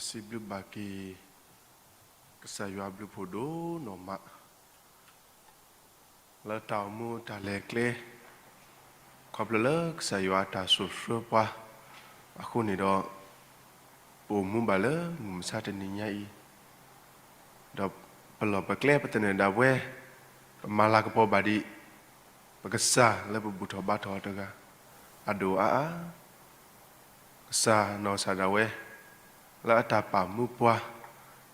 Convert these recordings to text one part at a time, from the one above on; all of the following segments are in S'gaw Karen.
စံးဘျုးဘၣ်က့ၤ ကစၢ်ယွၤအဘျုးဖှိၣ်ဒိၣ်နီၢ်မး လၢတၢ်အိၣ်မူတၢ်လဲၤကျဲ ခီဖျိလၢကစၢ်ယွၤအတၢ်ဆိၣ်ဆှၢပှၤအဃိန့ၣ်ဒီး ပအိၣ်မူဘၣ်လၢမုၢ်မဆါတနံၤညါအံၤ ဒီးပလီၢ်ပကျဲပသနၢၣ်ဒၣ်ဝဲ ပမၤလၤကပီၤဘၣ်ဒံး ပကစၢ်လၢပဘူၣ်ထီၣ်ဘါထီၣ်အီၤတဂၤ အဒိၣ်အါအါ ကစၢ်နီၢ်ကစၢ်ဒၣ်ဝဲ လၢအတၢ်ပာ်မူပှၤ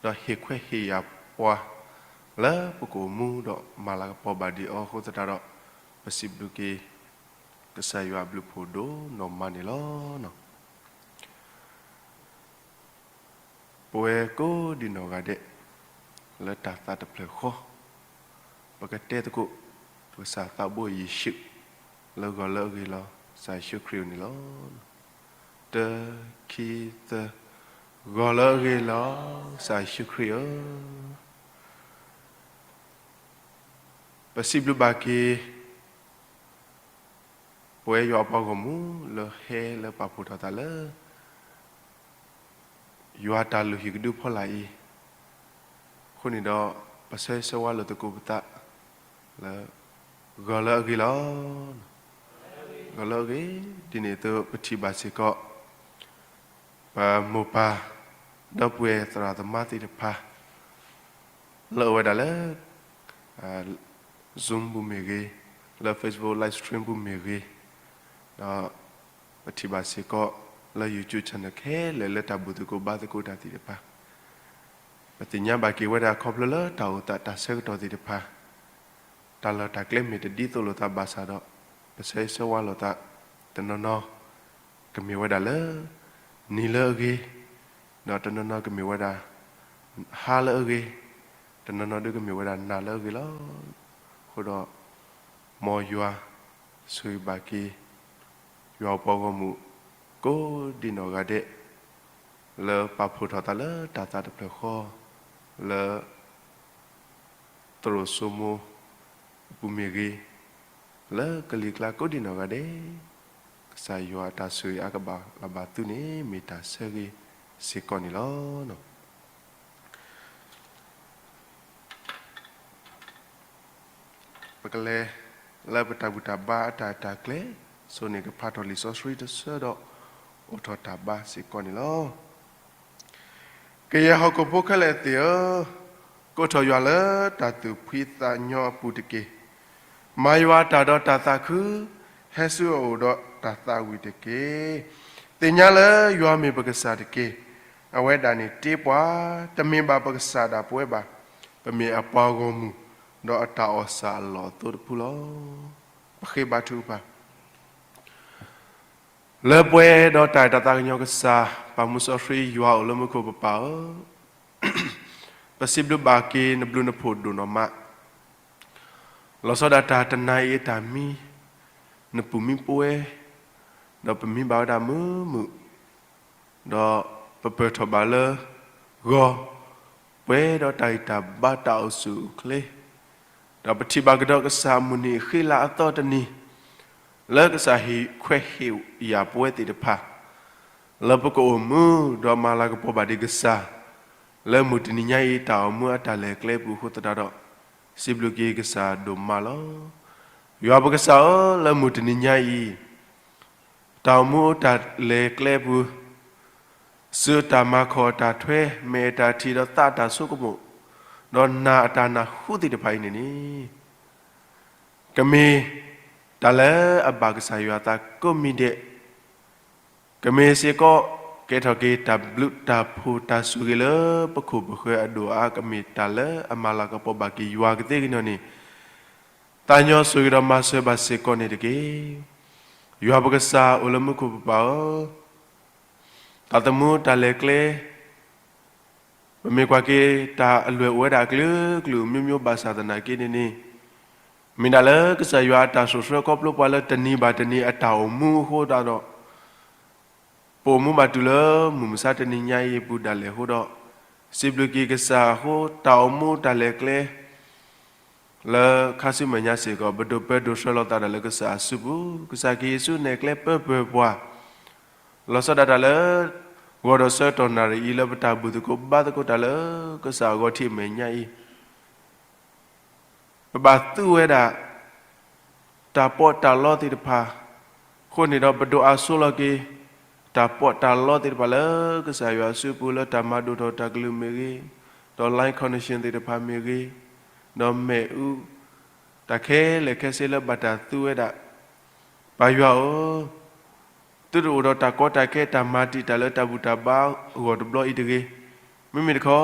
ဒီးဟ့ၣ်ခွဲးဟ့ၣ်ယာ်ပှၤ လၢပကအိၣ်မူဒီးမၤလၤကပီၤဘၣ်ဒံးအီၤအဃိသတးဒီး ပစံးဘျုးက့ၤ ကစၢ်ယွၤအဘျုးဖှိၣ်ဒိၣ်နီၢ်မးန့ၣ်လီၤ. ပဝဲကိးဒံနီၢ်ဂၤဒဲး လၢတၢ်သးတဖျၢၣ်ဃီ ပကတဲသကိး ပကစၢ်သးဘိယ့ၣ်ၡူး လၢဂီၤလၢအဂ့ၤလီၤ ကစၢ်ယ့ၣ်ၡူးခရံာ်အအိၣ်န့ၣ်လီၤ. တၢ ခံ သၢ ဂီၤလၢအဂ့ၤလီၤ ကစၢ်ယ့ၣ်ၡူးခရံာ်ဧၢ, ပစံးဘျုးဘၣ်က့ၤ ပဝဲယွၤအပှၤဂီၢ်မုၢ်လၢဟဲလၢပာ်ဖှိၣ်ထီၣ်သးလၢ ယွၤတၢ်လုၢ်ဟံၣ်ကဒုဖီလာ်အံၤ, အဃိန့ၣ်ဒီး ပဆၢဂ့ၤဆၢဝါလိာ်သကိးပသး လၢ ဂီၤလၢအဂ့ၤလီၤ. ဂီၤလၢအဂ့ၤ ဒ်န့ၣ်အသိးပထံၣ်ဘၣ်စ့ၢ်ကီး ပမိၢ်ပၢ် ဒီပုၢ်ဝဲၢ်သရၣ်သမါသ့ၣ်တဖၣ် လၢအဝဲဒၣ်လၢ Zoom ပူၤမ့ၢ်ဂ့ၤ, လၢ Facebook live stream ပူၤမ့ၢ်ဂ့ၤ, ဒီးပထံၣ်ဘၣ်စ့ၢ်ကီး လၢ YouTube channel ခဲလၢာ်လၢတၢ်ဘူၣ်သကိးဘါသကိးတၢ်သ့ၣ်တဖၣ်, ပသ့ၣ်ညါဘၣ်က့ၤဝဲဒၣ်ခီဖျိလၢတၢ်အိၣ်သးတၢ်ဆၢကတီၢ်သ့ၣ်တဖၣ် တၢ်လီၢ်တၢ်ကျဲမ့ၢ်တဒ်သိးလိာ်သးဘၣ်ဆၣ်ဒီး ပဆၢဂ့ၤဆၢဝါလိာ်သး တနီၤနီၤ ကမ့ၢ်ဝဲဒၣ်လၢ နံၤလၢအဂ့ၤ, ဒီးတနီၤနီၤကမ့ၢ်ဝဲဒၣ် ဟါလၢအဂ့ၤ, တနီၤနီၤဒုကမ့ၢ်ဝဲဒၣ်နၤလၢအဂ့ၤလီၤ. အဃိဒီး မ်ယွၤဆိၣ်ဂ့ၤဘၣ်က့ၤ ယွၤအပှၤဂီၢ်မုၢ် ကိးဒံနီၢ်ဂၤဒဲး လၢပာ်ဖှိၣ်ထီၣ်သးလၢတၢ်သးတဖျၢၣ်ဃီ လၢ သရိာ်စိမိၤအပူၤမ့ၢ်ဂ့ၤ, လၢကလံၤကျါကိးဒံနီၢ်ဂၤဒဲး, ကစၢ်ယွၤအတၢ်ဆိၣ်ဂ့ၤအါကဘၣ်လၢ်ဘၣ်သုန့ၣ် မ့ၢ်တၢ်ဆၢဂ့ၤစ့ၢ်ကီးန့ၣ်လီၤ. ပကလဲၤလၢပတၢ်ဘူၣ်တၢ်ဘါအတၢ်အဲၣ်တၢ်ကျဲ, စိၤန့ၣ်ကဖးထီၣ်လံာ်စီဆှံတဆၢဒီး အိးထီၣ်တၢ်ဘါစ့ၢ်ကီးန့ၣ်လီၤ. ကယဲၢ်ဟီၣ်ခိၣ်ဖိခဲလၢာ်သ့ၣ်ဧၢ, ကိးထီၣ်ယွၤလၢတၢ်သူၣ်ဖှံသးညီအပူၤတက့ၢ်. မၤယွၤအတၢ်ဒီးတၢ်သးခု, ဟဲဆူအအိၣ်ဒီးတၢ်သးဝံၣ်တက့ၢ်. သ့ၣ်ညါလၢယွၤမ့ၢ်ပကစၢ်တက့ၢ်. အဝဲဒၣ်န့ၣ်တ့ပှၤ, တမ့ၢ်ဘၣ်ပကစၢ်ဒၣ်ပဝဲဘၣ်. ပမ့ၢ်အပှၤဂီၢ်မုၢ်, ဒီးအတၢ်အီၣ်ဆၣ်အလီၢ်အသိတဖုလီၤ. ပဃ့ဘါထုကဖၣ် လၢပှဲၤဒီးတၢ်အဲၣ်တၢ်သးကညီၤကစၢ်, ပၢ်မူစီဆှံယွၤအိၣ်လၢမူခိၣ်ပပၢ်ဧၢ, ပစံးဘျုးဘၣ်က့ၤနဘျုးနဖှိၣ်ဒိၣ်နီၢ်မး, လီၤဆီဒၣ်တၢ်တနၤအံၤအတၢ်မံ, နပူၤမံပဝဲ, ဒီးပမံဘၣ်ဝဲဒၣ်မုာ်မုာ်, ဒီးပပၢၢ်ထီၣ်ဘၣ်လၢဂီၤ, ပှဲၤဒီးတၢ်ဂံၢ်တၢ်ဘါတၢ်အိၣ်ဆူၣ်အိၣ်ချ့, ဒီးပထံၣ်ဘၣ်ကဒီးကစၢ်အမုၢ်နံၤအဃံလၤအသီတနံၤ, လၢကစၢ်ဟ့ၣ်ခွဲးဟ့ၣ်ယာ်ပဝဲသ့ၣ်တဖၣ်, လၢပကအိၣ်မူဒီးမၤလၤကပီၤဘၣ်ဒံးကစၢ်, လၢမုၢ်တနံၤညါအံၤတၢ်အိၣ်မူအတၢ်လဲၤကျဲပူၤအဃိသတးဒီး, စံးဘျုးက့ၤကစၢ်ဒိၣ်မးလီၤ. ယွၤပကစၢ်ဧၢ, လၢမုၢ်တနံၤညါအံၤ တၢ်အိၣ်မူတၢ်လဲၤကျဲပူၤ, စုတၢ်မၤခီၣ်အတၢ်ထွဲ, မဲာ်အတၢ်ထံၣ်ဒီးသးအတၢ်ဆိကမိၣ်, ဒီးနၢ်အတၢ်နၢ်ဟူသ့ၣ်တဖၣ်အံၤန့ၣ်န့ၣ်, ကမ့ၢ်တၢ်လၢအဘၣ်ကစၢ်ယွၤအသးကိးမံၤဒဲး, ကမ့ၢ်စ့ၢ်ကီး ကဲထီၣ်က့ၤတၢ်ဘျုးတၢ်ဖှိၣ်တၢ်ဆိၣ်ဂ့ၤလၢပခိၣ်ပဃၢၤအဒိၣ်အါ ကမ့ၢ်တၢ်လၢအမၤလၤကပီၤဘၣ်က့ၤယွၤကသ့ကညီၤန့ၣ်, သးညီဆိၣ်ဂ့ၤဒီးမၤစၢၤဘၣ်စ့ၢ်ကီးန့ၣ်တက့ၢ်. ယွၤပကစၢ်အိၣ်လၢမူခိၣ်ပပၢ်ဧၢ, တၢ်သမူတၢ်လဲၤကျဲ ပမ့ၢ်ကွၢ်က့ၤတၢ်အလွဲၢ်အိၣ်ဝဲဒၣ်အကလုာ်ကလုာ် မျိုးမျိုး ဘၣ်ဆၣ်သနာ်က့န့ၣ်န့ၣ်, မ့ၢ်ဒၣ်လၢကစၢ်ယွၤအတၢ်ဆိၣ်ဆှၢခီဖျိပှၤလၢတနံၤဘၣ်တနံၤအတၢ်အိၣ်မူအဃိသတးဒီး, ပအိၣ်မူဘၣ်တုၤလၢမုၢ်မဆါတနံၤညါအံၤအပူၤဒၣ်လဲာ်အဃိဒီး, စံးဘျုးက့ၤကစၢ်အဃိ တၢ်အိၣ်မူတၢ်လဲၤကျဲ လၢခါဆူမဲာ်ညါစ့ၢ်ကီး ပဒိးပၢဒိးဆှၢလီၤသးဒၣ်လၢကစၢ်အစုပူၤ, ကစၢ်ခရံာ်ယ့ၣ်ၡူးနဲၣ်ကျဲပၢပၢၢ်ပှၤ, လီၤဆီဒၣ်တၢ်လၢ ဂီၤဒီးဆၢကတီၢ်နၣ်ရံၣ်အံၤလၢပတၢ်ဘူၣ်သကိးဘါသကိးတၢ်လၢကစၢ်အဂီၢ်ထံးအမဲာ်ညါအံၤ, ပဘၣ်သူဝဲဒၣ် တၢ်ပီးတၢ်လီသ့ၣ်တဖၣ်, အဃိန့ၣ်ဒီးပဒိၣ်အါဆိးလီၤက့ၤ တၢ်ပီးတၢ်လီသ့ၣ်တဖၣ်လၢကစၢ်ယွၤအစုပူၤလၢတၢ်မၤဒိၣ်ထီၣ်တၢ်ကလုၢ်မ့ၢ်ဂ့ၤ, ဒီး line connection သ့ၣ်တဖၣ်မ့ၢ်ဂ့ၤ, ဒီးမ့ၣ်အူ တၢ်ခဲလၢာ်ခဲဆ့လၢဘၣ်တၢ်သူဝဲဒၣ်, ပၢ်ယွၤဧၢ, သုတအိၣ်ဒီးတၢ်ကီတၢ်ခဲတၢ်မၤတံာ်တာ်လၢတၢ်ဘူၣ်တၢ်ဘါအဂီၢ်တဘျီအံၤတဂ့ၤ. မ့မ့ၢ်တခီ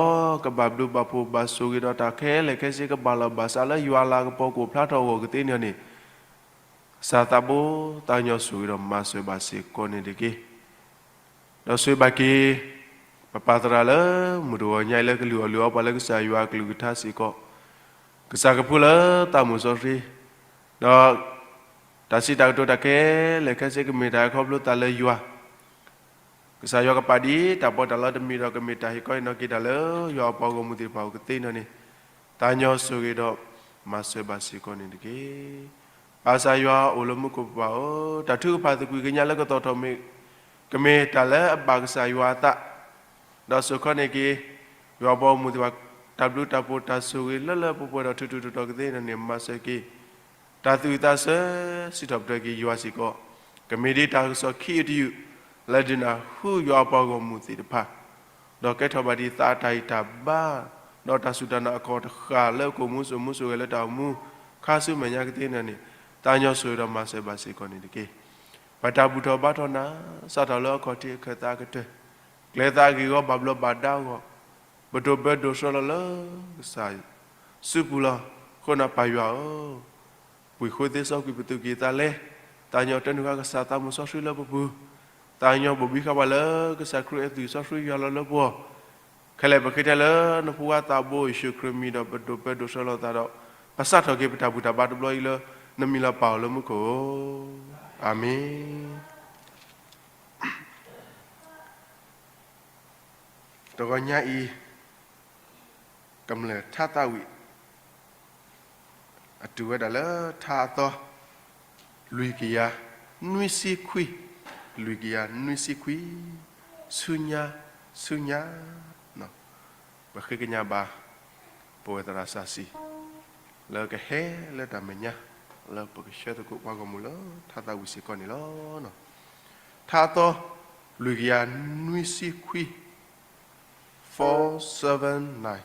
ကဘၣ်ဘျုးဘၣ်ဖှိၣ်ဘၣ်ဆိၣ်ဂ့ၤဒီးတၢ်ခဲလၢာ်ခဲဆ့ကဘၣ်လီၢ်ဘၣ်စးလၢယွၤအလၤကပီၤကအိၣ်ဖျါထီၣ်အဂီၢ်ကသ့န့ၣ်န့ၣ်, ကစၢ်သးဘိသးကညီၤဆိၣ်ဂ့ၤဒီးမၤစၢၤဘၣ်စ့ၢ်ကီးန့ၣ်တက့ၢ်. ဒီးဆိၣ်ဂ့ၤဘၣ်က့ၤ ပပၢ်သရၣ်လၢမုၢ်တဂီၤညါအံၤလၢကလုၢ်အီၣ်လုၢ်အီပှၤလၢကစၢ်ယွၤ ကလုၢ်ကထါစ့ၢ်ကီး, ကစၢ်ကဖှူလၢသးမုၢ်စီဆှံ, ဒီးတၢ်စံးတၢ်ကတိၤတၢ်ခဲလၢာ်ခဲဆ့ကမ့ၢ်တၢ်ခီဖျိသးလၢယွၤ, ကစၢ်ယွၤကပာ်ဒ်တၢ်ပီးတၢ်လီတမံၤဒီးကမ့ၢ်တၢ်ဟ့ၣ်ခီဟ့ၣ်နီၤက့ၤတၢ်လၢယွၤအပှၤဂီၢ်မုၢ်သ့ၣ်တဖၣ်အအိၣ်ကသ့န့ၣ်န့ၣ်, သးကညီၤဆိၣ်ဂ့ၤဒီးမၤစၢၤဘၣ်စ့ၢ်ကီးန့ၣ်တက့ၢ်. ပၢ်ကစၢ်ယွၤအိၣ်လၢမူခိၣ်ပပၢ်ဧၢ, တၢ်ထုကဖၣ်သကွံာ်ကညးလၢကသီၣ်ထီၣ်မ့ၢ် ကမ့ၢ်တၢ်လၢအဘၣ်ကစၢ်ယွၤအသး, ဒီးစိာ်ခီန့ၢ်က့ၤ ယွၤအပှၤဂီၢ်မုၢ်သ့ၣ်တဖၣ် တၢ်ဘျုးတၢ်ဖှိၣ်တၢ်ဆိၣ်ဂ့ၤလၢလၢပှဲၤပှဲၤဒီးထူးထူးတီၤတီၤကသ့န့ၣ်န့ၣ် မၤစၢၤက့ၤ တၢ်သူၣ်ဝံၣ်သးဆၢ စံးထီၣ်ပတြၢၤက့ၤယွၤစ့ၢ်ကီး, ကမ့ၢ်ဒ်တၢ်ကစီၣ်ခံအံၤတယုၢ် လၢဒုးနၢ်ဟူယွၤအပှၤဂီၢ်မုၢ်သ့ၣ်တဖၣ်, ဒီးကဲထီၣ်ဘၣ်ဒ်သးအတၢ်ဂံၢ်တၢ်ဘါ, ဒီးတၢ်စူၢ်တၢ်နာ်အခီၣ်တဃၢ်လၢကအိၣ်မူစိၢ်မူဆိၣ်ဂ့ၤလၢတၢ်အိၣ်မူ ခါဆူမဲာ်ညါကသ့န့ၣ်န့ၣ်, သးကညီၤဆိၣ်ဂ့ၤဒီးမၤစၢၤဘၣ်စ့ၢ်ကီးန့ၣ်တက့ၢ်. ပတၢ်ဘူၣ်ထီၣ်ဘါထီၣ်နၤ စးထီၣ်လၢအခီၣ်ထံးအခၢၣ်သးအကတၢၢ်, ကျဲသးအဂ့ၢ်အဂီၢ်ဘၣ်ဘျီးဘၣ်ဒါအဂီၢ်, ပဒိၣ်ပၢဒိၣ်ဆှၢလီၤလၢကစၢ်စုပူၤလီၤ. အဃိန့ၣ်ပၢ်ယွၤဧၢ, ပှ့ၤဃိသ့စီကွံာ်ပသူၣ်ကံၢ်သးလဲ, သးကညီၤတၢ်နုာ်ဃာ်ကစၢ်သးမုၢ်စီဆှံလၢပပူၤ, သးကညီၤဘိၣ်ဘံဃာ်ပှၤလၢကစၢ်ခရံာ်အသွံၣ်စီဆှံယွၤလီၤလၢပဂီၢ်, ခဲလၢာ်ပဃ့ထဲလၢနဖိခွါသးဘိယ့ၣ်ၡူးခရံာ်မံၤဒီးပဒိၣ်ပၢဒိၣ်ဆှၢလီၤသးဒီး, ပစးထီၣ်က့ၤပတၢ်ဘူၣ်တၢ်ဘါတဘျီအံၤလၢ နမံၤလၢပၢ်အအိၣ်လၢမူခိၣ်ဧၢ, အၤမ့ၣ်. တဂီၤညါအံၤ ကမျၢၢ်ထါသးဝံၣ် အတုၤဝဲဒၣ်လၢထါအသီ လွံၢ်ကယၤနွံဆံခွံ, လွံၢ်ကယၤနွံဆံခွံ, ဆူညါ, ဆူညါ, ပဃ့ကညးဘၣ် ပဝဲသရၣ်စၢ်စံၣ် လၢကဟဲလၢတၢ်မဲာ်ညါ လၢပကဆှၢသကိးပှၤဂီၢ်မုၢ်လၢထါသးဝံၣ်စ့ၢ်ကီးန့ၣ်လီၤ. ထါအသီ လွံၢ်ကယၤနွံဆံခွံ, four seven nine.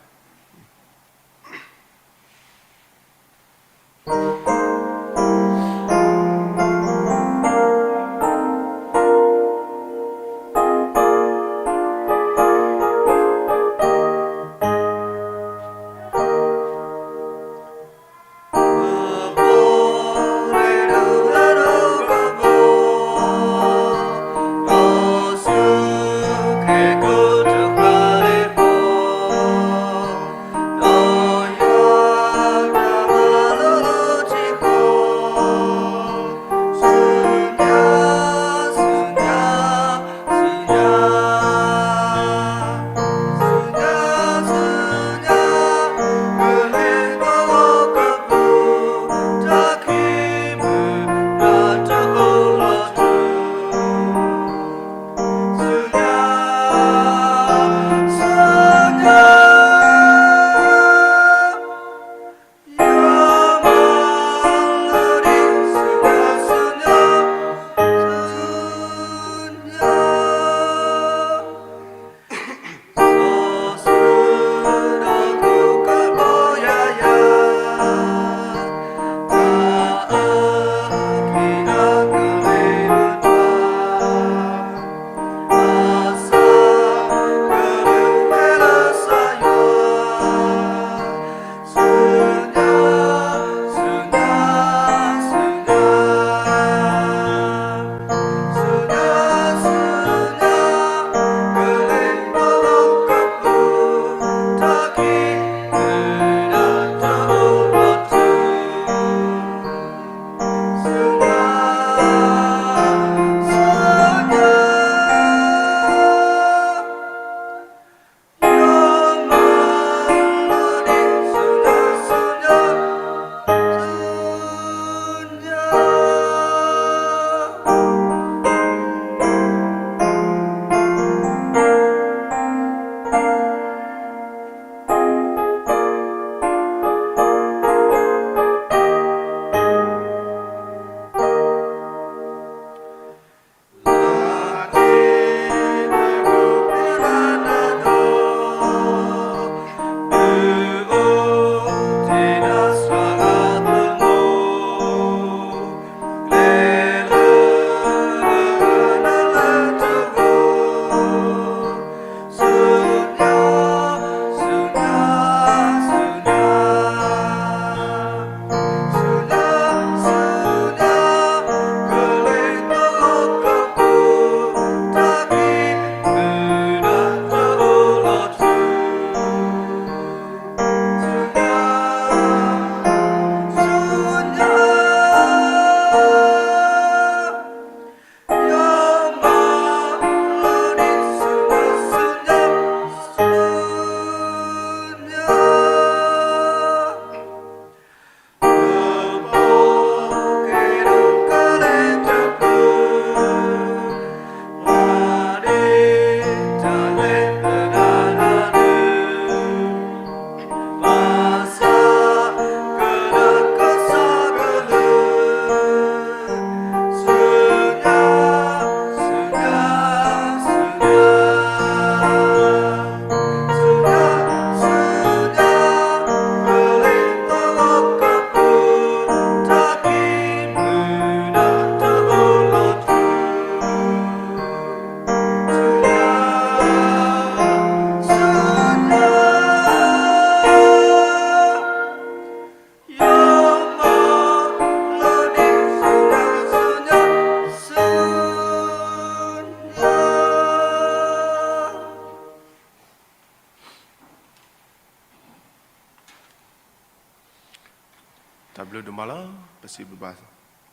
ဘျုးဒိၣ်မးလီၤ. ပစံးဘျုးဘၣ်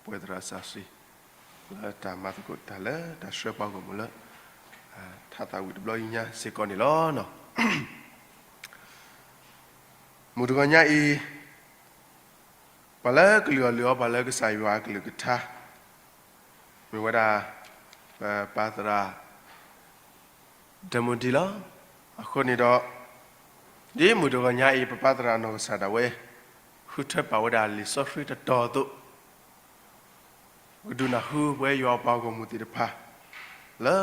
ပှၤသရၣ်စီဆှံ လၢတၢ်မၤသကိးတၢ်လၢတၢ်ဆှၢပှၤဂီၢ်မုၢ်လၢ ထးသးဝံၣ်တဘျီညါစ့ၢ်ကီးန့ၣ်လီၤ. မုၢ်တဂီၤညါအံၤ ပှၤလၢကလုၢ်အီၣ်လုၢ်အီပှၤလၢကစၢ်ယွၤအကလုၢ်ကထါ မ့ၢ်ဝဲဒၣ် ပပၢ်သရၣ် ဒဲမူဒံလီၤ. အဃိန့ၣ်ဒီး ဒ်မုၢ်တဂီၤညါအံၤ ပပၢ်သရၣ်နီၢ်ကစၢ်ဒၣ်ဝဲ ဃုထၢပာ်ဝဲဒၣ်လံာ်စီဆှံတတီၤအသိး ပကဒုးနၢ်ဟူပဝဲယွၤအပှၤဂီၢ်မုၢ်သ့ၣ်တဖၣ် လၢ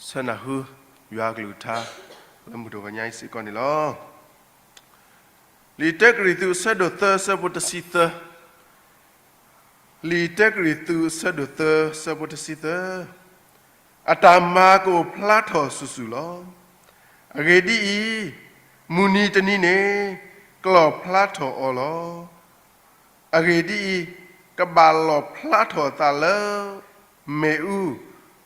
ဆၢနၢ်ဟူ ယွၤအကလုၢ်ကထါ လၢမုၢ်တဂီၤညါအံၤစ့ၢ်ကီးန့ၣ်လီၤ. လံာ်တၢကရံၣ်သူးအဆၢဒိၣ်သၢ အဆၢဖိတဆံသၢ, လံာ်တၢကရံၣ်သူးအဆၢဒိၣ်သၢ အဆၢဖိတဆံသၢ, အတၢ်မၤကအိၣ်ဖျါထီၣ်ဆူၣ်ဆူၣ်လီၤ. အဂ့ၢ်ဒ်အံၤ, မုၢ်နံၤတနံၤန့ၣ် ကလီၣ်ဖျါထီၣ်အီၤလီၤ. အဂ့ၢ်ဒ်အံၤ, ကဘၣ်လီၣ်ဖျါထီၣ်အသးလၢ မ့ၣ်အူ,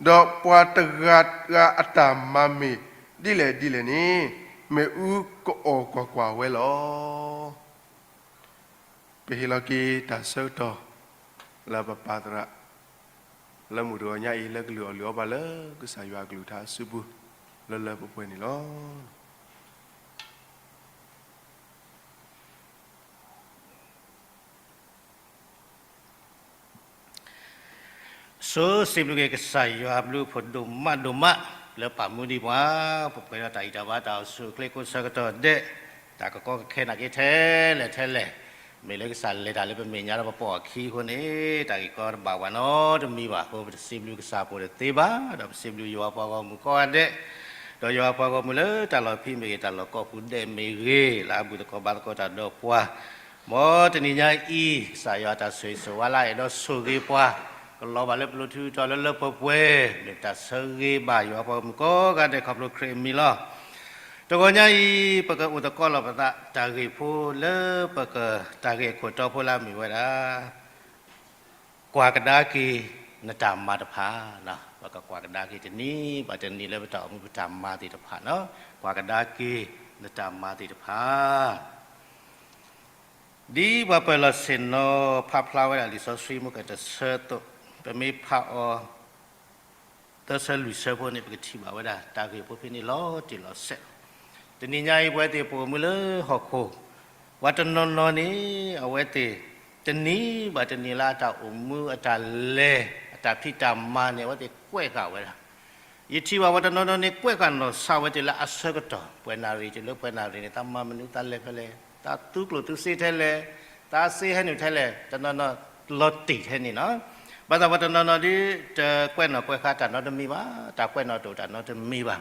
ဒီးပှၤတဂၤဂၤအတၢ်မၤမ့ၢ်ဒ်လဲၣ်ဒ်လဲၣ်န့ၣ် မ့ၣ်အူကအီၣ်ကွၢ်ကွၢ်ဝဲလီၤ. ပဟ့ၣ်လီၤက့ၤတၢ်ဆၢကတီၢ် လၢပပၢ်သရၣ် လၢမုၢ်တဂီၤညါအံၤ လၢကလုၢ်အီၣ်လုၢ်အီပှၤလၢကစၢ်ယွၤအကလုၢ်ကထါအစုပူၤ လၢလၢပှဲၤပှဲၤန့ၣ်လီၤ. ဆိစံးဘျုးက့ၤကစၢ်ယွၤအဘျုးအဖှိၣ်ဒိၣ်မးဒိၣ်မး လၢပာ်မူဒံးပှၤ ပပှဲၤဒီးတၢ်ဂံၢ်တၢ်ဘါတၢ်အိၣ်ဆူၣ်အိၣ်ချ့ကိးဆၢကတီၢ်ဒဲး, တၢ်ကကီကခဲနာ်က့ထဲလဲၣ်ထဲလဲၣ်, မ့ၢ်လၢကစၢ်လဲၤတၢ်လၢပမဲာ်ညါဒီးပပိာ်အခံအဃိန့ၣ် တၢ်ဂ့ၢ်ကီတဘၣ်ဝဲနီတမံၤဘၣ်အဃိ ပတစံးဘျုးကစၢ်ဖိတသ့ဘၣ်, ဒီးပစံးဘျုးယွၤပှၤဂီၢ်မုၢ်ကိးဂၤဒဲး, ဒီးယွၤပှၤဂီၢ်မုၢ်လၢတၢ်လီၢ်ဖံးမ့ၢ်ဂ့ၤ တၢ်လီၢ်ကိးပူၤဒဲးမ့ၢ်ဂ့ၤ လၢအဘူၣ်သကိးဘါသကိးတၢ်ဒီးပှၤ မ်တနံၤညါအံၤ ကစၢ်ယွၤတၢ်ဆိၣ်ဂ့ၤဆိၣ်ဝါလၢအဲၣ်ဒိးဆိၣ်ဂ့ၤပှၤ ကလီၤဘၣ်လၢပလိၤထူတီၤလၢလၢပှဲၤပှဲၤ မ့ၢ်တၢ်ဆၢဂ့ၤဘၣ်ယွၤပှၤဂီၢ်မုၢ်ကိးဂၤဒဲးခီဖျိခရံာ်အမံၤလီၤ. တဂီၤညါအံၤ ပကအိၣ်သကိးလီၤပသး တၢ်ဂ့ၢ်ဖိလၢပက တၢ်ဂ့ၢ်အခိၣ်တီဖိလၢအမ့ၢ်ဝဲဒၣ် ကွၢ်ကဒါက့ၤနတၢ်မၤတဖၣ်, ပကကွၢ်ကဒါက့ၤတနံၤဘၣ်တနံၤလၢပတၢ်အိၣ်မူပတၢ်မၤသ့ၣ်တဖၣ်, ကွၢ်ကဒါက့ၤနတၢ်မၤသ့ၣ်တဖၣ် ဒ်ပှၤပၢၤလီၢ်ဆ့ၣ်နီၤဖးဖျါဝဲဒၣ်လံာ်စီဆှံမုၢ်ကတၢၢ်တဆၢအသိး, ပမ့ၢ်ဖးအီၤ သၢဆၢလွံၢ်ဆၢဖိန့ၣ် ပကထံၣ်ဘၣ်ဝဲဒၣ် တၢ်ဂ့ၢ်ဖိဖဲန့ၣ်လီၤတံၢ်လီၤဆဲးလီၤ. တနံၤညါအံၤ ပဝဲသ့ၣ်ပအိၣ်မူလၢဟီၣ်ခိၣ် ပှၤတနီၤနီၤန့ၣ် အဝဲသ့ၣ် တနံၤဘၣ်တနံၤလၢအတၢ်အိၣ်မူ အတၢ်လဲၤ အတၢ်ဖံးတၢ်မၤန့ၣ် အဝဲသ့ၣ်ကွဲးဃာ်ဝဲဒၣ် ယထံၣ်ဘၣ်ပှၤတနီၤနီၤန့ၣ် ကွဲးဃာ်နီၢ်ဆါဝဲသ့ၣ်လၢအဆၢကတီၢ် ပှဲၤနၣ်ရံၣ်တုၤလၢပှဲၤနၣ်ရံၣ်န့ၣ် သးမၤမနုၤသးလဲၤဖဲလဲၣ်, သးသူကျိၣ်သူစ့ထဲလဲၣ်, သးစ့ဟဲနုာ်ထဲလဲၣ်, တနီၤနီၤလီၤတံၢ်ထဲန့ၣ်လီၤ. ဘၣ်ဆၣ်ပှၤတနီၤနီၤဒ် တကွဲးနီၣ်ကွဲးဃါတၢ်နီတမံၤဘၣ်, တၢ်ကွဲးနီၣ်တအိၣ်တၢ်နီတမံၤဘၣ်.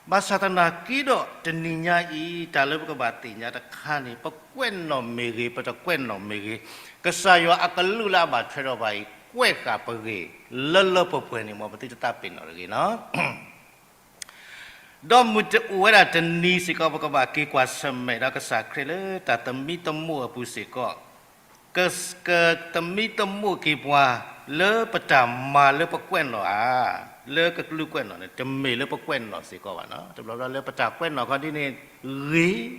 ဘၣ်ဆၣ်သနာ်က့ဒီး တနံၤညါအံၤ တၢ်လၢပကဘၣ်သ့ၣ်ညါတခါန့ၣ် ပကွဲးနီၣ်မ့ၢ်ဂ့ၤ ပတကွဲးနီၣ်မ့ၢ်ဂ့ၤ, ကစၢ်ယွၤအကလူးလၢအဘၣ်ထွဲဒီးပှၤအံၤ ကွဲးဃာ်ပဂ့ၢ် လၢလၢပှဲၤပှဲၤန့ၣ် မ်ပသုတသးပ့ၤနီၣ်တဂ့ၤလီၤ. ဒီးမုၢ်တအိၣ်ဝဲဒၣ်တနံၤစ့ၢ်ကီး ပကဘၣ်က့ၤကွၢ်ဆၢၣ်မဲာ်ဒီးကစၢ်ခရံာ်လၢ တၢ်သမံသမိးအပူၤစ့ၢ်ကီး, ကသမံသမိးက့ၤပှၤ လၢပတၢ်မၤလၢပကွဲးနီၣ်ဧါ, လၢကကလူးကွဲးနီၣ်န့ၣ် တမ့ၢ်လၢပကွဲးနီၣ်စ့ၢ်ကီးဘၣ်လီၤ. တဘျီဘျီလၢပတၢ်ကွဲးနီၣ်ခီဒ်န့ၣ်ဂ့ၤ,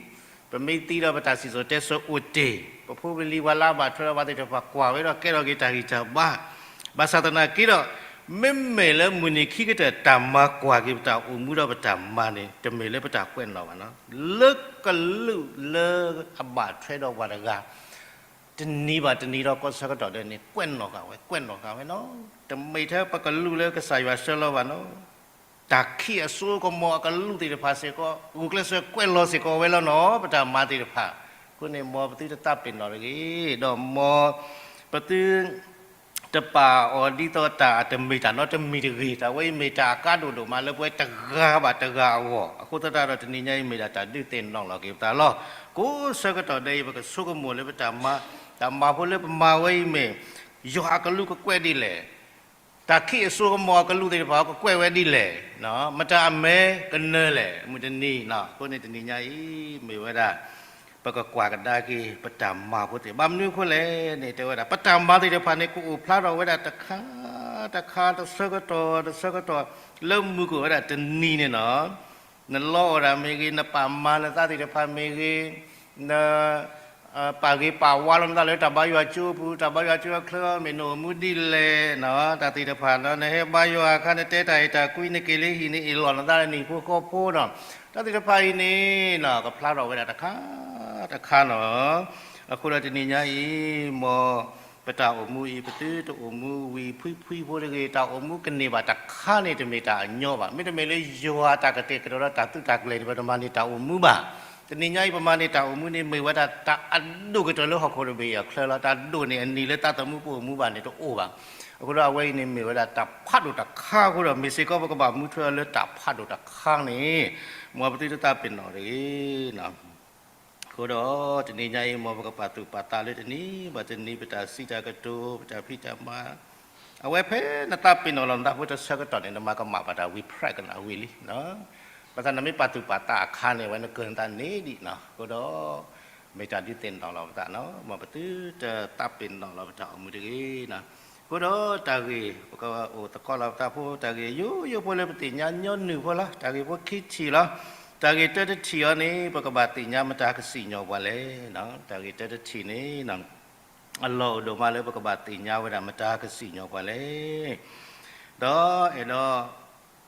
ပမ့ၢ်သံဒီးပတၢ်စံၣ်စိၤတဲစိၤအိၣ်တ့ၢ်, ပဖိပလံၤပှၤလၢအဘၣ်ထွဲဒီးပှၤသ့ၣ်တဖၣ်ကွၢ်ဝဲဒီးကဲထီၣ်က့ၤတၢ်ဂံၢ်တၢ်ဘါ, ဘၣ်ဆၣ်သနာ်က့ဒီး မ့မ့ၢ်လၢမုၢ်နံၤခံကတၢၢ်တၢ်မၤကွၢ်က့ၤပတၢ်အိၣ်မူဒီးပတၢ်မၤန့ၣ် တမ့ၢ်လၢပတၢ်ကွဲးနီၣ်ဘၣ်လီၤ. လၢကလူးလၢအဘၣ်ထွဲဒီးပှၤတဂၤ တနံၤဘၣ်တနံၤဒီးကိးဆၢကတီၢ်ဒဲးန့ၣ် ကွဲးနီၣ်ဃာ်ဝဲ ကွဲးနီၣ်ဃာ်ဝဲလီၤ. တမ့ၢ်ထဲပကလူးလၢကစၢ်ယွၤဆှၢလီၤဘၣ်လီၤ. တၢ်ခံးအစိကမီၤအကလူးသ့ၣ်တဖၣ်စ့ၢ်ကီး ဂုာ်ကျဲးစၢးကွဲးလီၤစ့ၢ်ကီးဝဲလီၤနီၤ ပတၢ်မၤသ့ၣ်တဖၣ်. အဃိန့ၣ် မ်ပသုတသးပ့ၤနီၣ်တဂ့ၤ, ဒီးမ်ပသု တပာ်အီၤဒ်သိးတၢ်အတမ့ၢ်တၢ်နီတမံၤတဂ့ၤ, တၢ်ဝဲအံၤမ့ၢ်တၢ်အကါဒိၣ်ဒိၣ်မးလၢပဝဲတဂၤဘၣ်တဂၤအဂီၢ်, အဃိသတးဒီးတနံၤညါအံၤမ့ၢ်ဒၣ်တၢ်ဒုးသ့ၣ်နီၣ်လီၤက့ၤပသးလီၤ. ကိးဆၢကတီၢ်ဒဲးအံၤ ပကဆိကမိၣ်လၢပတၢ်မၤ, တၢ်မၤဖိလၢပမၤဝဲအံၤမ့ၢ် ယွၤအကလူးကကွဲးဒ်လဲၣ်, တၢ်ခံးအစိကမီၤအကလူးသ့ၣ်တဖၣ်ကကွဲးဝဲဒ်လဲၣ်, မတၤအမဲာ်ကနၢၤလဲၣ်, မုၢ်တနံၤ, အဃိန့ၣ်တနံၤညါအံၤ မ့ၢ်ဝဲဒၣ် ပကကွၢ်ကဒါက့ၤ ပတၢ်မၤဖိသ့ၣ်, ဘၣ်မနုၤအဃိလဲၣ်န့ၣ် တဲဝဲဒၣ် ပတၢ်မၤသ့ၣ်တဖၣ်န့ၣ် ကအိၣ်ဖျါထီၣ်ဝဲဒၣ်တခါ တခါ တဆၢကတီၢ် တဆၢကတီၢ် လၢမုၢ်ကအိၣ်ဝဲဒၣ်တနံၤန့ၣ်လီၤ. နလီအီၣ်တၢ်မ့ၢ်ဂ့ၤ, နပာ်မၤနသးသ့ၣ်တဖၣ်မ့ၢ်ဂ့ၤ, န ပာ်ဂ့ၤပာ်ဝါလီၤနသးလၢတၢ်ဘါယွၤကၠိပူၤ, တၢ်ဘါယွၤကၠိအချၢ မ့ၢ်နအိၣ်မူဒ်လဲၣ်နီၤ, တၢ်သ့ၣ်တဖၣ်နီၤ, နဟဲဘါယွၤအခါ နတဲတၢ်အဲၣ်တၢ်ကွံ နက့ၤလၢဟံၣ်န့ၣ် အ့ၣ်လိာ်နသးလၢနဟံၣ်ဖိဃီဖိနီၤ, တၢ်သ့ၣ်တဖၣ်အံၤန့ၣ်နီၤ ကဖျါထီၣ်ဝဲဒၣ်တခါတခါနီၤ. အဃိဒီးတနံၤညါအံၤ မ်ပတၢ်အိၣ်မူအံၤ ပသုတအိၣ်မူဝံၤဖှံဖှံဖိတဂ့ၤ, တၢ်အိၣ်မူကန့ၢ်ဘၣ်တခါန့ၣ် တမ့ၢ်တၢ်အညီဘၣ်. မ့တမ့ၢ်လၢယွၤအတၢ်ကတဲာ်ကတီၤဒီးတၢ်သုးတၢ်ကျဲၤန့ၣ် ပတမၤန့ၢ်တၢ်အိၣ်မူဘၣ်. တနံၤညါအံၤ ပမၤန့ၢ်တၢ်အိၣ်မူန့ၣ် မ့ၢ်ဝဲဒၣ်တၢ်အဒိၣ်ကတၢၢ်လၢဟီၣ်ခိၣ်တဘ့ၣ်အချၢလီၤ. တၢ်ဒိၣ်န့ၣ် အနံၤလၢသးသမူပအိၣ်မူဘၣ်န့ၣ်တအိၣ်ဘၣ်. အဃိဒီးအဝဲအံၤန့ၣ် မ့ၢ်ဝဲဒၣ်တၢ်ဖးဒိၣ်တခါအဃိဒီး မ့ၢ်စ့ၢ်ကီးပကဘၣ်မူထွဲအီၤလၢတၢ်ဖးဒိၣ်တခါန့ၣ် မ်ပသုတသးပ့ၤနီၣ်တဂ့ၤ. အဃိဒီးတနံၤညါအံၤ မ်ပကပာ်သူၣ်ပာ်သးလၢတနံၤဘၣ်တနံၤ ပတၢ်စံးတၢ်ကတိၤ ပတၢ်ဖံးတၢ်မၤ အဝဲဖဲနသးပ့ၤနီၣ်လီၤနသးဖိတဆၢကတီၢ်န့ၣ် နမၤကမၣ်ဘၣ်တၢ်ဝံၤ ဖြဲးကနၣ်ဝံၤလံ. ဘၣ်ဆၣ်နမ့ၢ်ပာ်သူၣ်ပာ်သးအခါန့ၣ် အဝဲနကၢၢ်နသးန့ၣ်ဒံးနီၤ. အဃိဒီး မ့ၢ်တၢ်ဒုးသ့ၣ်နီၣ်လီၤပသးနီၤ, မ်ပသုတသးပ့ၤနီၣ်လီၤပတၢ်အိၣ်မူတဂ့ၤနီၤ. အဃိဒီးတၢ်ဂ့ၢ် ပကအိၣ်သကိးလီၤပသးဖိ တၢ်ဂ့ၢ်ယိယိဖိလၢပသ့ၣ်ညါညီနုၢ်ဖိလီၤ. တၢ်ဂ့ၢ်ဖိခံထံၣ်လီၤ. တၢ်ဂ့ၢ်တၢတထံၣ်အံၤန့ၣ် ပကဘၣ်သ့ၣ်ညါမတၤကစံၣ်ညီၣ်ပှၤလဲၣ်. တၢ်ဂ့ၢ်တၢတထံၣ်န့ၣ် အလီၢ်အိၣ်ဒိၣ်မးလၢပကဘၣ်သ့ၣ်ညါဝဲဒၣ်မတၤကစံၣ်ညီၣ်ပှၤလဲၣ်. ဒီးအဲၣ်ဒိး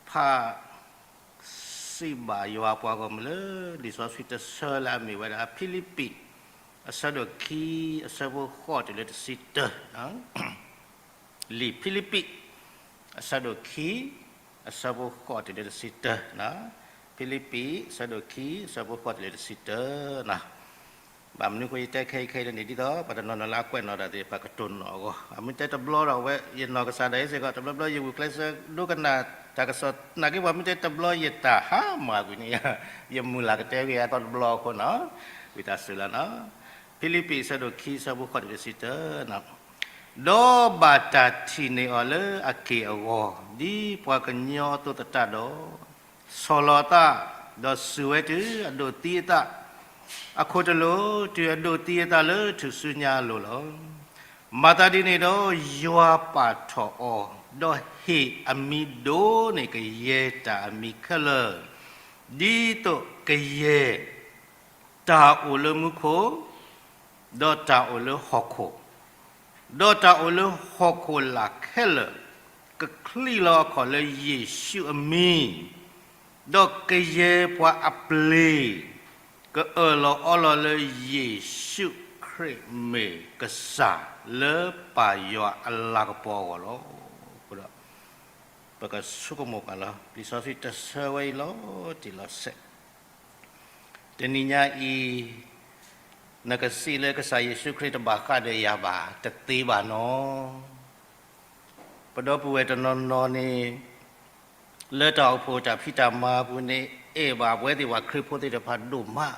ဖး စံးဘၣ်ယွၤပှၤဂီၢ်မုၢ်လၢ လံာ်စီဆှံတဆၢလၢအမ့ၢ်ဝဲဒၣ် ဖံလံးပံး အဆၢဒိၣ်ခံ အဆၢဖိဃိးတုၤလၢတဆံတၢ. လံာ်ဖံလံးပံး အဆၢဒိၣ်ခံ အဆၢဖိဃိးတုၤလၢတဆံတၢ. ဖံလံးပံး အဆၢဒိၣ်ခံ အဆၢဖိဃိးတုၤလၢတဆံတၢ. ဘၣ်မနုၤဃိယတဲခဲအံၤခဲအံၤန့ၣ် ဒ်သိးပှၤတနီၤနီၤလၢအကွဲးနီၣ်တၢ်သ့ၣ်တဖၣ်ကတိၤနီၣ်အဂီၢ်, အမ့ၢ်တဲတဘျီဒီးဝဲ ယနီၢ်ကစၢ်ဒၣ်အံၤစ့ၢ်ကီး တဘျီဘျီယဂုာ်ကျဲးစၢးဒိကနၣ်တၢ်ကစီၣ်နာ်က့ ပှၤမ့ၢ်တဲတဘျီယတၢ်ဟါမၢ်ကွံာ်န့ၣ် ယမုၢ်လၢ်ကတဲဂ့ၤအသီတဘျီအဃိနီၤ, ဝံသးစူၤလီၤနီၤ. ဖံလံးပံး အဆၢဒိၣ်ခံ အဆၢဖိဃိးတုၤလၢတဆံတၢ. ဒီးဘၣ်တၢ်ထံၣ်န့ၢ်အီၤလၢအက့ၢ်အဂီၤ ဒ်ပှၤကညီအသိးသတးဒီး ဆီၣ်လီၤအသး, ဒီးစူၢ်ဝဲတုၤအဒိးသံအသး, အခိၣ်တလိာ် တုၤအဒိးသံအသးလၢထူၣ်စုညါအလိၤလီၤ. မၤသးဒ်န့ၣ်ဒီး ယွၤပာ်ထီၣ်အီၤ, ဒီးဟ့ၣ်အမံၤဒိၣ်န့ၢ်ကယဲၢ်တၢ်အမံၤခဲလၢာ်, ဒ်သိးကယဲၢ် တၢ်အိၣ်လၢမူခိၣ်, ဒီးတၢ်အိၣ်လၢဟီၣ်ခိၣ်, ဒီးတၢ်အိၣ်လၢဟီၣ်ခိၣ်လာ်ခဲလၢာ် ကချံးလီၤအခီၣ်လၢယ့ၣ်ၡူးအမံၤ, ဒီးကယဲၢ်ပှၤအပျ့ၤ ကအၢၣ်လီၤအီလီၤလၢယ့ၣ်ၡူးခရံာ်မ့ၢ်ကစၢ် လၢပၢ်ယွၤအလၤကပီၤအဂီၢ်လီၤ. အဃိဒီး ပကဆိကမိၣ်ကွၢ်လီၤ လံာ်စီဆှံတဆၢဝဲအံၤလီၤတံၢ်လီၤဆဲး တနံၤညါအံၤ နကစံးလၢကစၢ်ယ့ၣ်ၡူးခရံာ်တဘၣ်ဃးဒီးယၤဘၣ် တသ့ဘၣ်နီၤ. ပဒီပုၢ်ဝဲၢ်တနီၤနီၤန့ၣ် လၢတၢ်အိၣ်ဖှိၣ်တၢ်ဖံးတၢ်မၤအပူၤန့ၣ် အဲၣ်ဘၣ်ပဝဲသ့ၣ်ပှၤခရံာ်ဖိသ့ၣ်တဖၣ်ဒိၣ်မး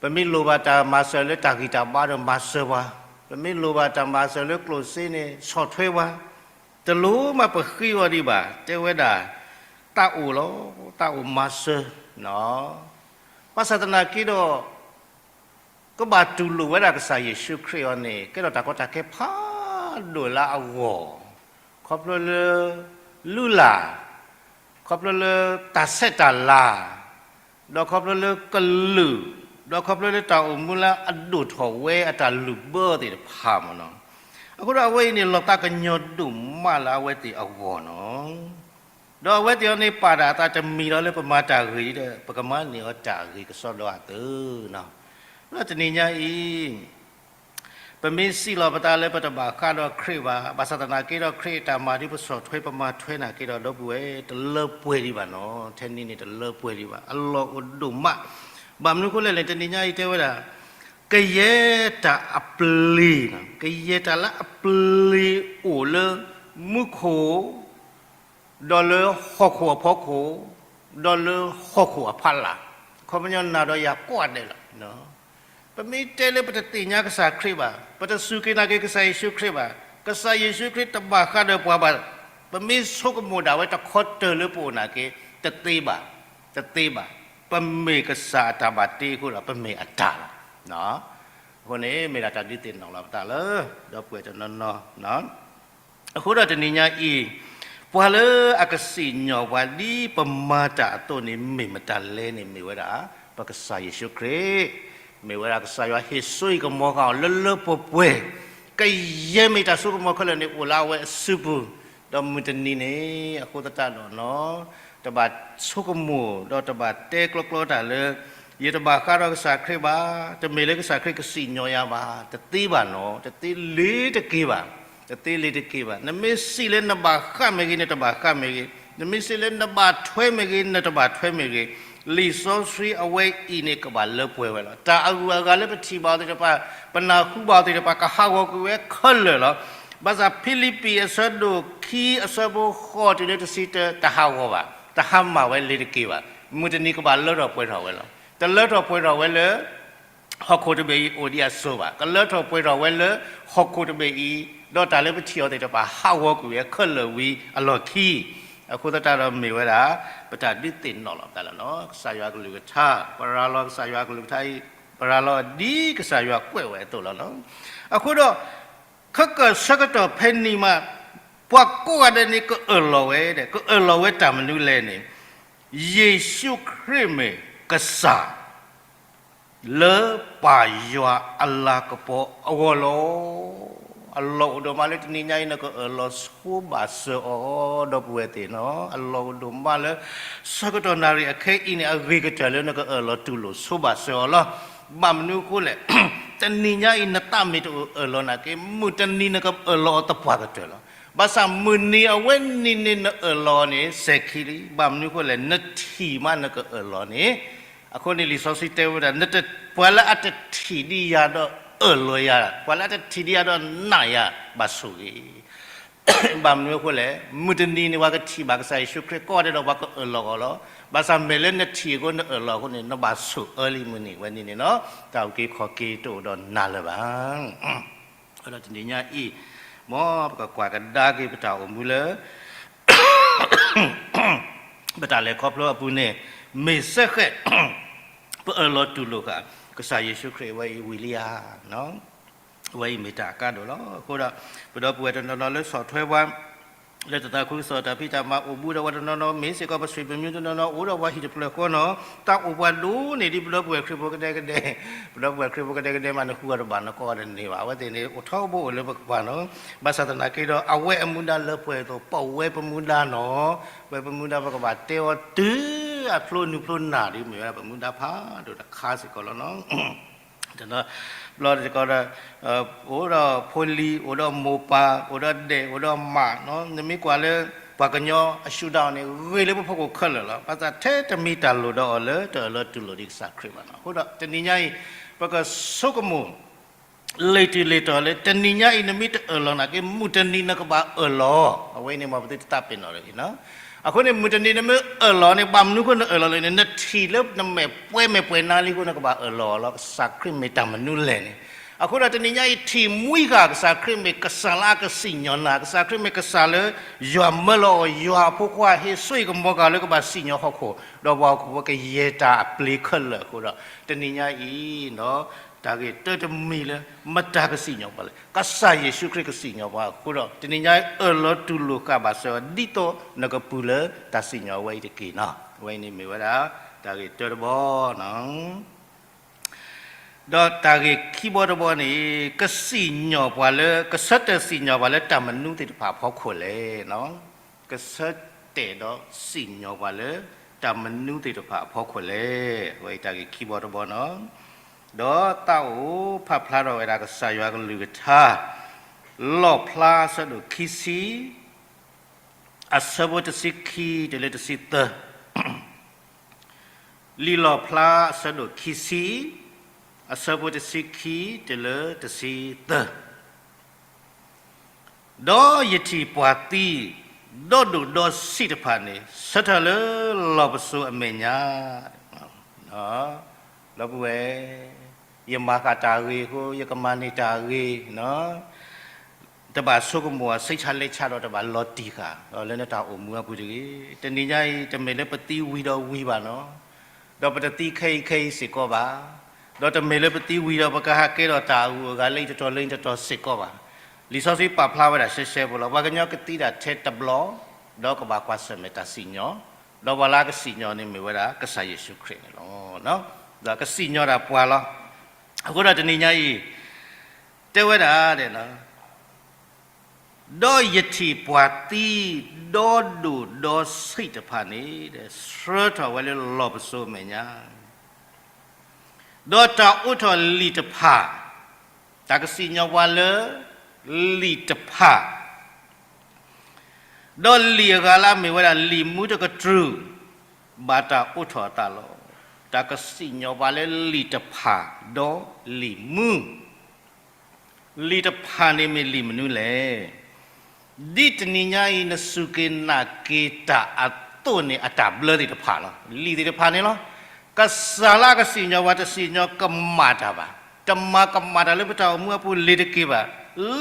ပမ့ၢ်လိၣ်ဘၣ်တၢ်မၤစၢၤလၢတၢ်ဂံၢ်တၢ်ဘါဒီးမၤစၢၤပှၤ, ပမ့ၢ်လိၣ်ဘၣ်တၢ်မၤစၢၤလၢကျိၣ်စ့န့ၣ် ဆီၣ်ထွဲပှၤ, တလိၣ်မးပဃ့အီၤဒံးဘၣ်, တဲဝဲဒၣ် သးအိၣ်လီၤ, သးအိၣ်မၤစၢၤ, ဘၣ်ဆၣ်သနာ်က့ဒီး ကဘၣ်တူၢ်လိာ်ဝဲဒၣ်ကစၢ်ယ့ၣ်ၡူးခရံာ်အံၤန့ၣ် ကဲထီၣ်တၢ်ကီတၢ်ခဲဖးဒိၣ်လၢအဂီၢ်, ခီဖျိလၢ လုၢ်လၢ်, ခီဖျိလၢတၢ်ဆဲးတၢ်လၤ, ဒီးခီဖျိလၢကလုာ်, ဒီးခီဖျိလၢတၢ်အိၣ်မူလၢအဒိၣ်ထီၣ်ဝဲအတၢ်လုၢ်ဘၢသ့ၣ်တဖၣ်မ့ၢ်နီၤ. အဃိဒီးအဝဲအံၤန့ၣ် လီၤသးကညီၤဒိၣ်မးလၢအဝဲသ့ၣ်အဂီၢ်နီၤ. ဒီးအဝဲသ့ၣ်အံၤန့ၣ် ပာ်ဒၣ်အသးတမံၤလီၤလၢပမၤတၢ်ဂ့ၤဒီး ပကမၤန့ၢ်အီၤတၢ်ဂ့ၤကစီဒီအသိးနီၤ. လၢတနံၤညါအံၤ ပမ့ၢ်စံးလီၤပသးလၢပတဘၣ်ဃးဒီးခရံာ်ဘၣ်, ဘၣ်ဆၣ်သနာ်က့ဒီး ခရံာ်အတၢ်မၤဒ်ပဆီၣ်ထွဲပမၤထွဲနာ်က့ဒီး ဒီပုၢ်ဝဲၢ် တလၢပှဲၤဒံးဘၣ်နီၤ, ထဲန့ၣ်န့ၣ် တလၢပှဲၤဒံးဘၣ်, အလီၢ်အိၣ်ဒိၣ်မး. ဘၣ်မနုၤအဃိလဲၣ်န့ၣ် တနံၤညါအံၤတဲဝဲဒၣ် ကယဲၢ်တၢ်အပျ့ၤ, ကယဲၢ်တၢ်လၢအပျ့ၤအိၣ်လၢမူခိၣ် ဒီးလၢဟီၣ်ခိၣ်အဖီခိၣ်, ဒီးလၢဟီၣ်ခိၣ်အဖီလာ်, အခီပညီနၤဒီးယၤကိးဂၤဒဲးလီၤ. ပမ့ၢ်တဲလၢပတသ့ၣ်ညါကစၢ်ခရံာ်ဘၣ်, ပတစူၢ်က့ၤနာ်က့ၤကစၢ်ယ့ၣ်ၡူးခရံာ်ဘၣ်, ကစၢ်ယ့ၣ်ၡူးခရံာ်တဘၣ်ဃးဒီးပှၤဘၣ်, ပမ့ၢ်ဆိကမိၣ်ဒၣ်ဝဲတခီတၢၢ်လၢပအိၣ်နာ်က့, တသ့ဘၣ်, တသ့ဘၣ်. ပမ့ၢ်ကစၢ်အတၢ်ဘၣ်တ့အဃိဒီး ပမ့ၢ်အတၢ်လီၤ. အဃိန့ၣ် မ့ၢ်ဒၣ်တၢ်ဒုးသ့ၣ်နီၣ်လီၤပသးလၢ ဒီပုၢ်ဝဲၢ်တနီၤနီၤ အဃိဒီးတနံၤညါအံၤ ပှၤလၢအကစံၣ်ညီၣ်ပှၤဒ်ပမၤတၢ်အသိးန့ၣ် မ့ၢ်မတၤလဲၣ်န့ၣ် မ့ၢ်ဝဲဒၣ် ပကစၢ်ယ့ၣ်ၡူးခရံာ် မ့ၢ်ဝဲဒၣ်ကစၢ်ယွၤဟ့ၣ်စိဟ့ၣ်ကမီၤဃာ်အီၤလၢလၢပှဲၤပှဲၤ, ကယဲၢ်မ့ၢ်တၢ်စိကမီၤခဲလၢာ်န့ၣ် အိၣ်လၢအဝဲအစုပူၤ, ဒီးမုၢ်တနံၤန့ၣ် အဃိသတးဒီးနီၤ တဘၣ်ဆိကမိၣ် ဒီးတဘၣ်တဲကျီကျီတၢ်လၢ ယတဘၣ်ဃးဒီးကစၢ်ခရံာ်ဘၣ်, တမ့ၢ်လၢကစၢ်ခရံာ်ကစံၣ်ညီၣ်ယၤဘၣ်, တသ့ဘၣ်နီၤ, တသ့လ့ၤတက့ၢ်ဘၣ်, တသ့လ့ၤတက့ၢ်ဘၣ်. နမ့ၢ်စံးလၢနဘၣ်ဃးမ့ၢ်ဂ့ၤ နတဘၣ်ဃးမ့ၢ်ဂ့ၤ, နမ့ၢ်စံးလၢနဘၣ်ထွဲမ့ၢ်ဂ့ၤ နတဘၣ်ထွဲမ့ၢ်ဂ့ၤ, လံာ်စီဆှံအဝဲအံၤန့ၣ်ကဘၣ်လၢပှဲၤဝဲလီၤ. တၢ်အဂုၤအဂၤလၢပထံၣ်ဘၣ်အီၤသ့ၣ်တဖၣ် ပနၢ်ဟူဘၣ်အီၤသ့ၣ်တဖၣ် ကဟးဂီၤကွံာ်ဝဲခဲလၢာ်လီၤ. ဘၣ်ဆၣ်ဖံလံးပံၤအဆၢဒိၣ်ခံအဆၢဖိဃိးတုၤလၢတဆံတၢ တဟးဂီၤဘၣ်, တဟးမၤဝဲလ့ၤတက့ၢ်ဘၣ်. မုၢ်တနံၤကဘၣ်လၢထီၣ်ပှဲၤထီၣ်ဝဲလီၤ. တလၢထီၣ်ပှဲၤထီၣ်ဝဲလၢ ဟီၣ်ခိၣ်တဘ့ၣ်အံၤအိၣ်ဒံးအစိၤဘၣ်, ကလၢထီၣ်ပှဲၤထီၣ်ဝဲလၢဟီၣ်ခိၣ်တဘ့ၣ်အံၤ, ဒီးတၢ်လၢပထံၣ်အီၤသ့ၣ်တဖၣ် ဟးဂီၤကွံာ်ဝဲခဲလၢာ်ဝံၤအလီၢ်ခံ, အဃိသတးဒီးမ့ၢ်ဝဲဒၣ် ပတၢ်ဒုးသ့ၣ်နီၣ်လီၤပသးလီၤနီၤ. ကစၢ်ယွၤကလုၢ်ကထါ, ပရၤလီၤကစၢ်ယွၤကလုၢ်ကထါအံၤ, ပရၤလီၤဒ်ကစၢ်ယွၤကွဲးဝဲအသိးလီၤနီၤ. အဃိဒီး ခဲကၢၣ်ဆၢကတီၢ်ဖဲန့ၣ်မး ပှၤကိးဂၤဒဲးန့ၣ် ကအၢၣ်လီၤဝဲဒီး ကအၢၣ်လီၤဝဲတၢ်မနုၤလဲၣ်န့ၣ်, ယ့ၣ်ၡူးခရံာ်မ့ၢ်ကစၢ် လၢပၢ်ယွၤအလၤကပီၤအဂီၢ်လီၤ. အလီၢ်အိၣ်ဒိၣ်မးလၢတနံၤညါအံၤ နကအၢၣ်လီၤဆိဘၣ်စၢၤအီၤ ဒီပုၢ်ဝဲၢ်သ့ၣ်နီၤ. အလီၢ်အိၣ်ဒိၣ်မးလၢ ဆၢကတီၢ်နၣ်ရံၣ်အခဲအံၤန့ၣ် အဂ့ၤကတၢၢ်လၢနကအၢၣ်လီၤတူၢ်လိာ်ဆိဘၣ်စၢၤအီၤလီၤ. ဘၣ်မနုၤအဃိလဲၣ်, တနံၤညါအံၤ နသးမ့ၢ်တအၢၣ်လီၤနာ်က့ မုၢ်တနံၤနကအၢၣ်လီၤအီၤသပှၢ်ကတၢၢ်လီၤ. ဘၣ်ဆၣ်မုၢ်နံၤအဝဲန့ၣ်န့ၣ် နအၢၣ်လီၤန့ၣ် စဲၤခံလံ. ဘၣ်မနုၤအဃိလဲၣ်, နထံၣ်မးနကအၢၣ်လီၤန့ၣ်, အဃိန့ၣ်လံာ်စီဆှံတဲဝဲဒၣ် နတ, ပှၤလၢအတထံၣ်ဒံးယၤဒီးအၢၣ်လီၤယၤ, ပှၤလၢအတထံၣ်ဒံးယၤဒီးနာ်ယၤ, ဘၣ်ဆိၣ်ဂ့ၤ. ဘၣ်မနုၤအဃိလဲၣ်, မုၢ်တနံၤန့ၣ် ပှၤကထံၣ်ဘၣ်ကစၢ်ယ့ၣ်ၡူးခရံာ်ကိးဂၤဒဲးဒီး ပှၤကအၢၣ်လီၤအီၤလီၤ. ဘၣ်ဆၣ်မ့ၢ်လၢနထံၣ်အဃိနအၢၣ်လီၤအဃိန့ၣ် နဘၣ်ဆိၣ်အၢလံ မုၢ်နံၤဝဲန့ၣ်န့ၣ်လီၤ. တၢ်အုၣ်က့ၤခီၣ်က့ၤတအိၣ်ဒီးနၤလၢၤဘၣ်. ဒီးတနံၤညါအံၤ, မ်ပကကွၢ်ကဒါက့ၤပတၢ်အိၣ်မူလၢ ပတၢ်လဲၤခီဖျိအပူၤန့ၣ်, မ့ၢ်စ့ၢ်ကီး ပအၢၣ်လီၤတူၢ်လိာ်ဃာ် ကစၢ်ယ့ၣ်ၡူးခရံာ်အဝဲအံၤဝံၤလံဧါ. အဝဲအံၤမ့ၢ်တၢ်အကါဒိၣ်လီၤ. အဃိဒီး ပဒီပုၢ်ဝဲၢ်တနီၤနီၤလၢဆီၣ်ထွဲပှၤ လၢတၢ်သးခုကစီၣ်တၢ်ဖံးတၢ်မၤအိၣ်ဘူးဒီးပှၤတနီၤနီၤ မ့ၢ်စ့ၢ်ကီးပဆွေပမျိုးတနီၤနီၤ အိၣ်ဒီးပှၤဟံၣ်တဖျၢၣ်ဃီနီၤ, တၢ်အိၣ်ပှၤဒိၣ်န့ၢ်ဒံးပဒီပုၢ်ဝဲၢ်ခရံာ်ဖိကဒဲကဒဲ, ပဒီပုၢ်ဝဲၢ်ခရံာ်ဖိကဒဲကဒဲမး နဃုအီၤတဘၣ် နကိးအီၤတန့ၢ်ဘၣ်. အဝဲသ့ၣ်န့ၣ် အိၣ်ထီဘိအိၣ်လၢပကပၤနီၤ. ဘၣ်ဆၣ်သနာ်က့ဒီး အဝဲအမူဒါလၢပှဲၤအသိး ပဝဲပမူဒါနီၤ, ပဝဲပမူဒါပကဘၣ်တဲအီၤတုၤအဖျိနုာ်ဖျိနၢ်ဒ်မ့ၢ်ဝဲဒၣ်ပမူဒါဖးဒိၣ်တခါစ့ၢ်ကီးလီၤနီၤ. တဘျီတခီဒီး အိၣ်ဒီးဖိလံၤ အိၣ်ဒီးမိၢ်ပၢ် အိၣ်ဒီးဒဲး အိၣ်ဒီးမးနီၤ, နမ့ၢ်ကွၢ်လၢ ပှၤကညီအရှုထောင့်န့ၣ် ဂ့ၤလၢပဖီခိၣ်ခဲလၢာ်လီၤ. ဘၣ်ဆၣ်ထဲတမံၤတၢ်လိၣ်ဒီးအီၤလၢတအၢၣ်လီၤတူၢ်လိာ်ဒံးကစၢ်ခရံာ်ဘၣ်နီၤ. အဃိဒီးတနံၤညါအံၤ ပကဆိကမိၣ် လ့ၤတုၤလ့ၤတီၤလၢ တနံၤညါအံၤ နမ့ၢ်တအၢၣ်လီၤနာ်က့ မုၢ်တနံၤနကဘၣ်အၢၣ်လီၤ. အဝဲန့ၣ်မ်ပသုတသးပ့ၤနီၣ်တဂ့ၤနီၤ. အဃိန့ၣ် မုၢ်တနံၤနမ့ၢ်အၢၣ်လီၤန့ၣ် ဘၣ်မနုၤအဃိနအၢၣ်လီၤလဲၣ်န့ၣ် နထံၣ်လၢနမဲာ်ပှဲၤမဲာ်ပှဲၤနါလံအဃိ နကဘၣ်အၢၣ်လီၤလီၤ ကစၢ်ခရံာ်မ့ၢ်တၢ်မနုၤလဲၣ်န့ၣ်. အဃိဒီးတနံၤညါအံၤ ထံၣ်မှံဃာ်ကစၢ်ခရံာ်မ့ၢ်ကစၢ်လၢ အကစံၣ်ညီၣ်နၤ, ကစၢ်ခရံာ်မ့ၢ်ကစၢ်လၢ ယွၤမၢလီၤအီၤ ယွၤအဖိခွါ ဟ့ၣ်စိဟ့ၣ်ကမီၤဃာ်လၢကဘၣ်စံၣ်ညီၣ်ဟီၣ်ခိၣ် ဒီးပှၤဟီၣ်ခိၣ်ဖိကယဲၢ်တၢ်အပျ့ၤခဲလၢာ်အဃိဒီး တနံၤညါအံၤနီၤ တၢ်ဂ့ၢ်တၢတမံၤလၢ မတၤကစံၣ်ညီၣ်ပှၤလဲၣ်, ကစၢ်ယ့ၣ်ၡူးခရံာ်ကစံၣ်ညီၣ်ပှၤအဃိဒီး တနံၤညါအံၤအၢၣ်လီၤတူၢ်လိာ်ဃာ်ဘၣ်စၢၤအီၤ ဒ်သိးနကပူၤလၢတၢ်စံၣ်ညီၣ်အဝဲအံၤတက့ၢ်နီၤ. အဝဲအံၤန့ၣ်မ့ၢ်ဝဲဒၣ် တၢ်ဂ့ၢ်တၢတဘီနီၤ. ဒီးတၢ်ဂ့ၢ်ခံဘီတဘီန့ၣ် ကစံၣ်ညီၣ်ပှၤလၢ ကဆၢတဲာ်စံၣ်ညီၣ်ပှၤလၢတၢ်မနုၤသ့ၣ်တဖၣ်အဖီခိၣ်လဲၣ်နီၤ. ကဆၢတဲာ်ဒီးစံၣ်ညီၣ်ပှၤလၢတၢ်မနုၤသ့ၣ်တဖၣ်အဖီခိၣ်လဲၣ်. အဝဲအံၤတၢ်ဂ့ၢ်ခံဘီတဘီနီၤ. ဒီးသးအိၣ်ဖးဖျါထီၣ်ဝဲဒၣ်ကစၢ်ယွၤကလုၢ်ကထါ လီၣ်ဖျါအဆၢဒိၣ်ခံဆံ အဆၢဖိတဆံခံတုၤလၢတဆံသၢ, လံာ်လီၣ်ဖျါအဆၢဒိၣ်ခံဆံ အဆၢဖိတဆံခံတုၤလၢတဆံသၢ. ဒီးယထံၣ်ပှၤသံ ဒီဒိၣ်ဒီဆံးတဖၣ်န့ၣ် ဆၢထၢၣ်လၢလီၢ်ပစိာ်အမဲာ်ညါ, ဒီပုၢ်ဝဲၢ်, ယမၤဃာ်တၢ်ဂ့ၤအဃိ ယကမၤန့ၢ်တၢ်ဂ့ၤ, တဘၣ်ဆိကမိၣ်အစိတ်ချလက်ချဒီး တဘၣ်လီၤတံၢ်ဃာ် ဒီးလၢနတၢ်အိၣ်မူအပူၤတဂ့ၤ. တနံၤညါအံၤ တမ့ၢ်လၢပသံဝံၤဒီးဝံၤဘၣ်နီၤ, ဒီးပတသံခဲအံၤခဲအံၤစ့ၢ်ကီးဘၣ်, ဒီးတမ့ၢ်လၢပသံဝံၤဒီး ပကဟးကဲထီၣ်တၢ်အဂုၤအဂၤလၢအံၤတတီၤလၢအံၤတတီၤစ့ၢ်ကီးဘၣ်. လံာ်စီဆှံပာ်ဖျါဝဲဒၣ်ရှဲရှဲဖိလီၤ. ပှၤကညီကသံဒၣ်ထဲတဘျီ, ဒီးကဘၣ်ကွၢ်ဆၢၣ်မဲာ်တၢ်စံၣ်ညီၣ်, ဒီးပှၤလၢအကစံၣ်ညီၣ်န့ၣ်မ့ၢ်ဝဲဒၣ်ကစၢ်ယ့ၣ်ၡူးခရံာ်န့ၣ်လီၤ. ဒီးကစံၣ်ညီၣ်ဒၣ်ပှၤလီၤ. အဃိဒီးတနံၤညါအံၤ တဲဝဲဒၣ်ဒဲးလီၤ, ဒီးယထံၣ်ပှၤသံ ဒီဒိၣ်ဒီဆံးတဖၣ်န့ၣ် ဆှၢထီၣ်ဝဲလၢလီၢ်ပစိၤအမဲာ်ညါ, ဒီးတၢ်အိးထီၣ်လံာ်တဖၣ်, တၢ်ကစံၣ်ညီၣ်ပှၤလၢ လံာ်တဖၣ် ဒီးလံာ်အဂၤလၢအမ့ၢ်ဝဲဒၣ်လံာ်မူတကတြူၢ်, ဘၣ်တၢ်အိးထီၣ်အသးလီၤ. တၢ်ကစံၣ်ညီၣ်ပှၤလၢလံာ်တဖၣ် ဒီးလံာ်မူ, လံာ်တဖၣ်န့ၣ်မ့ၢ်လံာ်မနုၤလဲၣ်. ဒ်တနံၤညါအံၤ နစူၢ်က့ၤနာ်က့ၤတၢ်အသိးန့ၣ် အတၢ်ဘျၢသ့ၣ်တဖၣ်လီၤ. လံာ်သ့ၣ်တဖၣ်န့ၣ်လီၤ. ကစၢ်လၢအကစံၣ်ညီၣ်ပှၤ တစံၣ်ညီၣ်ကမၣ်တၢ်ဘၣ်, တမၤကမၣ်တၢ်လၢပတၢ်အိၣ်မူအပူၤလ့ၤတက့ၤဘၣ်.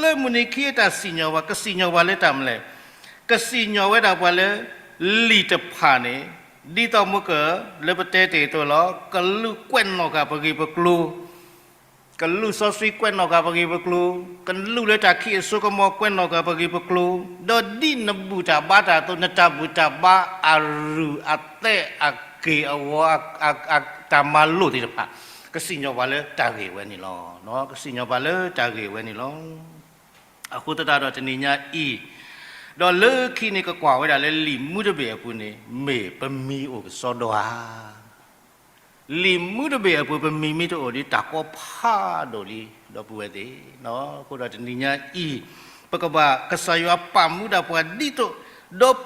လၢမုၢ်နံၤခံအတၢ်စံၣ်ညီၣ်ပှၤ ကစံၣ်ညီၣ်ပှၤလၢတၢ်မနုၤလဲၣ်, ကစံၣ်ညီၣ်ဝဲဒၣ်ပှၤလၢ လံာ်တဖၣ်န့ၣ်, ဒ်သိးမ့ၢ်က လၢပတဲတ့ၢ်အသိးလီၤ, ကလူးကွဲးနီၣ်ဃာ်ပဂ့ၢ်ပကျိၤ, ကလူးစီဆှံကွဲးနီၣ်ဃာ်ပဂ့ၢ်ပကျိၤ, ကလူးလၢတၢ်ခံးအစိကမီၤကွဲးနီၣ်ဃာ်ပဂ့ၢ်ပကျိၤ, ဒီးဒ်နဘူၣ်တၢ်ဘါတၢ်အသိး နတၢ်ဘူၣ်တၢ်ဘါအရူၢ်အသဲးအက့ၢ်အဂီၤ တၢ်မၤလိာ်သ့ၣ်တဖၣ်, ကစံၣ်ညီၣ်ပှၤလၢတၢ်ဂ့ၢ်ဝဲန့ၣ်လီၤ. ကစံၣ်ညီၣ်ပှၤလၢတၢ်ဂ့ၢ်ဝဲန့ၣ်လီၤ. အဃိသတးဒီးတနံၤညါအံၤ, ဒီးလၢခံန့ၣ် ကကွၢ်ဝဲဒၣ်လၢလံာ်မူတဘ့ၣ်အပူၤန့ၣ် မ့ၢ်ပမံၤအိၣ်ကစီဒီဧါ. လံာ်မူတဘ့ၣ်အပူၤ ပမံၤမ့ၢ်တအိၣ်ဒီး တၢ်ကီဖးဒိၣ်လံ ဒီပုၢ်ဝဲၢ်သ့ၣ်. အဃိဒီးတနံၤညါအံၤ, ပကဘၣ်ကစၢ်ယွၤပာ်မူဒၣ်ပှၤဒ်သိး ဒီ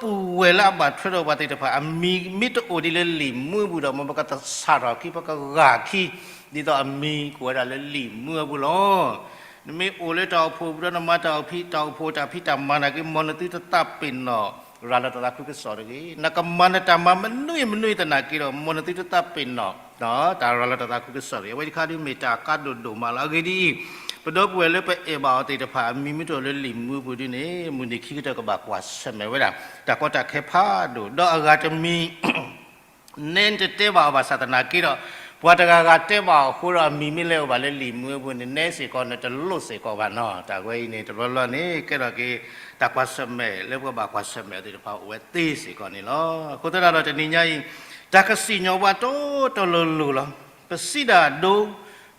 ပုၢ်ဝဲၢ်လၢအဘၣ်ထွဲဒီးပှၤသ့ၣ်တဖၣ် အမံၤမ့ၢ်တအိၣ်ဒ်လၢလံာ်မူအပူၤဒီး မ်ပကသဆၣ်ထီၣ်အခံ ပကဂၢ်အခံ ဒ်သိးအမံၤကအိၣ်ဝဲဒၣ်လၢလံာ်မူအပူၤလီၤ. နမ့ၢ်အိၣ်လၢတၢ်အိၣ်ဖှိၣ်အပူၤဒီး နမၤတၢ်အိၣ်ဖှိၣ် တၢ်အိၣ်ဖှိၣ်တၢ်ဖံးတၢ်မၤနာ်က့ မ်နသုတသးပ့ၤနီၣ် ရၤလီၤတၢ်သးခုကစီၣ်တဂ့ၤ. နကမၤနတၢ်မၤမနုၤမနုၤသနာ်က့ဒီး မ်နသုတသးပ့ၤနီၣ် တၢ်ရၤလီၤတၢ်သးခုကစီၣ်တဂ့ၤ. အဝဲတခါဒုးမ့ၢ်တၢ်ကါဒိၣ်ဒိၣ်မးလီၤ. အဂ့ၢ်ဒ်အံၤ, ပဒီပုၢ်ဝဲၢ်လၢပအဲၣ်ဘၣ်အီၤသ့ၣ်တဖၣ် အမံၤမ့ၢ်တအိၣ်လၢလံာ်မူအပူၤဒ်န့ၣ် မုၢ်နံၤခံကတၢၢ်ကဘၣ်ကွၢ်ဆၢၣ်မဲာ်ဝဲဒၣ် တၢ်ကီတၢ်ခဲဖးဒိၣ် ဒီးအဂၤတမံၤ နဲနတတဲဘၣ်အီၤဘၣ်ဆၣ်သနာ်က့ဒီး, ပှၤတဂၤဂၤတဲဘၣ်အီၤအဃိဒီး အမံၤမ့ၢ်လဲၤအိၣ်ဘၣ်လၢလံာ်မူအပူၤန့ၣ် နဲစ့ၢ်ကီး နတလိၣ်စ့ၢ်ကီးဘၣ်နီၤ. တၢ်ဝဲအံၤန့ၣ် တဘျီဘျီန့ၣ် ကဲထီၣ်က့ၤ တၢ်ကွၢ်ဆၢၣ်မဲာ်လၢပကဘၣ်ကွၢ်ဆၢၣ်မဲာ်သ့ၣ်တဖၣ်အိၣ်ဝဲသ့စ့ၢ်ကီးန့ၣ်လီၤ. အဃိသတးဒီးတနံၤညါအံၤ, တၢ်ကစံၣ်ညီၣ်ပှၤတီတီလိၤလိၤလီၤ. ပစံးဒၣ်ဒိ,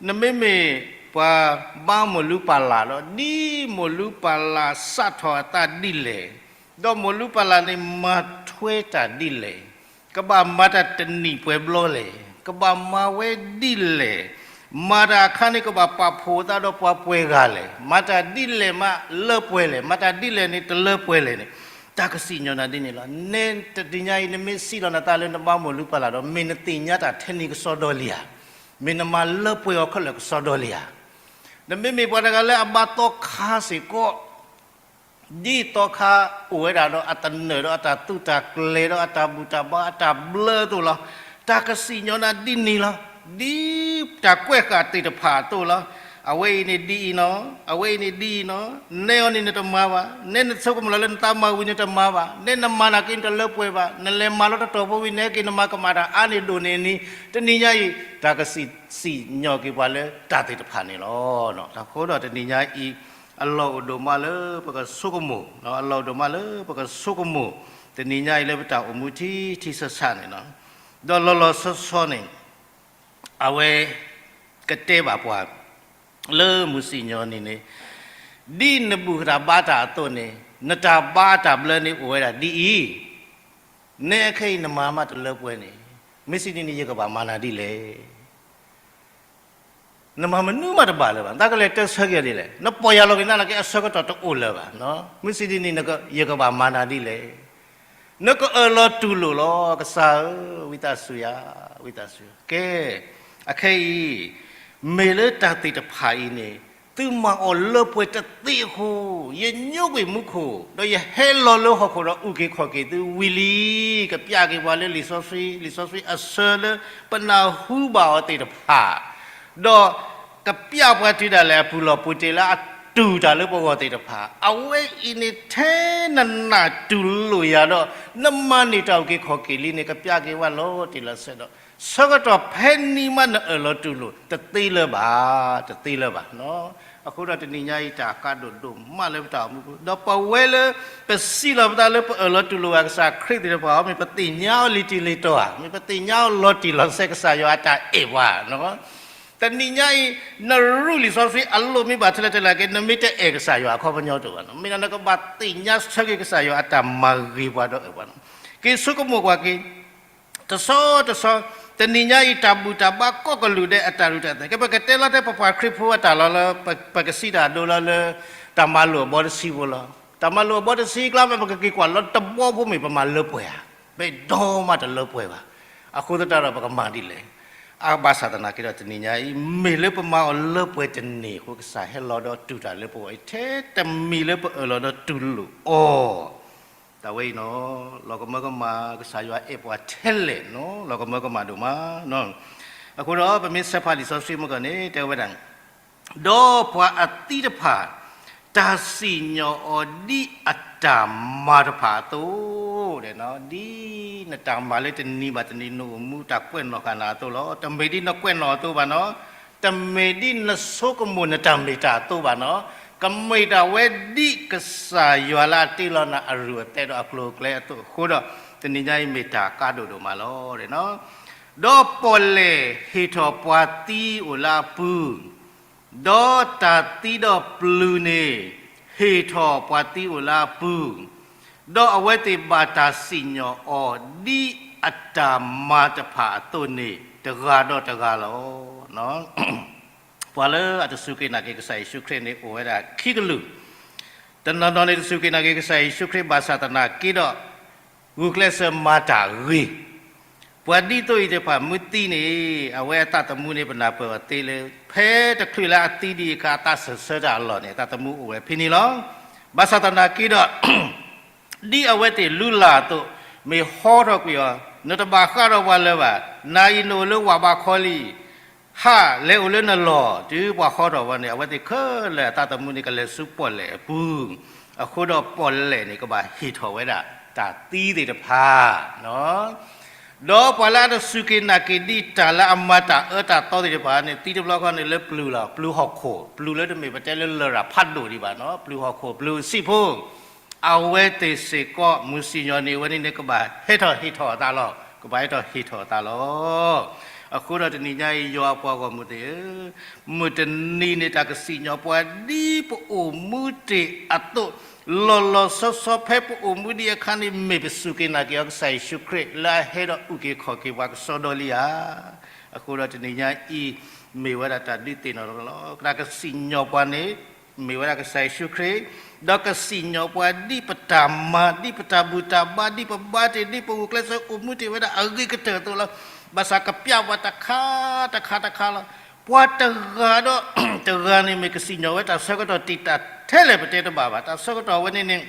နမ့မ့ၢ်ပှၤဘါမိၢ်လုၢ်ပၢ်လၢ်ဒီး ဒ်မိၢ်လုၢ်ပၢ်လၢ်စးထီၣ်အသးဒ်လဲၣ်, ဒီးမိၢ်လုၢ်ပၢ်လၢ်န့ၣ် မၤထွဲတၢ်ဒ်လဲၣ်, ကဘၣ်မၤတၢ်တနံၣ်ပှဲၤဘျီလဲၣ်, ကဘၣ်မၤဝဲဒ်လဲၣ်, မၤတၢ်အခါန့ၣ် ကဘၣ်ပာ်ဖှိၣ်အသးဒီးပှၤပှဲၤဂၤလဲၣ်, မၤတၢ်ဒ်လဲၣ်မးလၢပှဲၤလဲၣ်, မၤတၢ်ဒ်လဲၣ်န့ၣ် တလၢပှဲၤလဲၣ်န့ၣ်, တၢ်ကစံၣ်ညီၣ်နၤဒ်န့ၣ်လီၤ. နဲတနံၤညါအံၤ နမ့ၢ်စံးလီၤနသးလၢနဘါမိၢ်လုၢ်ပၢ်လၢ်ဒီး မ့ၢ်နသ့ၣ်ညါတၢ်ထဲနံၤကစီဒီလံဧါ, မ့ၢ်နမၤလၢပှဲၤအီၤခဲလၢာ်ကစီဒီလံဧါ. နမ့မ့ၢ်ပှၤတဂၤလၢအဘါသီခါစ့ၢ်ကီး ဒ်သီခါအိၣ်ဝဲဒၣ်ဒီးအသနၢၣ်ဒီးအတၢ်သူၣ်တၢ်ကျဲၤဒီးအတၢ်ဘူၣ်တၢ်ဘါ အတၢ်ဘျၢအသိးလီၤ. တၢ်ကစံၣ်ညီၣ်နၤဒ်န့ၣ်လီၤ. ဒ်တၢ်ကွဲးဃာ်သ့ၣ်တဖၣ်အသိးလီၤ. အဝဲအံၤန့ၣ်ဒ်အံၤနီၤ, အဝဲအံၤန့ၣ်ဒ်အံၤနီၤ, နဲအီၤန့ၣ် နတမၤဘၣ်, နဲနဆိကမိၣ်လီၤလၢနသးမၤဝံၤနတမၤဘၣ်, နဲနမၤနာ်က့နတလၢပှဲၤဘၣ်, နလဲၤမၤလီၤတတီၤဖိဝံၤ နဟဲက့ၤနမၤကမၣ်တၢ်အါန့ၢ်ဒိၣ်န့ၢ်အနံၤ, တနံၤညါအံၤ တၢ်ကစံၣ်ညီၣ်က့ၤပှၤလၢတၢ်သ့ၣ်တဖၣ်န့ၣ်လီၤ. အဃိဒီးတနံၤညါအံၤ အလီၢ်အိၣ်ဒိၣ်မးလၢပကဆိကမိၣ်, အလီၢ်အိၣ်ဒိၣ်မးလၢပကဆိကမိၣ်, တနံၤညါအံၤလၢပတၢ်အိၣ်မူထံထံဆးဆးန့ၣ်လီၤ. ဒီးလီၤလီၤဆီဆီန့ၣ် အဝဲကတဲဘၣ်ပှၤ လၢမုၢ်စံၣ်ညီၣ်နံၤန့ၣ်, ဒ်နဘူၣ်တၢ်ဘါတၢ်အသိးန့ၣ် နတၢ်ဘါတၢ်ဘျၢန့ၣ်အိၣ်ဝဲဒၣ်ဒ်အံၤ, နဲအခဲအံၤနမၤမးတလၢပှဲၤန့ၣ်, မ့ၢ်စံးဒ်န့ၣ် ယကဘၣ်မၤနၤဒ်လဲၣ်. နမၤမနုၤမးတဘၣ်လၢၤဘၣ်, နတၢ်ကလဲၤတဆၢက့ၤအီၤဒ်လဲၣ်, နပီၢ်ယၢ်လီၤက့ၤနၤနာ်က့ အဆၢကတီၢ်တအိၣ်လၢၤဘၣ်. မ့ၢ်စံးဒ်န့ၣ် ယကဘၣ်မၤနၤဒ်လဲၣ်. နကအၢၣ်လီၤတူၢ်လိာ်လီၤ, ကစၢ်ဧၢ, ဝံသးစူၤယၤ, ဝံသးစူၤယၤ. ကဲ, အခဲအံၤ, မ့ၢ်လၢတၢ်သ့ၣ်တဖၣ်အံၤန့ၣ် သုမၤအီၤလၢပှဲၤတသ့အဃိ, ယညိကွံာ်မူခိၣ်, ဒီးယဟဲလီၤလၢဟီၣ်ခိၣ်ဒီးအုၣ်က့ၤခီၣ်က့ၤသုဝံၤလံ, ကပျၢ်က့ၤပှၤလၢလံာ်စီဆှံ, လံာ်စီဆှံအဆၢလၢပနၢ်ဟူဘၣ်အီၤသ့ၣ်တဖၣ်, ဒီးကပျၢ်ပှၤတုၤဒၣ်လဲာ်အပူၤလီၢ်ပူၤတ့ၢ်လၢအတူၢ်တၢ်လၢပဂီၢ်သ့ၣ်တဖၣ်, အဝဲအံၤန့ၣ်ထဲနနာ်တူၢ်လိာ်ယၤဒီး နမၤန့ၢ်တၢ်အုၣ်က့ၤခီၣ်က့ၤလံန့ၣ် ကပျၢ်က့ၤဝဲလီၤတံၢ်လီၤဆဲးဒီး ဆၢကတီၢ်ဖဲန့ၣ်မးနအၢၣ်လီၤတူၢ်လိာ် တသ့လၢၤဘၣ်, တသ့လၢၤဘၣ်. အဃိဒီးတနံၤညါအံၤ တၢ်ကါဒိၣ်ဒိၣ်မးလၢပတၢ်အိၣ်မူပူၤ, ဒီးပဝဲလၢပစံးလီၤပသးလၢပအၢၣ်လီၤတူၢ်လိာ်ဘၣ်ကစၢ်ခရံာ်သ့ၣ်တဖၣ်အံၤ မ့ၢ်ပသ့ၣ်ညါအီၤလံၤတံၢ်လံၤတီၤဧါ, မ့ၢ်ပသ့ၣ်ညါအီၤလီၤတံၢ်လီၤဆဲး ကစၢ်ယွၤအတၢ်အဲၣ်ပှၤ, တနံၤညါအံၤ နရူၢ်လံာ်စီဆှံအလိၣ်မ့ၢ်ဘၣ်ထဲလဲၣ်ထဲလဲၣ်က့ နမ့ၢ်တအဲၣ်ကစၢ်ယွၤအခီပညီတအိၣ်ဘၣ်နီၤ. မ့ၢ်ဒၣ်နကဘၣ်သ့ၣ်ညါဆၢက့ၤကစၢ်ယွၤအတၢ်မၤဂ့ၤပှၤဒီးအၢၣ်ပှၤနီၤ. က့ၤဆိကမိၣ်ကွၢ်က့ၤ တဆီတဆီ, တနံၤညါအံၤ တၢ်ဘူၣ်တၢ်ဘါကီၢ်ကလုာ်ဒဲးအတၢ်ရူၢ်တၢ်သဲး ကဲ ပကတဲလီၤတဲာ်ပပှၤခရံာ်ဖိအတၢ်လီၤလၢ ပကစံးတၢ်ဒိလီၤလၢ တၢ်မၤလိာ်အဘီတဆံဖိလီၤ. တၢ်မၤလိာ်အဘီတဆံကျါမး ပကက့ၤကွၢ်လီၤတဘီဖိမ့ၢ် ပမၤလၢပှဲၤဧါ, ဘၣ်ဒီးမးတလၢပှဲၤဘၣ်. အဃိသတးဒီးပကမၤဒ်လဲၣ်. အဘၣ်ဆၣ်သနာ်က့ဒီး တနံၤညါအံၤ မ့ၢ်လၢပမၤအီၤလၢပှဲၤတန့ၢ်အဃိ ကစၢ်ဟဲလီၤဒီးတူၢ်တၢ်လၢပဂီၢ်အံၤ ထဲတမံၤလၢပအၢၣ်လီၤဒီးတူၢ်လိာ်အီၤ တၢ်ဝဲအံၤနီၤ, လီၤကမၢကမၣ် ကစၢ်ယွၤအဲၣ်ပှၤထဲလဲၣ်နီၤ, လီၤကမၢကမၣ်ဒိၣ်မးနီၤ. အဃိဒီး ပမ့ၢ်ဆဲးဖးလံာ်စီဆှံမုၢ်ကီၢ်န့ၣ် တဲဝဲဒၣ်, ဒီးပှၤအသံတဖၣ် တၢ်စံၣ်ညီၣ်အီၤဒ်အတၢ်မၤတဖၣ်အသိး, ဒ်နတၢ်မၤလၢတနံၤဘၣ်တနံၤ နအိၣ်မူတၢ်ကွဲးနီၣ်ဃာ်နၤအသိးလီၤ. တမ့ၢ်ဒ်နကွဲးနီၣ်အသိးဘၣ်နီၤ, တမ့ၢ်ဒ်နဆိကမိၣ်နတၢ်မ့ၢ်တၢ်အသိးဘၣ်နီၤ, ကမ့ၢ်ဒၣ်ဝဲဒ်ကစၢ်ယွၤလၢအတ့လီၤနၤအရူၢ်အသဲးဒီးအကျိၤအကျဲအသိးအဃိဒီး တနံၤညါအံၤမ့ၢ်တၢ်ကါဒိၣ်ဒိၣ်မးလီၤ. ဒီးပီၣ်လဲၣ်ဟ့ၣ်ထီၣ်ပှၤသံအိၣ်လၢအပူၤ, ဒီးတၢ်သံဒီးပျုၤန့ၣ် ဟ့ၣ်ထီၣ်ပှၤသံအိၣ်လၢအပူၤ, ဒီးအဝဲသ့ၣ်ဘၣ်တၢ်စံၣ်ညီၣ်အီၤ ဒ်အတၢ်မၤတဖၣ်အသိးန့ၣ် တဂၤဒီးတဂၤလီၤ. ပှၤလၢအတစူၢ်က့ၤနာ်က့ၤကစၢ်ယ့ၣ်ၡူးခရံာ်န့ၣ် အိၣ်ဝဲဒၣ်ခံကလုာ်, တနီၤနီၤန့ၣ် တစူၢ်က့ၤနာ်က့ၤကစၢ်ယ့ၣ်ၡူးခရံာ်ဘၣ်ဆၣ်သနာ်က့ဒီး ဂုာ်ကျဲးစၢးမၤတၢ်ဂ့ၤ, ပှၤဒ်သိးအံၤတဖၣ်မ့ၢ်သံန့ၣ် အဝဲအသးသမူန့ၣ် ပနၢ်ပၢၢ်အီၤသ့လၢ ဖဲတချုးလၢအသံဒံးအခါ အသးစၢၢ်ဆၢတၢ်အလီၢ်န့ၣ် အသးသမူအိၣ်ဝဲဖဲန့ၣ်လီၤ. ဘၣ်ဆၣ်သနာ်က့ဒီး ဒ်အဝဲသ့ၣ်လုၢ်လၢ်အသိး မ့ၢ်ဟီထီၣ်ကွံာ်အီၤ, နတဘၣ်ဃးဒီးပှၤလၢၤဘၣ်, နၤအံၤနအိၣ်လၢဝၣ်ဘးခီလံ, ဟးလဲၤအိၣ်လၢနလီၢ်, တုၤပှၤဟီထီၣ်ဝဲန့ၣ် အဝဲသ့ၣ်ခဲလၢာ်အသးသမူန့ၣ် ကလဲၤဆူပီၣ်လဲၣ်အပူၤ, အဃိဒီးပီၣ်လဲၣ်န့ၣ် ကဘၣ်ဟ့ၣ်ထီၣ်ဝဲဒၣ် တၢ်သံသ့ၣ်တဖၣ် ဒီးပှၤလၢအတစူၢ်က့ၤနာ်က့ၤဒံးတၢ်လၢအမၤတၢ်အၢတၢ်သီသ့ၣ်တဖၣ်န့ၣ် သံတဘျီဃီန့ၣ်လၢပျုၤလီၤ, ပျုၤဟီၣ်ခိၣ်, ပျုၤလၢတမ့ၢ်ပတဲလၢလရာ်ဖးဒိၣ်ဒံးဘၣ်နီၤ, ပျုၤဟီၣ်ခိၣ်, ပျုၤစံၣ်ဖိ, အဝဲသ့ၣ်စ့ၢ်ကီး မုၢ်စံၣ်ညီၣ်န့ၣ် အဝဲန့ၣ်န့ၣ် ကဘၣ်ဟဲထီၣ်ဟ့ၣ်ထီၣ်အသးလီၤ, ကဘၣ်ဟဲထီၣ်ဟ့ၣ်ထီၣ်အသးလီၤ. အဃိဒီးတနံၤညါအံၤ ယွၤအပှၤဂီၢ်မုၢ်သ့ၣ်ဧၢ, မုၢ်တနံၤန့ၣ် တၢ်ကစံၣ်ညီၣ်ပှၤဒ်ပအိၣ်မူတ့ၢ်အသိး, လီၤလီၤဆီဆီဖဲပအိၣ်မူဒံးအခါန့ၣ် မ့ၢ်ပစူၢ်က့ၤနာ်က့ၤအီၤကစၢ်ယ့ၣ်ၡူးခရံာ် လၢအဟဲဒီးအုၣ်က့ၤခီၣ်က့ၤပှၤကစီဒီလံဧါ. အဃိဒီးတနံၤညါအံၤ မ့ၢ်ဝဲဒၣ်တၢ်ဒုးသ့ၣ်နီၣ်လီၤ, တၢ်ကစံၣ်ညီၣ်ပှၤန့ၣ် မ့ၢ်ဝဲဒၣ်ကစၢ်ယ့ၣ်ၡူးခရံာ်, ဒီးကစံၣ်ညီၣ်ပှၤဒ်ပတၢ်မၤ, ဒ်ပတၢ်ဘူၣ်တၢ်ဘါ, ဒ်ပဘါတ့ၢ်, ဒ်ပဂုာ်ကျဲးစၢးအိၣ်မူတ့ၢ်ဝဲဒၣ်အဂ့ၤကတၢၢ်အသိးလီၤ. ဘၣ်ဆၣ်ကပျၢ်ပှၤတခါတခါတခါလီၤ. ပှၤတဂၤဒီးတဂၤန့ၣ် မ့ၢ်ကစံၣ်ညီၣ်ဝဲတၢ်ဆၢကတီၢ်တံာ်တာ်ထဲလဲၣ် ပတဲတဘၣ်ဘၣ်. တၢ်ဆၢကတီၢ်ဝဲန့ၣ်န့ၣ်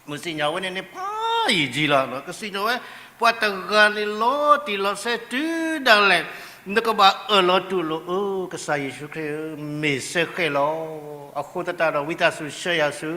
မုၢ်စံၣ်ညီၣ်ဝဲန့ၣ်န့ၣ် ဖးယံာ်ကံလီၤ. ကစံၣ်ညီၣ်ဝဲ ပှၤတဂၤန့ၣ်လီၤတံၢ်လီၤဆဲးတုၤဒၣ်လဲာ်, နကဘၣ်အၢၣ်လီၤတူၢ်လိာ် အၢ ကစၢ်ယ့ၣ်ၡူးခရံာ်ဧၢ, မ့ၢ်စ့ၢ်ကီးလီၤ. အဃိသတးဒီး ဝံသးစူၤဆှၢယၤဆူ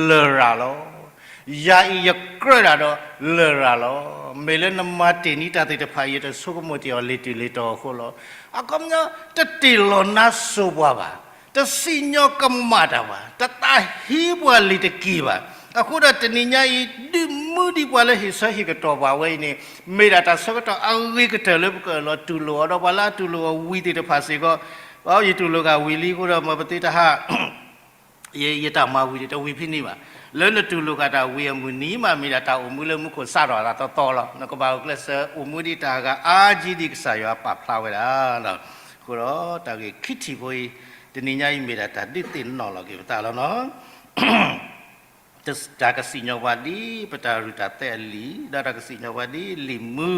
လရာ်လီၤ. ယၤအံၤယကြၢးဒၣ်ဒီးလရာ်လီၤ. မ့ၢ်လၢနမၤတ့ၢ်နံၤတၢ်သ့ၣ်တဖၣ်အံၤ ယတဆိကမိၣ်တ့ၢ်အီၤလ့ၤတုၤလ့ၤတီၤအဃိလီၤ. အခီပညီ တတ့ၢ်လီၤနါစိၤပှၤဘၣ်, တစံၣ်ညီၣ်ကမၣ်တၢ်ဘၣ်, တသးဟ့ပှၤလ့ၤတက့ၢ်ဘၣ်. အဃိဒီးတနံၤညါအံၤ ဒုးမူဒံးပှၤလၢဟ့ၣ်ဆၢဟ့ၣ်ကတီၢ်ပှၤဝဲအံၤန့ၣ် မ့ၢ်ဒၣ်တၢ်ဆၢကတီၢ်အဂ့ၤကတၢၢ်လၢပကအၢၣ်လီၤတူၢ်လိာ်အီၤဒီး ပှၤလၢအတူၢ်လိာ်အီၤဝံၤသ့ၣ်တဖၣ်စ့ၢ်ကီး, ယတူၢ်လိာ်ဂၤဝံၤလံအဃိဒီး မ်ပသ့တဟး ယတၢ်မၤဝံၤန့ၣ် တဝံၤဖဲန့ၣ်ဘၣ်. လၢနတူၢ်လိာ်ဃာ်တၢ်ဝံၤအမုၢ်နံၤမး မ့ၢ်ဒၣ်တၢ်အိၣ်မူလၢမူခိၣ်စးထီၣ်အသးသီသီလီၤ. နကဘၣ်ဂုာ်ကျဲးစၢးအိၣ်မူဒံးတၢ်အဂၤအါကံဒံး ကစၢ်ယွၤပာ်ဖျါဝဲဒၣ်လီၤ. အဃိဒီးတၢ်ဂ့ၢ်ခံထံၣ်ဖိအံၤ တနံၤညါအံၤမ့ၢ်ဒၣ်တၢ်ဒုးသ့ၣ်နီၣ်လီၤက့ၤပသးလီၤနီၤ. တၢ်ကစံၣ်ညီၣ်ပှၤဒ်ပတၢ်ရူၢ်တၢ်သဲအလံာ်, ဒီးတၢ်ကစံၣ်ညီၣ်ပှၤဒ်လံာ်မူ,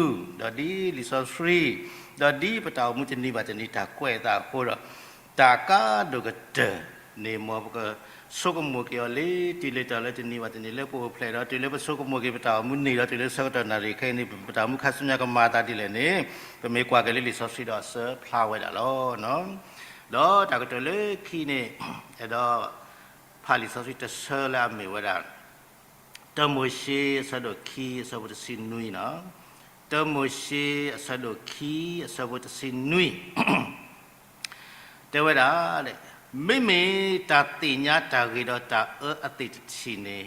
ဒီးဒ်လံာ်စီဆှံ, ဒီးဒ်ပတၢ်အိၣ်မူတနံၤဘၣ်တနံၤတၢ်ကွဲးအသးအဃိဒီး, တၢ်ကါဒိၣ်ကတၢၢ်န့ၣ် မ်ပကဆိကမိၣ်က့ၤအီၤလၢ တုၤလၢတၢ်လၢတနံၤဘၣ်တနံၤလၢပအိၣ်ဖျဲၣ်ဒီး တုၤလၢပဆိကမိၣ်က့ၤပတၢ်အိၣ်မူန့ၣ်ဒီး တုၤလၢဆၢကတီၢ်နၣ်ရံၣ်ခဲအံၤန့ၣ် ပတၢ်အိၣ်မူခါဆူညါကမၤအသးဒ်လဲၣ်န့ၣ် ပမ့ၢ်ကွၢ်က့ၤလၢလံာ်စီဆှံဒီးအစၢဖျါဝဲဒၣ်လီၤ. ဒီးတၢ်ကတၢၢ်လၢခံန့ၣ် အဲၣ်ဒိး ဖးလံာ်စီဆှံတဆၢလၢအမ့ၢ်ဝဲဒၣ် တၢမိၤၡ့ အဆၢဒိၣ်ခံ အဆၢဖိတဆံနွံ, တၢမိၤၡ့ အဆၢဒိၣ်ခံ အဆၢဖိတဆံနွံ တဲဝဲဒၣ်, မ့မ့ၢ်တၢ်သ့ၣ်ညါတၢ်ဂ့ၤဒီးတၢ်အၢအသ့ၣ်တထံၣ်န့ၣ်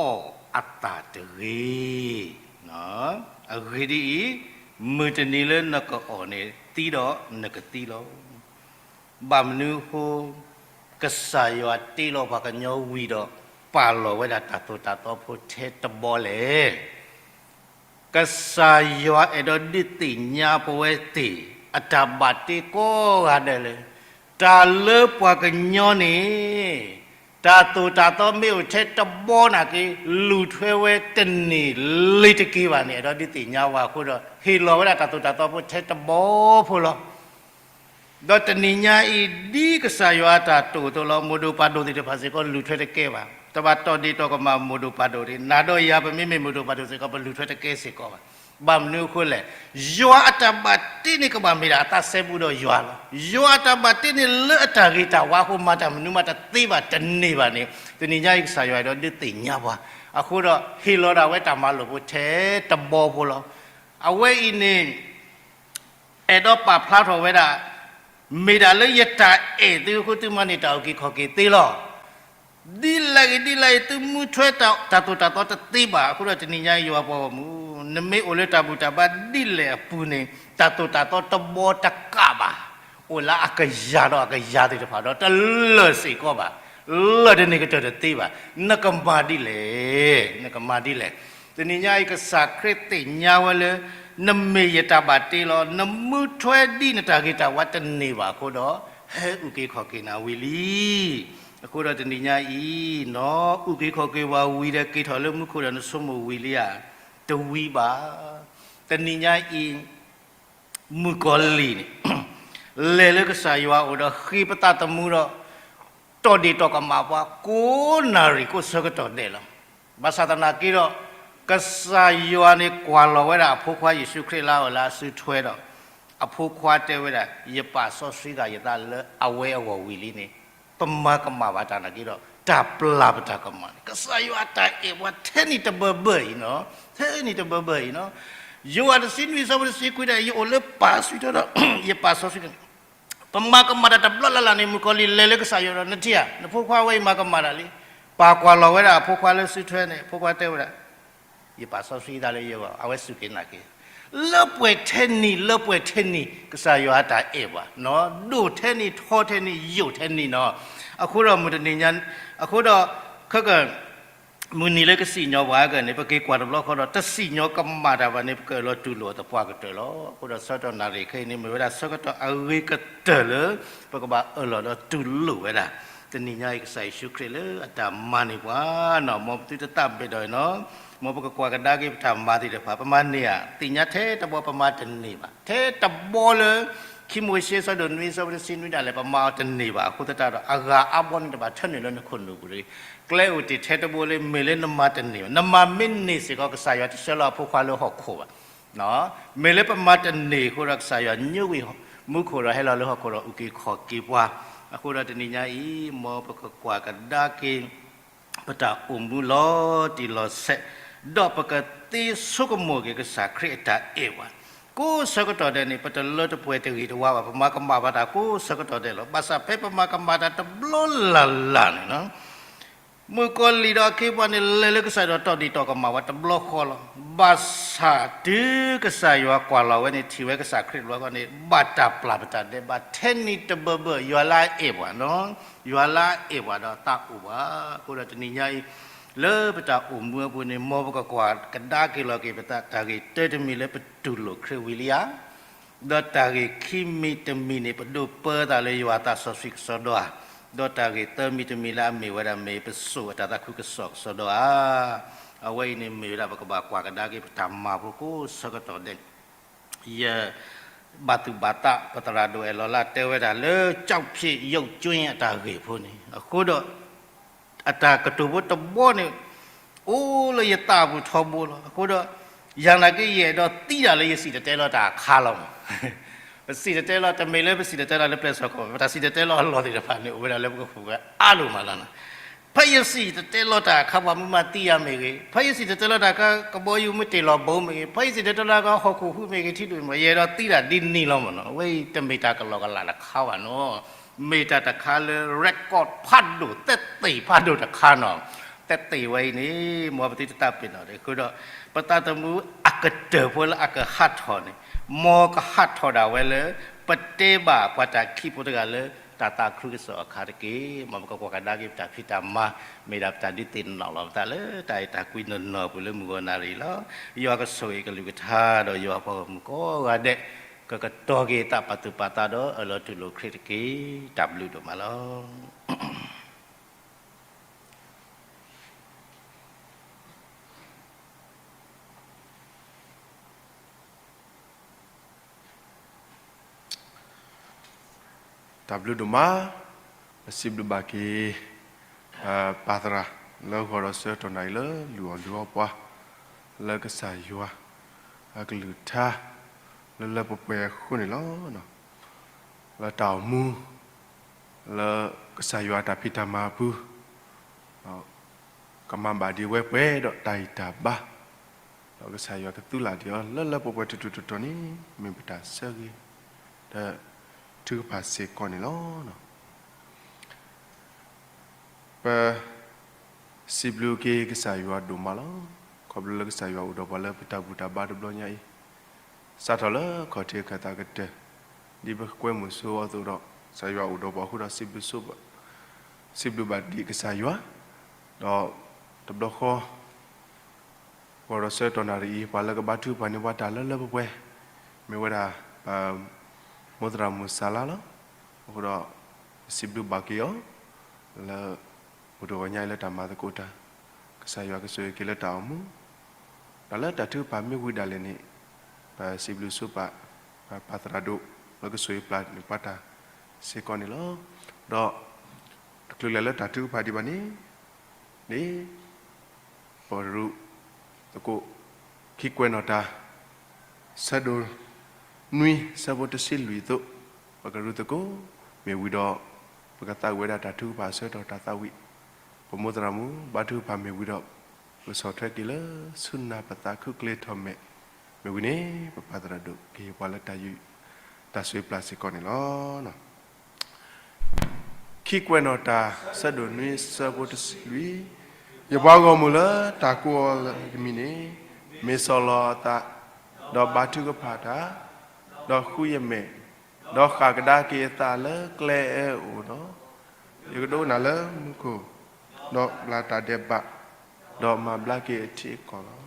အီၣ်အသၣ်တဂ့ၤ. အဂ့ၢ်ဒ်အံၤ, မုၢ်တနံၤလၢနကအီၣ်န့ၣ် သံဒီးနကသံလီၤ. ဘၣ်မနုၤအဃိ ကစၢ်ယွၤတ့လီၤပှၤကညီဝံၤဒီး ပာ်လီၤဝဲဒၣ်တၢ်သိၣ်တၢ်သီဖိထဲတဘီလဲၣ်. ကစၢ်ယွၤအဲၣ်ဒိးဒုးသ့ၣ်ညါပဝဲသ့ၣ် အတၢ်ဘၣ်တ့ကိးဂၤဒဲးလၢ တၢ်လၢပှၤကညီန့ၣ် တၢ်သိၣ်တၢ်သီမ့ၢ်အိၣ်ထဲတဘီနာ်က့ လူၤထွဲဝဲတန့ၢ်လ့ၤတက့ၤဘၣ်န့ၣ် အဲၣ်ဒိးဒုးသ့ၣ်ညါဝဲအဃိဒီး ဟ့ၣ်လီၤဝဲဒၣ်တၢ်သိၣ်တၢ်သီဖိထဲတဘီဖိလီၤ. ဒီးတနံၤညါအံၤ ဒ်ကစၢ်ယွၤအတၢ်တိာ်အသိးလီၤ. မိၢ်ဒိၣ်ပၢ်ဒိၣ်သ့ၣ်တဖၣ်စ့ၢ်ကီး လူၤထွဲတကဲဘၣ်. တဘၣ်တီၢ်ဒ့ၣ်တီၢ်ကမၣ်မိၢ်ဒိၣ်ပၢ်ဒိၣ်တဂ့ၤ. နၤဒီးယၤ ပမ့မ့ၢ်မိၢ်ဒိၣ်ပၢ်ဒိၣ်စ့ၢ်ကီး ပလူၤထွဲတကဲစ့ၢ်ကီးဘၣ်. ဘၣ်မနုၤအဃိလဲၣ်. ယွၤအတၢ်ဘၣ်တ့န့ၣ် ကဘၣ်မ့ၢ်ဒၣ်အသးစဲဘူးဒီးယွၤလီၤ. ယွၤအတၢ်ဘၣ်တ့န့ၣ် လၢအတၢ်ဂ့ၤတၢ်ဝါအဃိ မၤတၢ်မနုၤမးတသ့ဘၣ် တန့ၢ်ဘၣ်န့ၣ် တနံၤညါအံၤ ကစၢ်ယွၤအဲၣ်ဒိးဒုးသ့ၣ်ညါပှၤ အဃိဒီး ဟ့ၣ်လီၤဒၣ်ဝဲတၢ်မၤလိာ်ဖိထဲတဘီဖိလီၤ. အဝဲအံၤန့ၣ် အဲၣ်ဒိးပာ်ဖျါထီၣ်ဝဲဒၣ် မ့ၢ်ဒၣ်လၢယတၢ်အဲၣ်သုအဃိ သုမၤန့ၢ်တၢ်အုၣ်က့ၤခီၣ်က့ၤသ့လီၤ. ဒ်လဲၣ်ဂ့ၤဒ်လဲၣ်ဂ့ၤ သုမူထွဲတၢ်သိၣ်တၢ်သီတသ့ဘၣ်. အဃိဒီးတနံၤညါအံၤ ယွၤပှၤဂီၢ်မုၢ် နမ့ၢ်အိၣ်လၢတၢ်ဘူၣ်တၢ်ဘါဒ်လဲၣ်အပူၤန့ၣ် တၢ်သိၣ်တၢ်သီတဘီတကးဘၣ် အိၣ်လၢအကယၤဒီးအကယၤသ့ၣ်တဖၣ်ဒီး တလၢာ်စ့ၢ်ကီးဘၣ်. လၢာ်တန့ၢ်ကတၢၢ်တသ့ဘၣ်. နကမၤဒ်လဲၣ်, နကမၤဒ်လဲၣ်. တနံၤညါအံၤ ကစၢ်ခရံာ်သ့ၣ်ညါဝဲလၢ နမ့ၢ်ယတၢ်ဘၣ်တ့လီၤ. နမူထွဲဒ်နတၢ်ဂ့ၤတၢ်ဝါတန့ၢ်ဘၣ်အဃိဒီး ဟဲအုၣ်က့ၤခီၣ်က့ၤနၤဝံၤလံ. အဃိဒီးတနံၤညါအံၤ နအုၣ်က့ၤခီၣ်က့ၤဝဲဝံၤဒီး က့ၤထီၣ်လၢမူခိၣ်ဒီး နဆိကမိၣ်ဝံၤလံဧါ. တဝံၤဘၣ်. တနံၤညါအံၤ မုၣ်ကီၤလံၢ်န့ၣ် လဲၤလၢကစၢ်ယွၤအအိၣ်ဒီး ဃ့ပသးသမူဒီး တီၢ်ဒ့ၣ်တီၢ်ကမၣ်ပှၤ ကိးနၣ်ရံၣ်ကိးဆၢကတီၢ်ဒဲးလီၤ. ဘၣ်ဆၣ်သနာ်က့ဒီး ကစၢ်ယွၤန့ၣ် ကွၢ်လီၤဝဲဒၣ်အဖိခွါယ့ၣ်ၡူးခရံာ်လၢအအိၣ်လၢအစုထွဲဒီး အဖိခွါတဲဝဲဒၣ် ယပာ်စီဆှံဃာ်ယသးလၢအဝဲအဂီၢ်ဝံၤလံန့ၣ် ပမၤကမၣ်ဘၣ်တၢ်နာ်က့ဒီး တၢ်ပျၢ်ပတၢ်ကမၣ်န့ၣ် ကစၢ်ယွၤအတၢ်အဲၣ်ပှၤထဲနံၤတဘၢဘၢအံၤနီၤ, ထဲနံၤတဘၢဘၢအံၤနီၤ. ယိၤဟၣ်တဆံနွံ အဆၢဖိတဆံခွံဒၣ် ယအိၣ်လၢပၢ်စုထွဲဒီး ယပာ်စီဆှံန့ၣ် ပမၤကမၣ်တၢ်တဘျီလၢ်လၢ်န့ၣ် မုၣ်ကီၤလံၢ်လဲၤလၢကစၢ်ယွၤဒီး နထံၣ်ဧါ, နဖိခွါဝဲအံၤမၤကမၣ်တၢ်လံ. ပၢ်ကွၢ်လီၤဝဲဒၣ်အဖိခွါလၢစုထွဲန့ၣ် အဖိခွါတဲဝဲဒၣ် ယပာ်စီဆှံသးလၢယဂီၢ် အဝဲစူၢ်က့ၤနာ်က့ၤ. လၢပှဲၤထဲနံၤ လၢပှဲၤထဲနံၤ ကစၢ်ယွၤအတၢ်အဲၣ်ပှၤနီၤ, ဒိၣ်ထဲနံၤ ထီထဲနံၤ ယိာ်ထဲနံၤနီၤ. အဃိဒီးမုၢ်တနံၤညါ အဃိဒီး ခဲက မုၢ်နံၤလၢကစံၣ်ညီၣ်ပှၤကန့ၣ် ပက့ၤကွၢ်တဘျီဃီဒီး တစံၣ်ညီၣ်ကမၣ်တၢ်ဘၣ်န့ၣ် ပကအၢၣ်လီၤတူၢ်လိာ်အသပှၢ်ကတၢၢ်လီၤ. အဃိဒီးဆၢကတီၢ်နၣ်ရံၣ်ခဲအံၤန့ၣ် မ့ၢ်ဝဲဒၣ်ဆၢကတီၢ်အဂ့ၤကတၢၢ်လၢ ပကဘၣ်အၢၣ်လီၤဒီးတူၢ်လိာ်ဝဲဒၣ် တနံၤညါအံၤကစၢ်ယ့ၣ်ၡူးခရံာ်လၢအတၢ်မၤန့ၢ်ပှၤနီၤ. မ်ပသုတသးဘၣ်ဒီးနီၤ, မ်ပကကွၢ်ကဒါက့ၤပတၢ်မၤသ့ၣ်တဖၣ် ပမၤန့ၢ်ဧါ, သ့ၣ်ညါထဲတဘီပမၤတန့ၢ်ဘၣ်. ထဲတဘီလၢ ခံမိၤၡ့ အဆၢဒိၣ်နွံ အဆၢဖိတဆံနွံဒၣ်လဲာ် ပမၤအီၤတန့ၢ်ဘၣ်. အဃိသတးဒီး အဂၤအါဘီန့ၣ် တဘၣ်ထၢနုာ်လၢနခိၣ်နူာ်ပူၤတဂ့ၤ. ကျဲအိၣ်တ့ၢ်ထဲတဘိလၢ မ့ၢ်လၢနမၤတန့ၢ်ဘၣ်. နမၤမ့ၢ်န့ၢ်စ့ၢ်ကီး ကစၢ်ယွၤတဆှၢလီၤအဖိခွါလၢဟီၣ်ခိၣ်ဘၣ်. မ့ၢ်လၢပမၤတန့ၢ်အဃိဒီး ကစၢ်ယွၤညိကွံာ်မူခိၣ်ဒီး ဟဲလီၤလၢဟီၣ်ခိၣ်ဒီး အုၣ်က့ၤခီၣ်က့ၤပှၤ. အဃိဒီးတနံၤညါအံၤ မ်ပကကွၢ်ကဒါက့ၤ ပတၢ်အိၣ်မူလီၤတံၢ်လီၤဆဲး, ဒီးပကသ့ဆိကမိၣ်က့ၤကစၢ်ခရံာ်အတၢ်အဲၣ်ပှၤ ကိးဆၢကတီၢ်ဒဲးန့ၣ် ပတလၢတပှဲၤတဂ့ၤတဝါဘၣ်, ပမၤကမၣ်ဘၣ်တၢ်ကိးဆၢကတီၢ်ဒဲးလီၤ. ဘၣ်ဆၣ်ဖဲပမၤကမၣ်တၢ်တဘျီလၢ်လၢ်န့ၣ် မုၣ်ကီၤလံၢ်ဒီးအခ့အပှၤန့ၣ် လဲၤလၢကစၢ်ယွၤဒီး တီၢ်ဒ့ၣ်တီၢ်ကမၣ်ဝဲတဘျီဃီလီၤ. ဘၣ်ဆၣ်တုၤကစၢ်ယွၤကွၢ်လီၤဝဲန့ၣ် ထံၣ်ဝဲကစၢ်ခရံာ်တဘျီဃီန့ၣ် ဘၣ်တၢ်ပျၢ်ပတၢ်ဒဲးဘးထဲနံၤတဘၢဘၢ ယွၤလၢအအဲၣ်ပှၤနီၤ, ယွၤလၢအအဲၣ်ပှၤဒီးသးအိၣ်ဘၣ်. အဃိဒီးတနံၤညါအံၤ လၢပတၢ်အိၣ်မူအပူၤန့ၣ် မ်ပကကွၢ်ကဒါက့ၤလီၤက့ၤပသး တၢ်ဂ့ၢ်တၢတမံၤလၢပတူၢ်လိာ်ခရံာ်ဝံၤလံဧါ. ဒီးတၢ်ဂ့ၢ်ခံမံၤတမံၤန့ၣ် ပဒိးပၢသးလၢယွၤအသးစီဆှံကစီဒီဧါ. ဒီးတၢ်ဂ့ၢ်သၢမံၤတမံၤလၢအမ့ၢ်ဝဲဒၣ် မ့ၢ်ပစိာ်အတၢ်သးခုကစီၣ်ကစီဒီဧါ. အဝဲအံၤန့ၣ်မ့ၢ်ဝဲဒၣ် ပကဘၣ်ကွၢ်ကဒါက့ၤပတၢ်မၤဖိကိးဆၢကတီၢ်ဒဲး ယဘၣ်သူၣ်ဘၣ်သး ပသရၣ်ဒိၣ်အဲၣ်လီၤလၢတဲဝဲဒၣ်လၢ ကျောက်ဖြစ်ရုပ်ကြွင်း အတၢ်ဂ့ၢ်ဖိန့ၣ် အဃိဒီး အတၢ်ကတိၤဖိတဘီန့ၣ် အိၣ်လၢယသးပူၤထီဘိလီၤ. အဃိဒီး ယၤနာ်က့ ယအဲၣ်ဒိးသံတၢ်လၢယစံၣ်တဲၤတဲလီၤတၢ်အခါလီၤ. ပစံၣ်တဲၤတဲလီၤ တမ့ၢ်လၢပစံၣ်တဲၤတဲလီၤလၢပျဲၢ်စီၣ်ကီၢ်, ပတၢ်စံၣ်တဲၤတဲလီၤအလီၢ်သ့ၣ်တဖၣ်န့ၣ် အိၣ်ဝဲဒၣ်လၢပကဃုာ်ဝဲအါဒိၣ်မးလီၤ. ဖဲယစံၣ်တဲၤတဲလီၤတၢ်အခါ ပှၤမုၢ်မၤသံယၤမ့ၢ်ဂ့ၤ, ဖဲယစံၣ်တဲၤတဲလီၤတၢ်အခါ ကဘီယူၤမ့ၢ်တ့ၢ်လီၤဘိမ့ၢ်ဂ့ၤ, ဖဲယစံၣ်တဲၤတဲလီၤတၢ်အခါ ဟီၣ်ခိၣ်ဟူးမ့ၢ်ဂ့ၤ ထံဒိၣ်မ့ၢ်ဂ့ၤ ယအဲၣ်ဒိးသံတၢ်ဒ်န့ၣ်လီၤမ့ၢ်နီၤ. အဝဲအံၤတမ့ၢ်တၢ်ကလီကလးတခါဘၣ်နီၤ. မ့ၢ်တၢ်တခါလၢ record ဖးဒိၣ် သက်သေ ဖးဒိၣ်တခါနီၤ. သက်သေ ဝဲအံၤန့ၣ် မ်ပသုတသးပ့ၤနီၣ်တဂ့ၤ. အဃိဒီး ပသးသမူအကတၢၢ်ဖိလၢအကဟးထီၣ်န့ၣ် မ်ကဟးထီၣ်ဒၣ်ဝဲလၢ ပတဲဘၣ်ပှၤတၢ်ခံးဖိတဂၤလၢ တၢ်သးခုကစီၣ်အခါတက့ၢ်. မ်ပကကွၢ်ကဒါက့ၤပတၢ်ဖံးတၢ်မၤ မ့ၢ်ဒၣ်ပတၢ်ဒုးသ့ၣ်နီၣ်လီၤပသးလၢတၢ်အဲၣ်တၢ်ကွံနီၢ်နီၢ်ပူၤလၢမုၢ်ဂီၤနၣ်ရံၣ်လီၤ. ယွၤကဆိၣ်ဂ့ၤကလုၢ်ကထါဒီးယွၤပှၤဂီၢ်မုၢ်ကိးဂၤဒဲး ကကတီၤက့ၤသးပာ်သူၣ်ပာ်သးဒီးအၢၣ်လီၤတူၢ်လိာ်ခရံာ်တက့ၢ်. တၢ်ဘျုးဒိၣ်မးလီၤ. တၢ်ဘျုးဒိၣ်မး, ပစံးဘျုးဘၣ်က့ၤ ပပၢ်သရၣ်လၢဂီၤဒီးဆၢကတီၢ်နၣ်ရံၣ်လၢလုၢ်အီၣ်လုၢ်အီပှၤ လၢကစၢ်ယွၤအကလုၢ်ကထါ လၢလၢပှဲၤပှဲၤအဃိန့ၣ်လီၤ. လၢတၢ်အိၣ်မူ လၢကစၢ်ယွၤအတၢ်ဖံးတၢ်မၤအပူၤ ကမၤဘၣ်ဒံးဝဲပှဲၤဒီးတၢ်ဂံၢ်တၢ်ဘါ, ဒီးကစၢ်ယွၤကသုးလၢ်ဒံးအီၤ လၢလၢပှဲၤပှဲၤထူထူတီတီန့ၣ် မ့ၢ်ပတၢ်ဆၢဂ့ၤ ဒီးထုကဖၣ်စ့ၢ်ကီးန့ၣ်လီၤ. ပစံးဘျုးက့ၤကစၢ်ယွၤဒိၣ်မးလီၤ. ခီဖျိလၢကစၢ်ယွၤအိၣ်ဒီးပှၤလၢပတၢ်ဘူၣ်တၢ်ဘါတဘျီညါအံၤ, စးထီၣ်လၢခီၣ်ထံးခၢၣ်သးကတၢၢ် ဒ်ပကကွဲမုာ်ဆိအီၤအသိးဒီး ကစၢ်ယွၤအိၣ်ဒီးပှၤအဃိဒီး စံးဘျုးဘၣ်ဒံးကစၢ်ယွၤ, ဒီးတဘျီဃီ ဂီၤဒီးဆၢကတီၢ်နၣ်ရံၣ်အံၤ ပှၤလၢကဘါထုကဖၣ်န့ၢ်ပှၤတၢ်လၢလၢပှဲၤပှဲၤ မ့ၢ်ဝဲဒၣ် ပမိၢ်သရၣ်မုၣ်စၤလါလီၤ. အဃိဒီး ပစံးဘျုးဘၣ်က့ၤအီၤ လၢမုၢ်တဂီၤညါအံၤလၢတၢ်မၤသကိးတၢ်, ကစၢ်ယွၤကဆိၣ်ဂ့ၤက့ၤလၢတၢ်အိၣ်မူ, ဒီးလၢတၢ်ထုကဖၣ်မ့ၢ်ဝံၤဒၣ်လဲာ်န့ၣ် ပစံးဘျုးဆိပာ် ပပၢ်သရၣ်ဒိၣ် လၢကဆိၣ်ဂ့ၤပျၢ်န့ၢ်ပှၤတၢ်စ့ၢ်ကီးန့ၣ်လီၤ. ဒီးတချုးလဲၤလၢတၢ်ထုကဖၣ်ဒံးဘၣ်န့ၣ် န့ၣ် ပကရူၢ်သကိး ခံကွဲးနီၣ်တၢ် ဆၢဒိၣ်နွံ ဆၢဖိတဆံလွံၢ်အသိး ပကရူၢ်သကိး မ့ၢ်ဝံၤဒီး ပကသးဝံၣ်ဝဲဒၣ်တၢ်ထုကဖၣ်အဆၢကတီၢ်တၢ်သးဝံၣ်, ပမိၢ်သရၣ်မုၣ် ဘါထုကဖၣ်မ့ၢ်ဝံၤဒီး ပကဆီၣ်ထွဲက့ၤလၢဆူနၢ်ပသးခုကလ့ၤထီၣ်မဲာ်, မ့ၢ်ဝံၤန့ၣ် ပပၢ်သရၣ်ဒိၣ်ကဟ့ၣ်ပှၤလၢတၢ် တၢ်ဆိၣ်ဂ့ၤပျၢ်စ့ၢ်ကီးန့ၣ်လီၤ. ခံကွဲးနီၣ်တၢ် ဆၢဒိၣ်နွံ ဆၢဖိတဆံလွံၢ်, ယပှၤဂီၢ်မုၢ်လၢတၢ်ကိးအီၤလၢယမံၤန့ၣ် မ့ၢ်ဆီၣ်လီၤအသး, ဒီးဘါထုကဖၣ်တၢ်, ဒီးဃုယမဲာ်, ဒီးဃၣ်ကဒါက့ၤအသးလၢကျဲအၢအအိၣ်ဒီး, ယကဒိကနၣ်လၢမူခိၣ်, ဒီးဘျၣ်တၢ်ဒဲးဘး, ဒီးမၤဘျါက့ၤအထံအကီၢ်လီၤ.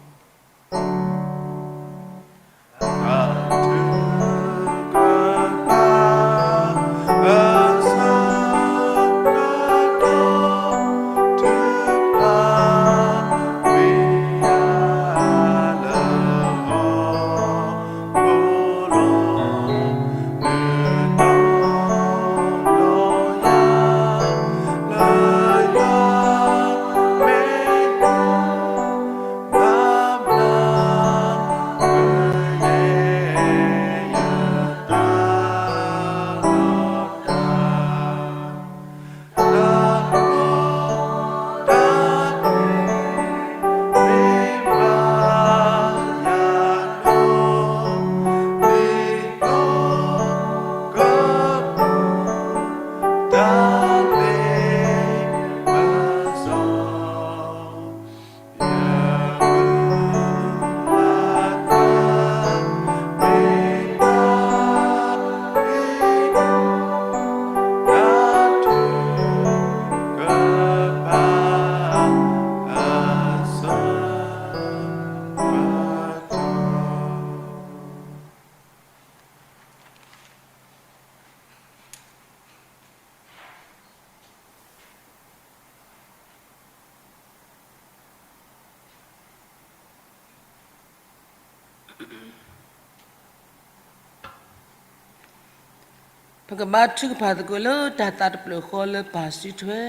ပကဘါထုကဖၣ်သကိးလၢတၢ်သးတဖျၢၣ်ဃီလၢပၢ်စုထွဲ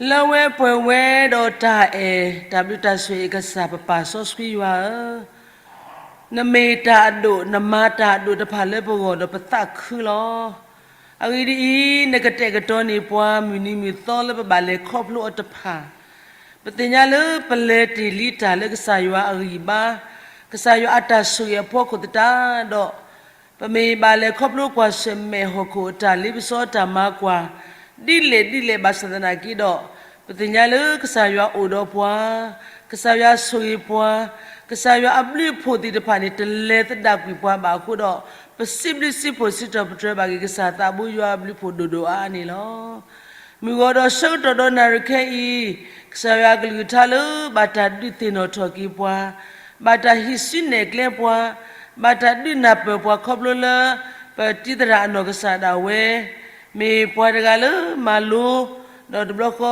လၢဝဲပှဲၤဝဲဒီးတၢ်အဲၣ် တၢ်ဘျုးတၢ်ဆိၣ်ဂ့ၤကစၢ်ပပၢ်စီဆှံယွၤဧၢ, နမ့ၢ်တၢ်အဒိၣ် နမၤတၢ်အဒိၣ်တဖၣ်လၢပဂီၢ်ဒီးပသးခုလီၤ. အဂ့ၢ်ဒ်အံၤ, နကတဲာ်ကတီၤန့ၢ်ပှၤမုၢ်နံၤမုၢ်သီလၢပဘၣ်လဲၤခီဖျိအီၤတဖၣ်, ပသ့ၣ်ညါလၢပလဲၤတ့ၢ်လံတၢ်လၢကစၢ်ယွၤအဂံၢ်ဘါ, ကစၢ်ယွၤအတၢ်ဆိၣ်ဂ့ၤအဖီခိၣ်သတးဒီး ပမ့ၢ်ဘၣ်လဲၤခီဖျိကွၢ်ဆၢၣ်မဲာ်ဟီၣ်ခိၣ်အတၢ်လ့ပစီတၢ်မၤကွၢ် ဒ်လဲၣ်ဒ်လဲၣ်ဘၣ်ဆၣ်သနာ်က့ဒီး, ပသ့ၣ်ညါလၢကစၢ်ယွၤအိၣ်ဒီးပှၤ, ကစၢ်ယွၤဆိၣ်ဂ့ၤပှၤ, ကစၢ်ယွၤအဘျုးအဖှိၣ်သ့ၣ်တဖၣ်န့ၣ် တလဲၤသဒၣ်ကွံာ်ပှၤဘၣ်အဃိဒီး, ပစံးဘျုးစံးဖှိၣ်စံးထီၣ်ပတြၢၤဘၣ်က့ၤ ကစၢ်သးဘိယွၤအဘျုးအဖှိၣ်ဒိၣ်ဒိၣ်အါအါန့ၣ်လီၤ. မုၢ်ဂီၤဒီးဆၢကတီၢ်ဒီးနၣ်ရံၣ်ခဲအံၤ, ကစၢ်ယွၤအကလုၢ်ကထါလၢ ဘၣ်တၢ်ဒုးသ့ၣ်နီၣ်ထီၣ်က့ၤပှၤ, ဘၣ်တၢ်ဟံးစုနဲၣ်ကျဲပှၤ, ဘၣ်တၢ်ဒုးနၢ်ပၢၢ်ပှၤခီဖျိလၢ ပတံၤသရၣ်အနီၢ်ကစၢ်ဒၣ်ဝဲ မ့ၢ်ပှၤတဂၤလၢမၤလိ, ဒီးတဘျီဃီဖ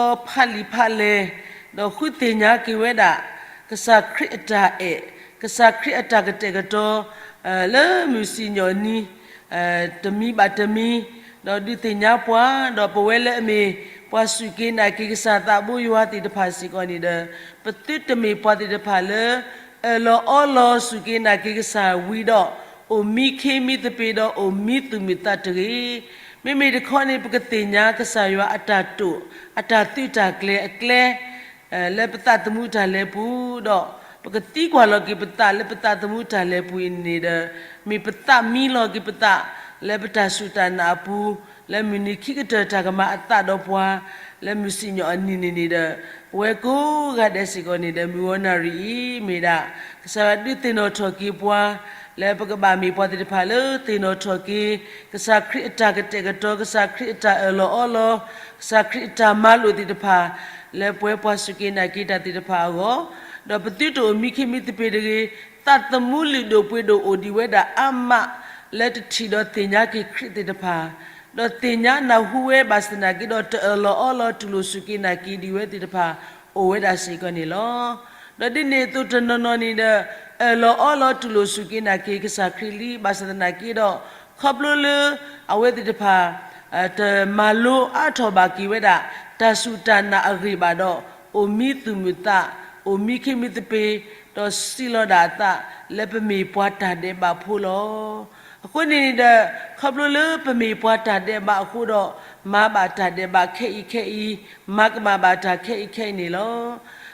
းလံာ်ဖးလဲၢ်, ဒီးဃုသ့ၣ်ညါက့ၤဝဲဒၣ် ကစၢ်ခရံာ်အတၢ်အဲၣ်, ကစၢ်ခရံာ်အတၢ်ကတဲာ်ကတီၤ လၢမုၢ်စံၣ်ညီၣ်နံၤ တမံၤဘၣ်တမံၤ, ဒီးဒုးသ့ၣ်ညါပှၤ, ဒီးပဝဲလၢအမ့ၢ်ပှၤစူၢ်က့ၤနာ်က့ၤကစၢ်သးဘိယွၤသ့ၣ်တဖၣ်စ့ၢ်ကီးန့ၣ်ဒီး, ပသုတမ့ၢ်ပှၤသ့ၣ်တဖၣ်လၢ အၢၣ်လီၤအီလီၤစူၢ်က့ၤနာ်က့ၤကစၢ်ဝံၤဒီး, အိၣ်မံခ့မံသပ့ၤဒီးအိၣ်မံသူၣ်မံသးတဂ့ၤ. မ့မ့ၢ်တခီန့ၣ် ပကသ့ၣ်ညါကစၢ်ယွၤအတၢ်တိာ်, အတၢ်သုးတၢ်ကျဲၤအကျဲ လၢပသးသမူတၢ်လဲၤပူၤ, ဒီးပကသံကွၢ်လီၤက့ၤပသးလၢပသးသမူတၢ်လဲၤပူၤအံၤန့ၣ်ဒီး, မ့ၢ်ပသးမံလီၤက့ၤပသး လၢပတၢ်စူၢ်တၢ်နာ်အပူၤ, လၢမုၢ်နံၤခံကတၢၢ်တၢ်ကမၤအသးဒီးပှၤ လၢမုၢ်စံၣ်ညီၣ်အနံၤန့ၣ်န့ၣ်ဒီး, ပဝဲကိးဂၤဒဲးစ့ၢ်ကီးန့ၣ်ဒီး မုၢ်ဂီၤနၣ်ရံၣ်အံၤ မ့ၢ်ဒၣ် ကစၢ်ယွၤဒုးသ့ၣ်နီၣ်ထီၣ်က့ၤပှၤ လၢပကဘၣ်မ့ၢ်ပှၤသ့ၣ်တဖၣ်လၢသ့ၣ်နီၣ်ထီၣ်က့ၤ ကစၢ်ခရံာ်အတၢ်ကတဲာ်ကတီၤ, ကစၢ်ခရံာ်အတၢ်အၢၣ်လီၤအီလီၤ, ကစၢ်ခရံာ်အတၢ်မၤလိာ်သ့ၣ်တဖၣ် လၢပဝဲပှၤစူၢ်က့ၤနာ်က့ၤတၢ်သ့ၣ်တဖၣ်အဂီၢ်, ဒီးပသုတအိၣ်မံခ့မံသပ့ၤတဂ့ၤ. သးသမူလုၢ်ဒိၣ်ပှ့ၤဒိၣ်အိၣ်ဒံးဝဲဒၣ်အါမး လၢတထံၣ်ဒီးသ့ၣ်ညါက့ၤခရံာ်သ့ၣ်တဖၣ်, ဒီးသ့ၣ်ညါနၢ်ဟူဝဲဘၣ်ဆၣ်သနာ်က့ဒီး တအၢၣ်လီၤအီလီၤတူၢ်လိာ်စူၢ်က့ၤနာ်က့ၤဒံးဝဲသ့ၣ်တဖၣ် အိၣ်ဝဲဒၣ်စ့ၢ်ကီးန့ၣ်လီၤ. ဒီးဒ်န့ၣ်အသိးတနီၤနီၤန့ၣ်ဒီး, အၢၣ်လီၤအီလီၤတူၢ်လိာ်စူၢ်က့ၤနာ်က့ၤကစၢ်ခရံာ်လံ, ဘၣ်ဆၣ်သနာ်က့ဒီး, ခီဖျိလၢအဝဲသ့ၣ်တဖၣ် တမၤလိအါထီၣ်ဘၣ်က့ၤဝဲဒၣ် တၢ်စူၢ်တၢ်နာ်အဂ့ၢ်ဘၣ်ဒီး, အိၣ်မံသူၣ်မုာ်သး, အိၣ်မံခ့မံသပ့ၤ, ဒီးစံးလီၤဒၣ်အသး လၢပမ့ၢ်ပှၤတၢ်ဒဲးဘးဖိလီၤ. အဃိန့ၣ်န့ၣ်ဒီး, ခီဖျိလၢပမ့ၢ်ပှၤတၢ်ဒဲးဘးအဃိဒီး, မၤဘၣ်တၢ်ဒဲးဘးခဲအံၤခဲအံၤ, မၤကမၣ်ဘၣ်တၢ်ခဲအံၤခဲအံၤန့ၣ်လီၤ.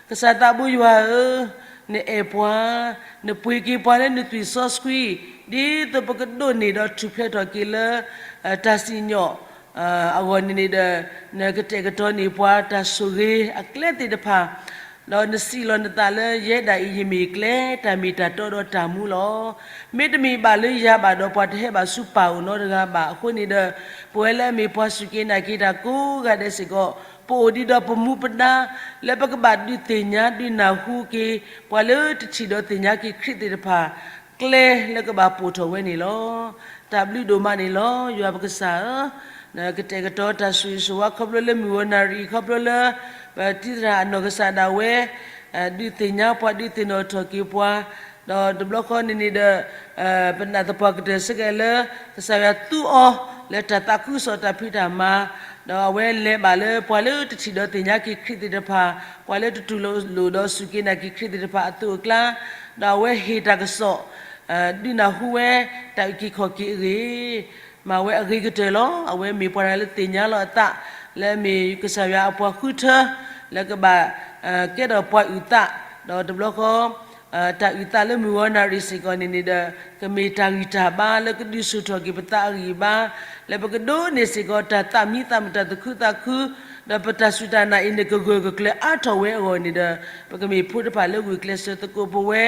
ကစၢ်သးဘိယွၤဧၢ, နအဲၣ်ပှၤ, နပှ့ၤက့ၤပှၤလၢနသွံၣ်စီဆှံ, ဒ်သိးပကဒိးန့ၢ်ဒီးထူၣ်ဖျဲးထီၣ်က့ၤလၢ တၢ်စံၣ်ညီၣ်အဂီၢ်န့ၣ်န့ၣ်ဒီး, နကတဲာ်ကတီၤန့ၢ်ပှၤတၢ်ဆိၣ်ဂ့ၤအကျဲသ့ၣ်တဖၣ်, ဒီးနစံးလီၤနသးလၢယဲဒၣ်အံၤ ယမ့ၢ်ကျဲ, တၢ်မ့ၢ်တၢ်တီဒီးတၢ်မူလီၤ. မ့တမ့ၢ်ဘၣ်လၢယၤဘၣ်ဒီး ပှၤတဟဲဘၣ်ဆူပၢ်အိၣ်နီတဂၤဘၣ်. အဃိန့ၣ်ဒီး, ပဝဲလၢအမ့ၢ်ပှၤစူၢ်က့ၤနာ်က့ၤတၢ်ကိးဂၤဒဲးစ့ၢ်ကီး, ပအိၣ်ဒံးဒီးပမူပဒါ, လၢပကဘၣ်ဒုးသ့ၣ်ညါဒုးနၢ်ဟူက့ၤ ပှၤလၢတထံၣ်ဒီးသ့ၣ်ညါက့ၤခရံာ်သ့ၣ်တဖၣ် ကျဲလၢကဘၣ်ပိာ်ထီၣ်ဝဲန့ၣ်လီၤ. တၢ်ဘျုးဒိၣ်မးန့ၣ်လီၤ. ယွၤပကစၢ်ဧၢ, နကတဲာ်ကတီၤတၢ်ဆိၣ်ဂ့ၤဆိၣ်ဝါခီဖျိလၢမုၢ်ဂီၤနၣ်ရံၣ်အံၤ ခီဖျိလၢ ပတံၤသရၣ်အနီၢ်ကစၢ်ဒၣ်ဝဲ ဒုးသ့ၣ်ညါပှၤ ဒုးသ့ၣ်နီၣ်ထီၣ်က့ၤပှၤ, ဒီးတဘျီဃီန့ၣ်န့ၣ်ဒီး ပနာ်သပှၢ်ကတၢၢ်စ့ၢ်ကီးလၢ ကစၢ်ယွၤသူအီၤ လၢတၢ်သးခုကစီၣ်တၢ်ဖံးတၢ်မၤ, ဒီးအဝဲလဲၤဘၣ်လၢပှၤလၢတထံၣ်ဒီးသ့ၣ်ညါက့ၤခရံာ်သ့ၣ်တဖၣ်, ပှၤလၢတတူၢ်လိာ်ဒီးစူၢ်က့ၤနာ်က့ၤခရံာ်သ့ၣ်တဖၣ်အသိးအကျါ, ဒီးအဝဲဟ့ၣ်တၢ်ကစီၣ် ဒုးနၢ်ဟူဝဲတၢ်အုၣ်က့ၤခီၣ်က့ၤအဂ့ၢ်, မၤဝဲအဂ့ၤကတၢၢ်လီၤ. အဝဲမ့ၢ်ပှၤတဂၤလၢသ့ၣ်ညါလီၤအသး လၢအမ့ၢ်ကစၢ်ယွၤအပှၤဃုထၢ လၢကဘၣ် ကဲထီၣ်ပှၤအုၣ်သး, ဒီးတဘျီဃီ တၢ်အုၣ်သးလၢမုၢ်ဂီၤနၣ်ရံၣ်စ့ၢ်ကီးန့ၣ်န့ၣ်ဒီး ကမ့ၢ်တၢ်ဂံၢ်တၢ်ဘါလၢကဒုးဆူၣ်ထီၣ်က့ၤပသးအဂံၢ်အဘါ, လၢပကဒိးန့ၢ်စ့ၢ်ကီး တၢ်သးမံသးမုာ်တၢ်သူၣ်ခုသးခု, ဒီးပတၢ်စူၢ်တၢ်နာ်အံၤန့ၣ် ကဂၢၢ်ကကျၢၤအါထီၣ်ဝဲအဂီၢ်န့ၣ်ဒီး ပကမ့ၢ်ဖိတဖၣ်လၢဂုာ်ကျဲးစၢးသကိးပဝဲ,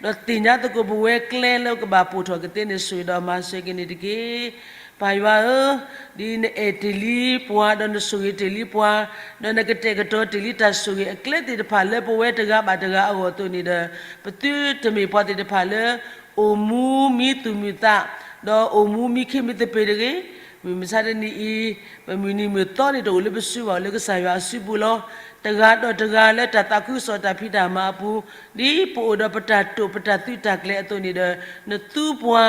ဒီးသ့ၣ်ညါသကိးပဝဲကျဲလၢကဘၣ်ပိာ်ထီၣ်ကသ့န့ၣ် ဆိၣ်ဂ့ၤဒီးမၤစၢၤက့ၤန့ၣ်တက့ၢ်. ပၢ်ယွၤဧၢ, ဒ်နအဲၣ်တ့ၢ်လံပှၤ, ဒီးနဆိၣ်ဂ့ၤတ့ၢ်လံပှၤ, ဒီးနကတဲာ်ကတီၤတ့ၢ်လံတၢ်ဆိၣ်ဂ့ၤအကျဲသ့ၣ်တဖၣ်လၢပဝဲတဂၤဘၣ်တဂၤအဂီၢ်အသိးန့ၣ်ဒီး, ပသုတမ့ၢ်ပှၤသ့ၣ်တဖၣ်လၢ အိၣ်မူမံသူၣ်မံသး, ဒီးအိၣ်မူမံခ့မံသပ့ၤတဂ့ၤ. မုၢ်မဆါတနံၤအံၤ, ပမုၢ်နံၤမုၢ်သီန့ၣ် တအိၣ်လၢပစုဘၣ်, အိၣ်လၢကစၢ်ယွၤအစုပူၤလီၤ. တဂၤဒီးတဂၤလၢတၢ်သးခုကစီၣ်တၢ်ဖံးတၢ်မၤအပူၤ, ဒ်ပအိၣ်ဒီးပတၢ်တိာ်ပတၢ်သုးတၢ်ကျဲၤအသိးန့ၣ်ဒီး, နသူပှၤ,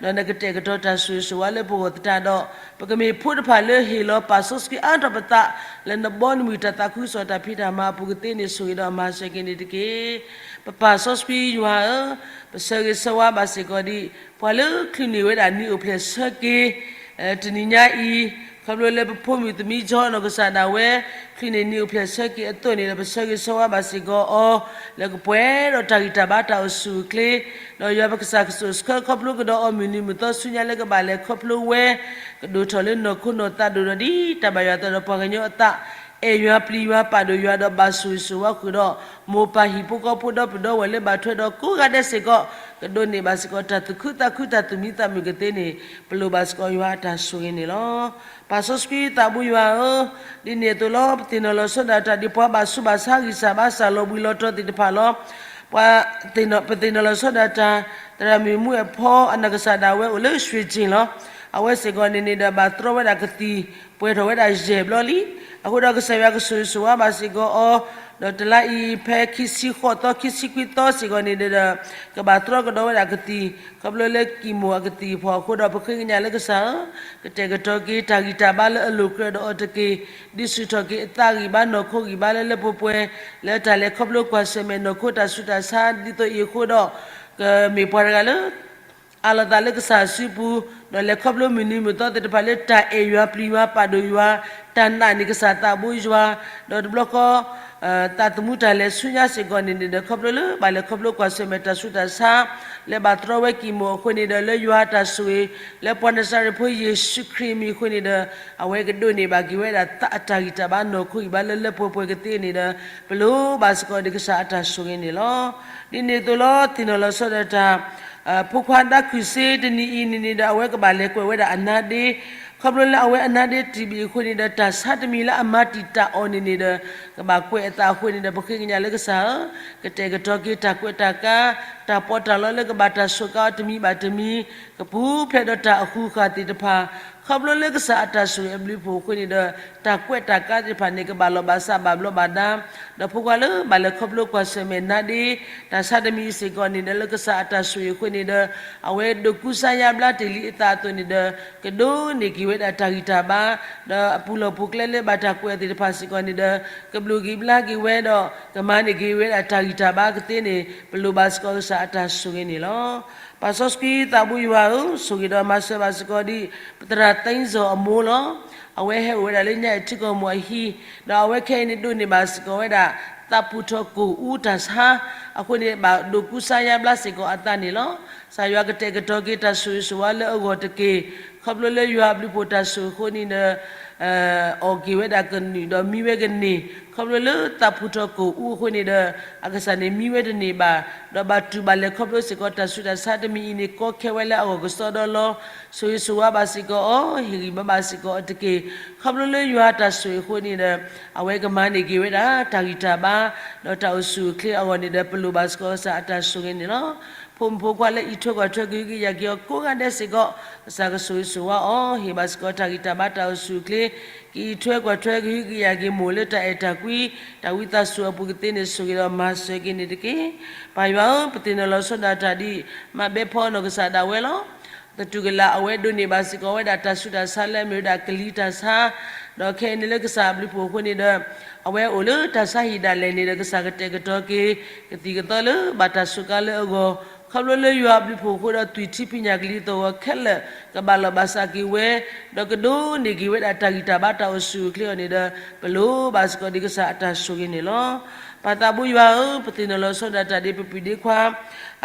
ဒီးနကတဲာ်ကတီၤတၢ်ဆိၣ်ဂ့ၤဆိၣ်ဝါလၢပဂီၢ်သတးဒီး, ပကမ့ၢ်ဖိတဖၣ်လၢဟ့ၣ်လီၤပာ်စီဆှံအါထီၣ်ပသး, လၢနဘီနမုၢ်တၢ်သးခုကစီၣ်တၢ်ဖံးတၢ်မၤအပူၤကသ့န့ၣ် ဆိၣ်ဂ့ၤဒီးမၤစၢၤက့ၤန့ၣ်တက့ၢ်. ပပၢ်စီဆှံယွၤဧၢ, ပဆၢဂ့ၤဆၢဝါဘၣ်စ့ၢ်ကီးဒ် ပှၤလၢချုးန့ၢ်ဝဲဒၣ်နံၣ်အိၣ်ဖျဲၣ်ဆၢက့ၤ တနံၤညါအံၤ, ခီဖျိလၢပဖိမုၣ်သမံသမိးနီၢ်ကစၢ်ဒၣ်ဝဲ ချုးန့ၢ်နံၣ်အိၣ်ဖျဲၣ်ဆၢက့ၤအသိးန့ၣ်ဒီး ပဆၢဂ့ၤဆၢဝါဘၣ်စ့ၢ်ကီးအီၤ, လၢကပှဲၤဒီးတၢ်ဂံၢ်တၢ်ဘါတၢ်အိၣ်ဆူၣ်အိၣ်ချ့, ဒီးယွၤပကစၢ်ကစိာ်ဆှၢခီဖျိကဒီးအီၤ မုၢ်နံၤမုၢ်သီဆူညါလၢကဘၣ်လဲၤခီဖျိဝဲ, ကဒိၣ်ထီၣ်လၢနီၢ်ခိနီၢ်သးဒိၣ်ဒီးဒ်တၢ်ဘၣ်ယွၤအသးဒီးပှၤကညီအသး အဲၣ်ယွၤပျံၤယွၤပာ်ဒိၣ်ယွၤဒီးဘၣ်ဆိၣ်ဂ့ၤဆိၣ်ဝါဃုာ်ဒီး မိၢ်ပၢ်ဟံၣ်ဖိဃီဖိဒီပုၢ်ဒီဝဲၢ်လၢဘၣ်ထွဲဒီးကိးဂၤဒဲးစ့ၢ်ကီး ကဒိးန့ၢ်ဘၣ်စ့ၢ်ကီးတၢ်သူၣ်ခုသးခုတၢ်သူၣ်မံသးမုာ်ကသ့န့ၣ် ပလိၣ်ဘၣ်စ့ၢ်ကီးယွၤအတၢ်ဆိၣ်ဂ့ၤန့ၣ်လီၤ. ပၢ်စီဆှံသးဘိယွၤဧၢ, ဒ်န့ၣ်အသိးလီၤ ပသ့ၣ်နီၣ်လီၤဆီဒၣ်တၢ်ဒ်ပှၤဘၣ်ဆူးဘၣ်ဆါဂံၢ်စၢ်ဘါစၢ်လီၤဘှံးလီၤတီၤသ့ၣ်တဖၣ်လီၤ. ပှၤသ့ၣ်နီၣ် ပသ့ၣ်နီၣ်လီၤဆီဒၣ်တၢ် သရၣ်မုၣ်မူအဲၣ်ဖီအနီၢ်ကစၢ်ဒၣ်ဝဲအိၣ်လၢရွှ့ၣ်ကၠ့ၣ်လီၤ. အဝဲစ့ၢ်ကီးန့ၣ်န့ၣ်ဒီးဘၣ်တြီဝဲဒၣ်ကသံၣ် ပှဲၤထီၣ်ဝဲဒၣ်ယဲၢ်ဘျီလံ. အဃိဒီးကစၢ်ယွၤကဆိၣ်ဂ့ၤဆိၣ်ဝါဘၣ်စ့ၢ်ကီးအီၤ, ဒီးတလါအံၤဖဲခံဆံဃိးသီ ခံဆံခွံသီစ့ၢ်ကီးန့ၣ်ဒီး ကဘၣ်တြီကဒီးဝဲဒၣ်ကသံၣ် ခီဖျိလၢကံၢ်မိၢ်အကသံၣ်အဖီခိၣ်ဒီး ပဃ့ကညးလၢကစၢ်ဧၢ, ကတဲာ်ကတီၤက့ၤတၢ်ဂံၢ်တၢ်ဘါလၢအလိာ်ကြၢးဒီးအီၤတက့ၢ်. ဒုးဆူၣ်ထီၣ်က့ၤအသးဂံၢ်ဘါနီၢ်ခိဂံၢ်ဘါလၢလၢပှဲၤပှဲၤ လၢတၢ်လဲၤခီဖျိကွၢ်ဆၢၣ်မဲာ်နီၢ်ခိတၢ်ဆူးတၢ်ဆါ ဒ်သိးအံၤအဃိဒီး ကမ့ၢ်ပှၤတဂၤလၢ အးလီၤသးလၢကစၢ်အစုပူၤ, ဒီးလဲၤခီဖျိမုၢ်နံၤမုၢ်သီသ့ၣ်တဖၣ်လၢတၢ်အဲၣ်ယွၤပျံၤယွၤပာ်ဒိၣ်ယွၤ, တၢ်နာ်န့ၢ်ကစၢ်သးဘိယွၤ, ဒီးတဘျီဃီ သးသမူတၢ်လဲၤဆူညါစ့ၢ်ကီးန့ၣ်န့ၣ်ဒီး ခီဖျိလၢဘၣ်လဲၤခီဖျိကွၢ်ဆၢၣ်မဲာ်တၢ်ဆူးတၢ်ဆါ လၢဘၣ်တြီဝဲကံၢ်မိၢ်အဃိန့ၣ်ဒီး လၢယွၤအတၢ်ဆိၣ်ဂ့ၤ လၢပှၤနစၤရ့းဖိယ့ၣ်ၡူးခရံာ်အမံၤအဃိန့ၣ်ဒီး အဝဲကဒိးန့ၢ်ဘၣ်က့ၤဝဲဒၣ်သးအတၢ်ဂံၢ်တၢ်ဘါနီၢ်ခိဂံၢ်ဘါလၢလၢပှဲၤပှဲၤကသ့န့ၣ်ဒီး ပလိၣ်ဘၣ်စ့ၢ်ကီးဒ်ကစၢ်အတၢ်ဆိၣ်ဂ့ၤန့ၣ်လီၤ. ဒ်န့ၣ်အသိးလီၤ သ့ၣ်နီၣ်လီၤဆီဒၣ်တၢ် ဖိခွါဒါခုၣ်စ့တနံၤအံၤန့ၣ်န့ၣ်ဒီး အဝဲကဘၣ်လဲၤကွဲးဝဲဒၣ်အနါဒ့, ခီဖျိလၢအဝဲအနါဒ့တံၢ်ဘံၣ်အဃိန့ၣ်ဒီး တၢ်ဆါတမံၤလၢအမၤတံာ်တာ်အီၤန့ၣ်န့ၣ်ဒီး ကဘၣ်ကွဲးအသးအဃိန့ၣ်ဒီး ပဃ့ကညးလၢကစၢ်ဧၢ, ကတဲာ်ကတီၤက့ၤတၢ်ကွဲးတၢ်ကါ, တၢ်ပီးတၢ်လီလၢကဘၣ်တၢ်စူးကါအီၤတမံၤဘၣ်တမံၤ, ကပူၤဖျဲးဒီးတၢ်အဃုာ်ဃာ်သ့ၣ်တဖၣ် ခီဖျိလၢကစၢ်အတၢ်ဆိၣ်ဂ့ၤအဘျုးအဖှိၣ်အဃိန့ၣ်ဒီး တၢ်ကွဲးတၢ်ကါသ့ၣ်တဖၣ်န့ၣ် ကဘၣ်လီၤဘၣ်စးဘၣ်ဘျီးဘၣ်ဒါ, ဒီးဖိခွါလၢဘၣ်လဲၤခီဖျိကွၢ်ဆၢၣ်မဲာ်နါဒ့, တၢ်ဆါတမံၤအံၤစ့ၢ်ကီးန့ၣ်ဒီး လၢကစၢ်အတၢ်ဆိၣ်ဂ့ၤအဃိန့ၣ်ဒီး အဝဲဒိးကူစါယါဘျါတ့ၢ်လံအသးအသိးန့ၣ်ဒီး ကဒိးန့ၢ်က့ၤဝဲဒၣ်တၢ်ဂံၢ်တၢ်ဘါ, ဒီးအပူၤလီၢ်ပူၤကျဲလၢဘၣ်တၢ်ကွဲးအီၤသ့ၣ်တဖၣ်စ့ၢ်ကီးန့ၣ်ဒီး ကဘျုးက့ၤဘျါက့ၤဝဲဒီး ကမၤန့ၢ်က့ၤဝဲဒၣ်တၢ်ဂံၢ်တၢ်ဘါကသ့န့ၣ် ပလိၣ်ဘၣ်စ့ၢ်ကီးကစၢ်အတၢ်ဆိၣ်ဂ့ၤန့ၣ်လီၤ. ပၢ်စီဆှံသးဘိယွၤဧၢ, ဆိၣ်ဂ့ၤဒီးမၤစၢၤဘၣ်စ့ၢ်ကီးဒ် ပသရၣ်သ့စီၤအမိၢ်လီၤ. အဝဲဟဲအိၣ်ဝဲဒၣ်လၢညါအံၤထံကီၢ်မိၢ်အဟံၣ်, ဒီးအဝဲခဲအံၤန့ၣ်ဒိးန့ၢ်ဘၣ်စ့ၢ်ကီးဝဲဒၣ် သးပူၤထီၣ်ကိၢ်အူတၢ်ဆါ, အဃိန့ၣ်ဘၣ်ဒိးကူစါယါဘျါစ့ၢ်ကီးအသးန့ၣ်လီၤ. ကစၢ်ယွၤကတဲာ်ကတီၤက့ၤတၢ်ဆိၣ်ဂ့ၤဆိၣ်ဝါလၢအဂီၢ်တက့ၢ်. ခီဖျိလၢယွၤအဘျုးအဖှိၣ်တၢ်ဆိၣ်ဂ့ၤအဃိန့ၣ်ဒီး အီၣ်က့ၤဝဲဒၣ်ကနုာ်ဒီးမံဝဲကန့ၢ်, ခီဖျိလၢသးပူၤထီၣ်ကိၢ်အူအဃိန့ၣ်ဒီး အကစၢ်န့ၣ်မံဝဲတန့ၢ်ဘၣ်, ဒီးဘၣ်တူၢ်ဘၣ်လဲၤခီဖျိစ့ၢ်ကီးတၢ်ဆူးတၢ်ဆါတမံၤအံၤန့ၣ် ကီခဲဝဲလၢအဂီၢ်ကစီဒီလီၤ. ဆိၣ်ဂ့ၤဆိၣ်ဝါဘၣ်စ့ၢ်ကီးအီၤ, ဟ့ၣ်ဂံၢ်ဘါဘၣ်စ့ၢ်ကီးအီၤတက့ၢ်. ခီဖျိလၢယွၤတၢ်ဆိၣ်ဂ့ၤအဃိန့ၣ်ဒီး အဝဲကမၤန့ၢ်က့ၤဝဲဒၣ်တၢ်ဂံၢ်တၢ်ဘါ, ဒီးတၢ်အိၣ်ဆူၣ်အိၣ်ချ့အဂီၢ်န့ၣ်ဒီး ပလိၣ်ဘၣ်စ့ၢ်ကီးကစၢ်အတၢ်ဆိၣ်ဂ့ၤန့ၣ်လီၤ. ဖိမုၣ်ဖိခွါလၢအံးထွဲကွၢ်ထွဲကဟုကယာ်က့ၤအီၤကိးဂၤဒဲးစ့ၢ်ကီး ကစၢ်ကဆိၣ်ဂ့ၤဆိၣ်ဝါအီၤ, ဟ့ၣ်ဘၣ်စ့ၢ်ကီးတၢ်ဂံၢ်တၢ်ဘါတၢ်အိၣ်ဆူၣ်အိၣ်ချ့, ကအံးထွဲကွၢ်ထွဲကဟုကယာ်က့ၤမိၢ်လၢတၢ်အဲၣ်တၢ်ကွံ, တၢ်ဝံသးစူၤအပူၤကသ့န့ၣ် ဆိၣ်ဂ့ၤဒီးမၤစၢၤက့ၤန့ၣ်တက့ၢ်. ပၢ်ယွၤဧၢ, ပသ့ၣ်နီၣ်လီၤဆီဒၣ်တၢ်ဒ် မၤဘဲဖီအနီၢ်ကစၢ်ဒၣ်ဝဲလီၤ. သတူၢ်ကလာ်အဝဲဒိးန့ၢ်ဘၣ်စ့ၢ်ကီးဝဲဒၣ်တၢ်ဆူးတၢ်ဆါလၢအမ့ၢ်ဝဲဒၣ်ကလံၤတၢ်ဆါ, ဒီးခဲအံၤန့ၣ်လၢကစၢ်အဘျုးအဖှိၣ်အဃိန့ၣ်ဒီး အဝဲအိၣ်လၢတၢ်ဆါဟံၣ်ဒၣ်လဲာ်န့ၣ်ဒီး ကစၢ်ကတဲာ်ကတီၤက့ၤ ကသံၣ်ကသီလၢဘၣ်တၢ်စူးကါလၢအဂီၢ်, ခီဖျိလၢယွၤအဘျုးအဖှိၣ်အဃိဒီး သွံၣ်ထံဖံးညၣ်ကလံၤသဂီၤခဲလၢာ် ကဘၣ်လီၤဘၣ်စးက့ၤဝဲ, ဒီးကဒိးန့ၢ်က့ၤဝဲဒၣ်တၢ်ဂံၢ်တၢ်ဘါတၢ်အိၣ်ဆူၣ်အိၣ်ချ့အီၤန့ၣ်ဒီး ပလိၣ်ဘၣ်စ့ၢ်ကီးဒ်ကစၢ်အတၢ်ဆိၣ်ဂ့ၤန့ၣ်လီၤ. ပၢ်သးဘိယွၤဧၢ, ပသ့ၣ်နီၣ်လီၤဆီဒၣ်တၢ်ဒ်ပပုၢ်ဒ့ခွါ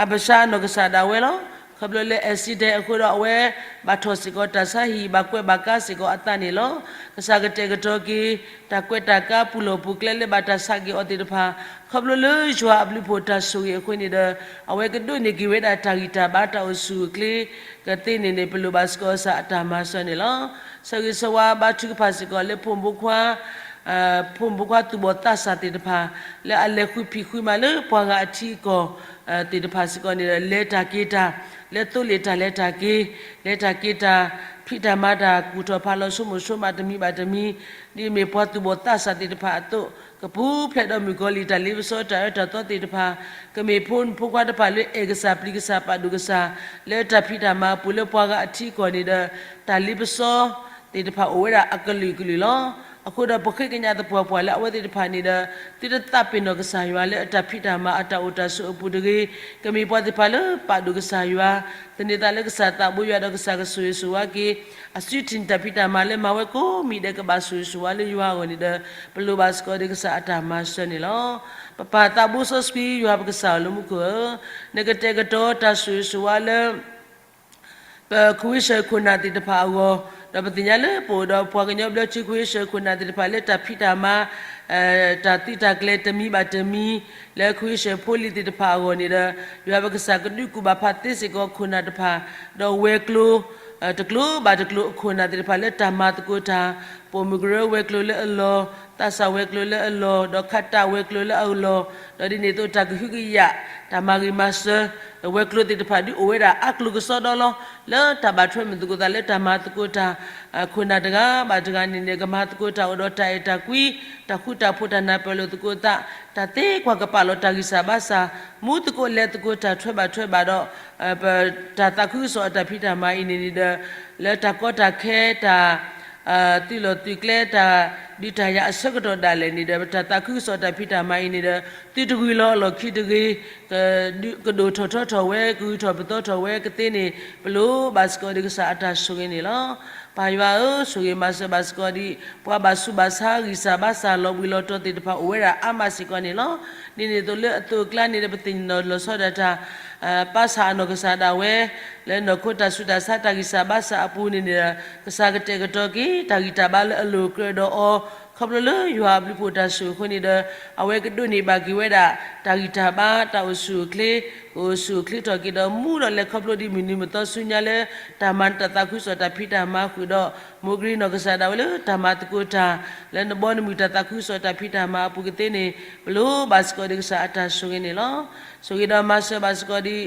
အဘၡါအနီၢ်ကစၢ်ဒၣ်ဝဲလီၤ. ခီဖျိလၢ accident အဃိဒီး အဝဲဘၣ်ထီၣ်စ့ၢ်ကီးတၢ်ဆါဟံၣ် ဘၣ်ကွဲးဘၣ်ကါစ့ၢ်ကီးအသးန့ၣ်လီၤ. ကစၢ်ကတဲာ်ကတီၤက့ၤ တၢ်ကွဲးတၢ်ကါပူၤလီၢ်ပူၤကျဲလၢဘၣ်တၢ်ဆါက့ၤအီၤသ့ၣ်တဖၣ်, ခီဖျိလၢယွၤအဘျုးအဖှိၣ်တၢ်ဆိၣ်ဂ့ၤအဃိန့ၣ်ဒီး အဝဲကဒိးန့ၢ်က့ၤဝဲဒၣ်တၢ်ဂံၢ်တၢ်ဘါတၢ်အိၣ်ဆူၣ်အိၣ်ချ့ ကသ့န့ၣ်န့ၣ် ပလိၣ်ဘၣ်စ့ၢ်ကီးကစၢ်အတၢ်မၤစၢၤန့ၣ်လီၤ. ဆၢဂ့ၤဆၢဝါဘါထုကဖၣ်စ့ၢ်ကီးလၢဖိမုၣ်ဖိခွါ ဖိမုၣ်ဖိခွါသူၣ်ဘီၣ်သးစၢ်သ့ၣ်တဖၣ် လၢအလဲၤဃုဖံးဃုမၤလၢပှၤဂၤအထံအကီၢ် သ့ၣ်တဖၣ်စ့ၢ်ကီးန့ၣ်ဒီး လဲၤတၢ်က့ၤတၢ် လဲၤသိလ့ၣ်တၢ်လဲၤတၢ်က့ၤ လဲၤတၢ်က့ၤတၢ် ဖံးတၢ်မၤတၢ် ကူၣ်ထီၣ်ဖးလီၤဆိကမိၣ်ဆိကမးတမံၤဘၣ်တမံၤ ဒ်အမ့ၢ်ပှၤသူၣ်ဘီၣ်သးစၢ်သ့ၣ်တဖၣ်အသိး ကပူၤဖျဲးဒီးမုၣ်ကီၤလံၢ်တၢ်လ့ပစီတၢ်အၢတၢ်သီသ့ၣ်တဖၣ် ကမ့ၢ်ဖိမုၣ်ဖိခွါတဖၣ်လၢအဲၣ်ကစၢ်ပျံၤကစၢ်ပာ်ဒိၣ်ကစၢ် လၢတၢ်ဖံးတၢ်မၤအပူၤလၢပှၤဂၤအထံအကီၢ်န့ၣ်ဒီး တၢ်လ့ပစီ သ့ၣ်တဖၣ်အိၣ်ဝဲဒၣ်အကလုာ်ကလုာ်လီၤ. အဃိဒီးပဃ့ကညးသပှၢ်ပှၢ်လၢအဝဲသ့ၣ်တဖၣ်န့ၣ်ဒီး သုတသးပ့ၤနီၣ်ကစၢ်ယွၤလၢအတၢ်ဖံးတၢ်မၤအတၢ်အိၣ်တၢ်ဆိးအပူၤတဂ့ၤ, ကမ့ၢ်ပှၤသ့ၣ်တဖၣ်လၢပာ်ဒိၣ်ကစၢ်ယွၤ, သန့ၤသးလၢကစၢ်သးဘိယွၤဒီးကစၢ်ကဆိၣ်ဂ့ၤဆိၣ်ဝါက့ၤ, အစုထံၣ်န့ၢ်တၢ်ဖံးတၢ်မၤလၢမၤဝဲကိးမံၤဒဲးကဘၣ်ဆိၣ်ဂ့ၤဆိၣ်ဝါလၢယွၤအဂီၢ်န့ၣ်ဒီး ပလိၣ်ဘၣ်စ့ၢ်ကီးဒ်ကစၢ်အတၢ်မၤစၢၤန့ၣ်လီၤ. ပပၢ်သးဘိစီဆှံ ယွၤပကစၢ်ဧၢလၢမူခိၣ်ဧၢ, နကတဲာ်ကတီၤတၢ်ဆိၣ်ဂ့ၤဆိၣ်ဝါလၢ ပခဝ့ၡၢၣ်ခိၣ်နၢ်သ့ၣ်တဖၣ်အဂီၢ်, ဒီးပသ့ၣ်ညါလၢပအိၣ်ဒီးပှၤကညီဘျၢထံခဝ့ၡၢၣ်ခိၣ်နၢ်သ့ၣ်တဖၣ်လၢတၢ်ဖံးတၢ်မၤ တၢ်သုးတၢ်ကျဲၤတမံၤဘၣ်တမံၤ လၢခဝ့ၡၢၣ်ဖိလံၤသ့ၣ်တဖၣ်အဂီၢ်န့ၣ်ဒီး ယွၤပကစၢ်ကဒုးကူၣ်ဘၣ်ဖးသ့စ့ၢ်ကီးခိၣ်နၢ်တဖၣ် ဒီးဝဲၤကျိၤ တကျိၤဘၣ်တကျိၤအခိၣ်နၢ်သ့ၣ်တဖၣ်လၢတၢ်မၤသကိးတၢ်, ပိာ်မုၣ်ကရၢဝဲၤကျိၤလၢအလီၢ်, သးစၢ်ဝဲၤကျိၤလၢအလီၢ်, ဒီးခးတၢ်ဝဲၤကျိၤလၢအလီၢ်, ဒီးဒ်န့ၣ်အသိးတၢ်ကဟုကယာ် တၢ်မၤဂ့ၤမၤစၢၤ ဝဲၤကျိၤသ့ၣ်တဖၣ်ဒုးအိၣ်ဝဲဒၣ်အါကျိၤကစီဒီလီၤ. လၢတၢ်ဘၣ်ထွဲမုာ်သကိးသးလၢတၢ်မၤသကိးတၢ် ခိၣ်နၢ်တဂၤဘၣ်တဂၤန့ၣ်န့ၣ် ကမၤသကိးတၢ်အိၣ်ဒီးတၢ်အဲၣ်တၢ်ကွံ, တၢ်ဃူတၢ်ဖိး တၢ်နၢ်ပၢၢ်လိာ်သကိးသး, တၢ်သ့ကွၢ်ကပာ်လီၤတၢ်ဂံၢ်စၢ်ဘါစၢ်, မူသကိးလဲၤသကိးတၢ် ထွဲဘၣ်ထွဲဘၣ်ဒီး ပတၢ်သးခုကစီၣ်အတၢ်ဖံးတၢ်မၤအံၤန့ၣ်န့ၣ်ဒီး လၢတၢ်ကီတၢ်ခဲ တၢ် သုးလီၢ်သုးကျဲ တၢ်ဒုးတၢ်ယၤအဆၢကတီၢ်ဒၣ်လဲာ်န့ၣ်ဒီး ပတၢ်သးခုကစီၣ်တၢ်ဖံးတၢ်မၤအံၤန့ၣ်ဒီး သုတဂုၤလီၤအလီၢ်ခံတဂ့ၤ, ကဒိၣ်ထီၣ်ထီထီၣ်ဝဲ ကဂုၤထီၣ်ပသီထီၣ်ဝဲကသ့န့ၣ် ပလိၣ်ဘၣ်စ့ၢ်ကီးဒ်ကစၢ်အတၢ်ဆိၣ်ဂ့ၤန့ၣ်လီၤ. ပၢ်ယွၤဧၢ, ဆိၣ်ဂ့ၤမၤစၢၤဘၣ်စ့ၢ်ကီးဒ် ပှၤဘၣ်ဆူးဘၣ်ဆါ ဂံၢ်စၢ်ဘါစၢ် လီၤဘှံးလီၤတီၤသ့ၣ်တဖၣ်အိၣ်ဝဲဒၣ်အါမးစ့ၢ်ကီးန့ၣ်လီၤ. ဒ်န့ၣ်အသိးလၢအသိးအကျါန့ၣ်ဒီး ပသ့ၣ်နီၣ်လီၤဆီဒၣ်တၢ် ပၢ်ဆၣ်အနီၢ်ကစၢ်ဒၣ်ဝဲ လၢနီၢ်ခိတၢ်ဆူးတၢ်ဆါ တၢ်ဂံၢ်စၢ်ဘါစၢ်အပူၤန့ၣ်န့ၣ်ဒီး ကစၢ်ကတဲာ်ကတီၤက့ၤ တၢ်ဂံၢ်တၢ်ဘါလၢအလိၤကြၢးဒီးအီၤ ခီဖျိလၢယွၤအဘျုးဖှိၣ်တၢ်ဆိၣ်အဃိန့ၣ်ဒီး အဝဲကဒိးန့ၢ်ဘၣ်က့ၤဝဲဒၣ် တၢ်ဂံၢ်တၢ်ဘါ တၢ်အိၣ်ဆူၣ်အိၣ်ချ့, ကအိၣ်ဆူၣ်အိၣ်ချ့ထီၣ်က့ၤဒီးမူဒီးလဲၤခီဖျိဒ်မုၢ်နံၤမုၢ်သီဆူညါလၢ တၢ်မၤနတၢ်သးခုကစီၣ်တၢ်ဖံးတၢ်မၤဃုာ်ဒီး မိၢ်ကရံနီၢ်ကစၢ်ဒၣ်ဝဲလၢတၢ်မၤသကိးတၢ် လၢနဘီနမုၢ်တၢ်သးခုကစီၣ်တၢ်ဖံးတၢ်မၤအပူၤကသ့န့ၣ် ပလိၣ်ဘၣ်စ့ၢ်ကီးဒ်ကစၢ်အတၢ်ဆိၣ်ဂ့ၤန့ၣ်လီၤ. ဆိၣ်ဂ့ၤဒီးမၤစၢၤဘၣ်စ့ၢ်ကီးဒ်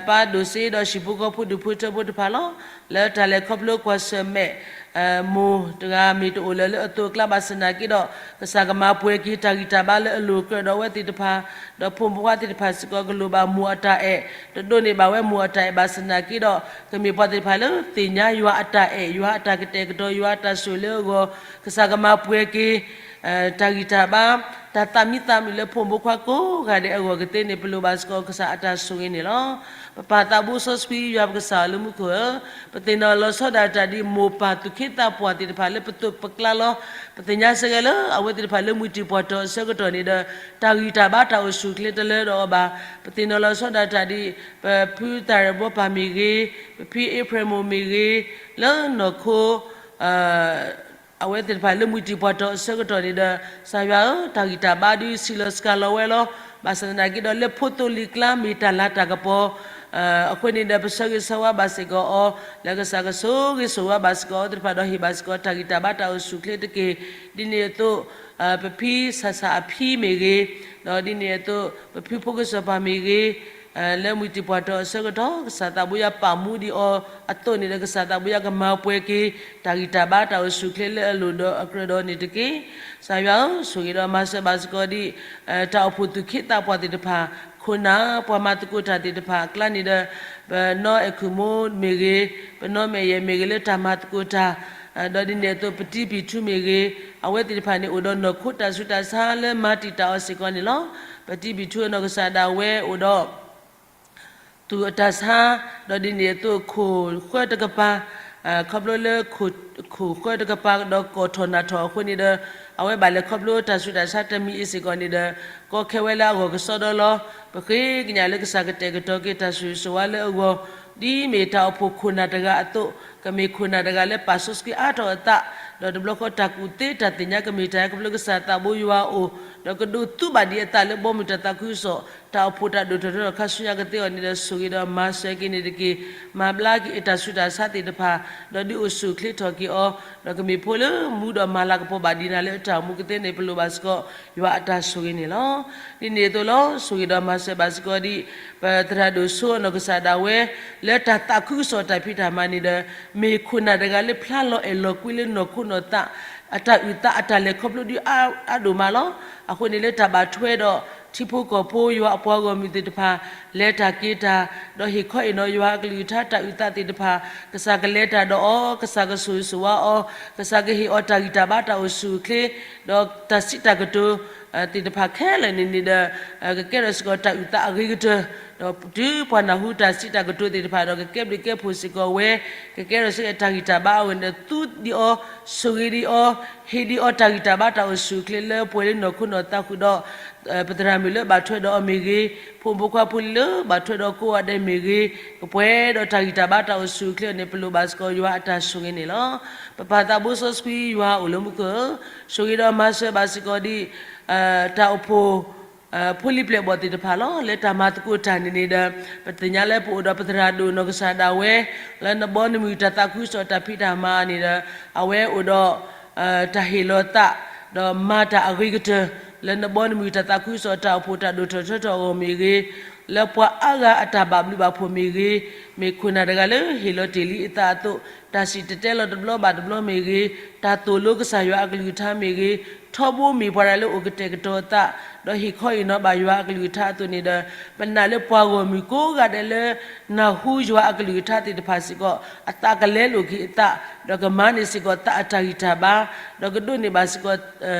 ပၢ်ဒိၣ်စ့ဒီးဟံၣ်ဖိဃီဖိဒူၣ်ဖိထၢဖိတဖၣ်လီၤ. လၢတၢ်လဲၤခီဖျိကွၢ်ဆၢၣ်မဲာ် မိၢ်တဂၤမ့ၢ်တအိၣ်လၢၤလၢအသိးအကျါဘၣ်ဆၣ်သနာ်က့ဒီး ကစၢ်ကမၤပှဲၤက့ၤတၢ်ဂံၢ်တၢ်ဘါလၢအလိၤကြၢးဒီးအဝဲသ့ၣ်တဖၣ်, ဒီးဖိမုၣ်ဖိခွါသ့ၣ်တဖၣ်စ့ၢ်ကီးကလိၣ်ဘၣ်မိၢ်အတၢ်အဲၣ်, တဒိးန့ၢ်ဘၣ်ဝဲမိၢ်အတၢ်အဲၣ်ဘၣ်ဆၣ်သနာ်က့ဒီး ကမ့ၢ်ပှၤသ့ၣ်တဖၣ်လၢသ့ၣ်ညါယွၤအတၢ်အဲၣ်, ယွၤအတၢ်ကတဲာ်ကတီၤ, ယွၤအတၢ်ဆိၣ်လၢအဂီၢ်, ကစၢ်ကမၤပှဲၤက့ၤ တၢ်ဂံၢ်တၢ်ဘါ, တၢ်သးမံသးမုာ်လၢဖိမုၣ်ဖိခွါကိးဂၤဒဲးအဂီၢ်ကသ့န့ၣ် ပလိၣ်ဘၣ်စ့ၢ်ကီးကစၢ်အတၢ်ဆိၣ်ဂ့ၤန့ၣ်လီၤ. ပပၢ်သးဘိစီဆှံယွၤပကစၢ်လၢမူခိၣ်ဧၢ, ပသ့ၣ်နီၣ်လီၤဆီဒၣ်တၢ်ဒ်မိၢ်ပၢ်သူၣ်က့သးပှၢ်သ့ၣ်တဖၣ်လၢပသိးပကျါလီၤ. ပသ့ၣ်ညါစ့ၢ်ကီးလၢအဝဲသ့ၣ်တဖၣ်လၢမုၢ်တံၢ်ပှၢ်တီၢ်အဆၢကတီၢ်န့ၣ်ဒီး တၢ်ဂံၢ်တၢ်ဘါတၢ်အိၣ်ဆူၣ်အိၣ်ချ့တလၢဒီးအီၤဘၣ်. ပသ့ၣ်နီၣ်လီၤဆီဒၣ်တၢ်ဒ် ပဖုသးရၢၣ်ဘီပၢ်မ့ၢ်ဂ့ၤ, ပဖံအ့ဖြ့ၣ်မိၢ်မ့ၢ်ဂ့ၤ, လၢနီၢ်ခိ အဝဲသ့ၣ်တဖၣ်လၢမုၢ်တံၢ်ပှၢ်တီၢ်အဆၢကတီၢ်န့ၣ်ဒီး ကစၢ်ယွၤဧၢ, တၢ်ဂံၢ်တၢ်ဘါဒုးစံးလီၤစှၤလီၤဝဲလီၤ. ဘၣ်ဆၣ်သနာ်က့ဒီးလၢဖိသိလံၤကျါမ့ၢ်တၢ်လၤတၢ်ကပီၤ အဃိန့ၣ်ဒီး ပဆၢဂ့ၤဆၢဝါဘၣ်စ့ၢ်ကီးအီၤ လၢကစၢ်ကဆိၣ်ဂ့ၤဆိၣ်ဝါဘၣ်စ့ၢ်ကီးအဝဲသ့ၣ်တဖၣ်ဒီးဟ့ၣ်ဘၣ်စ့ၢ်ကီးတၢ်ဂံၢ်တၢ်ဘါတၢ်အိၣ်ဆူၣ်အိၣ်ချ့တက့ၢ်. ဒ်န့ၣ်အသိး ပဖံဆၣ်ဆၣ်အဖံမ့ၢ်ဂ့ၤ, ဒီးဒ်န့ၣ်အသိး ပဖုဖိကစၢၢ်ပၢ်မ့ၢ်ဂ့ၤ, လၢမုၢ်တံၢ်ပှၢ်တီၢ်အဆၢကတီၢ် ကစၢ်သးဘိယွၤပာ်မူဒံးအီၤအသိးန့ၣ်ဒီး ကစၢ်သးဘိယွၤကမၤပှဲၤက့ၤ တၢ်ဂံၢ်တၢ်ဘါတၢ်အိၣ်ဆူၣ်အိၣ်ချ့လၢအလိၤဒီးအကြၢးဒီးန့ၣ်တက့ၢ်. ကစၢ်ယွၤဧၢ, ဆိၣ်ဂ့ၤဒီးမၤစၢၤဘၣ်စ့ၢ်ကီးဒ် တၢ်အိၣ်ဖှိၣ်သူၣ်က့သးပှၢ်သ့ၣ်တဖၣ်, ခိၣ်နၢ်ပှၤမၤသကိးတၢ်သ့ၣ်တဖၣ်အကျါန့ၣ်ဒီး ပနီၢ်အဲၣ်ခိၣ်မိၢ်မ့ၢ်ဂ့ၤ, ပနီၢ်မဲာ်ယဲၢ်မ့ၢ်ဂ့ၤလၢတၢ်မၤသကိးတၢ် ဒီးဒ်န့ၣ်အသိး ပတံပံၤထူမ့ၢ်ဂ့ၤ, အဝဲသ့ၣ်တဖၣ်န့ၣ်အိၣ်ဒီးနီၢ်ခိတၢ်ဆူးတၢ်ဆါလၢမၤတံာ်တာ်အီၤစ့ၢ်ကီးန့ၣ်လီၤ. ပတံပံၤထူအနီၢ်ကစၢ်ဒၣ်ဝဲအိၣ်ဒီး သူၣ်အတၢ်ဆါ, ဒီးဒ်န့ၣ်အသိးခိၣ်ဃၢတကပၤ, ခီဖျိလၢခိၣ်ဃၢတကပၤဒီးကိးထီၣ်နၢ်ထီၣ်အဃိန့ၣ်ဒီး အဝဲဘၣ်လဲၤခီဖျိတၢ်ဆူးတၢ်ဆါတမံၤအံၤစ့ၢ်ကီးန့ၣ်ဒီး ကီခဲဝဲလၢအဂီၢ်ကစီဒီလီၤ. ပဃ့ကညးလၢကစၢ်ကတဲာ်ကတီၤက့ၤတၢ်ဆိၣ်ဂ့ၤဆိၣ်ဝါလၢအဂီၢ်, ဒ်မ့ၢ်တၢ်အိၣ်ဖှိၣ်ခိၣ်နၢ်တဂၤအသိး, ကမ့ၢ်ခိၣ်နၢ်တဂၤလၢပာ်စီဆှံအါထီၣ်အသး, ဒီးတဘျီဃီတၢ်ကူၣ်သ့တၢ်သ့ၣ်ညါကမ့ၢ်တၢ်ခီဖျိကစၢ်သးဘိယွၤအအိၣ်, ဒီးကဒိးသူဘၣ်ဒံးအသးလၢဘီမုၢ်တၢ်သးခုကစီၣ်, တၢ်အိၣ်ဖှိၣ်တၢ်ဒိၣ်ထီၣ်ထီထီၣ်ခါဆူညါကသ့အီၤန့ၣ်ဒီး ဆိၣ်ဂ့ၤဒီးမၤစၢၤက့ၤန့ၣ်တက့ၢ်. မၤဘျါက့ၤအတၢ်ဆူးတၢ်ဆါသ့ၣ်တဖၣ်, ဒီးဒုးအိၣ်ဆူၣ်အိၣ်ချ့ထီၣ်က့ၤအီၤ, ဒီးကမ့ၢ်ဖိလၢမူဒီးမၤလၤကပီၤဘၣ်ဒံးနၤလၢတၢ်အိၣ်မူကသ့န့ၣ် ပလိၣ်ဘၣ်စ့ၢ်ကီး ယွၤအတၢ်ဆိၣ်ဂ့ၤန့ၣ်လီၤ. ဒ်န့ၣ်အသိးလီၤ. ဆိၣ်ဂ့ၤဒီးမၤစၢၤဘၣ်စ့ၢ်ကီးဒ် ပသရၣ်ဒိၣ်စိအနီၢ်ကစၢ်ဒၣ်ဝဲ လၢတၢ်သးခုကစီၣ်တၢ်ဖံးတၢ်မၤန့ၣ်ဒီး မ့ၢ်ခိၣ်နၢ်တဂၤလၢဖျါလီၤအဲၣ်လီၤကွံလၢနီၢ်ခိနီၢ်သး, အတၢ်အုၣ်သးအတၢ်လဲၤခီဖျိဒုးအါဒိၣ်မးလီၤ. အဃိန့ၣ်လၢတၢ်ဘၣ်ထွဲဒီး ထံဖိကီၢ်ဖိယွၤအပှၤဂီၢ်မုၢ်သ့ၣ်တဖၣ် လဲၤတၢ်က့ၤတၢ်, ဒီးဟ့ၣ်ခီအ့ၣ်နီၤယွၤအကလုၢ်ကထါတၢ်အုၣ်သးသ့ၣ်တဖၣ်, ကစၢ်ကလဲၤတၢ်ဒီးအီၤ, ကစၢ်ကဆိၣ်ဂ့ၤဆိၣ်ဝါအီၤ, ကစၢ်ကဟ့ၣ်အီၤတၢ်ဂံၢ်တၢ်ဘါတၢ်အိၣ်ဆူၣ်အိၣ်ချ့, ဒီးတၢ်စံးတၢ်ကတိၤ သ့ၣ်တဖၣ်ခဲလၢာ်န့ၣ်န့ၣ်ဒီး ကကဲထီၣ်စ့ၢ်ကီးတၢ်အုၣ်သးအဂ့ၤကတၢၢ်, ဒီးတုၤပှၤနၢ်ဟူတၢ်စံးတၢ်ကတိၤသ့ၣ်တဖၣ်ဒီး ကကဲဘျုးကဲဖှိၣ်စ့ၢ်ကီးဝဲ, ကကဲထီၣ်စ့ၢ်ကီးတၢ်ဂံၢ်တၢ်ဘါအဂီၢ်န့ၣ်ဒီး သူဒံးအီၤ, ဆိၣ်ဂ့ၤဒံးအီၤ, ဟ့ၣ်ဒံးအီၤတၢ်ဂံၢ်တၢ်ဘါတၢ်အိၣ်ဆူၣ်အိၣ်ချ့လၢပှဲၤလၢနီၢ်ခိနီၢ်သးဃုာ်ဒီး ပသရၣ်မုၣ်လၢဘၣ်ထွဲဒီးအီၤမ့ၢ်ဂ့ၤ, ဖိမုၣ်ဖိခွါဖိလံၤလၢဘၣ်ထွဲဒီးကိးဂၤဒဲးမ့ၢ်ဂ့ၤ, ကပှဲၤဒီးတၢ်ဂံၢ်တၢ်ဘါတၢ်အိၣ်ဆူၣ်အိၣ်ချ့န့ၣ် ပလိၣ်ဘၣ်စ့ၢ်ကီးယွၤအတၢ်ဆိၣ်ဂ့ၤန့ၣ်လီၤ. ပပၢ်သးဘိစီဆှံယွၤအိၣ်လၢမူခိၣ်ဧၢ, ဆိၣ်ဂ့ၤဒီးမၤစၢၤဘၣ်စ့ၢ်ကီးဒ် တၢ်အိၣ်ဖှိၣ် ဖိလံၤပျဲၢ်ဘီၣ်သ့ၣ်တဖၣ်လီၤ. လၢတၢ်မၤသကိးတၢ်န့ၣ်န့ၣ်ဒီး ပသ့ၣ်ညါလၢပအိၣ်ဒီးပသရၣ်ဒိၣ်နီၢ်ကစၢ်ဒၣ်ဝဲ လၢနဘီနမုၢ်တၢ်သးခုကစီၣ်တၢ်ဖံးတၢ်မၤန့ၣ်ဒီး အဝဲအိၣ်ဒီး တၢ်ဟ့ၣ်လီၤသး ဒီးမၤတၢ်အဂ့ၤကတၢၢ် လၢနဘီနမုၢ်တၢ်သးခုကစီၣ်တၢ်အိၣ်ဖှိၣ်တၢ်ဒိၣ်ထီၣ်ထီထီၣ်အဂီၢ်မ့ၢ်ဂ့ၤ, လၢပှၤအါဂၤအတၢ်ဘၣ်ဘျုးဘၣ်ဖှိၣ်မ့ၢ်ဂ့ၤ, မ့ၢ်ခိၣ်နၢ်တဂၤလၢဟ့ၣ်လီၤတ့ၢ်လံအသးအသိး တၢ်စံၣ်တဲၤတဲလီၤတဘျီဘၣ်တဘျီမ့ၢ်ဂ့ၤ, တၢ်သိၣ်လိကစၢ်ယွၤအကလုၢ်ကထါမ့ၢ်ဂ့ၤ, ထီဘိမ့ၢ်ပှၤတဂၤလၢအိၣ်ကတဲာ်ကတီၤအသး ဒီးဟ့ၣ်ခီဟ့ၣ်နီၤဘၣ်ယွၤအကလုၢ်ကထါအသိးန့ၣ်ဒီး ပနာ်လၢပှၤဂီၢ်မုၢ်ကိးဂၤဒဲးလၢ နၢ်ဟူယွၤအကလုၢ်ကထါသ့ၣ်တဖၣ်စ့ၢ်ကီး အသးကလဲလိာ်က့ၤအသး ဒီးကမၤန့ၢ်စ့ၢ်ကီးသးအတၢ်ဂံၢ်တၢ်ဘါ ဒီးကဒိးန့ၢ်ဘၣ်စ့ၢ်ကီး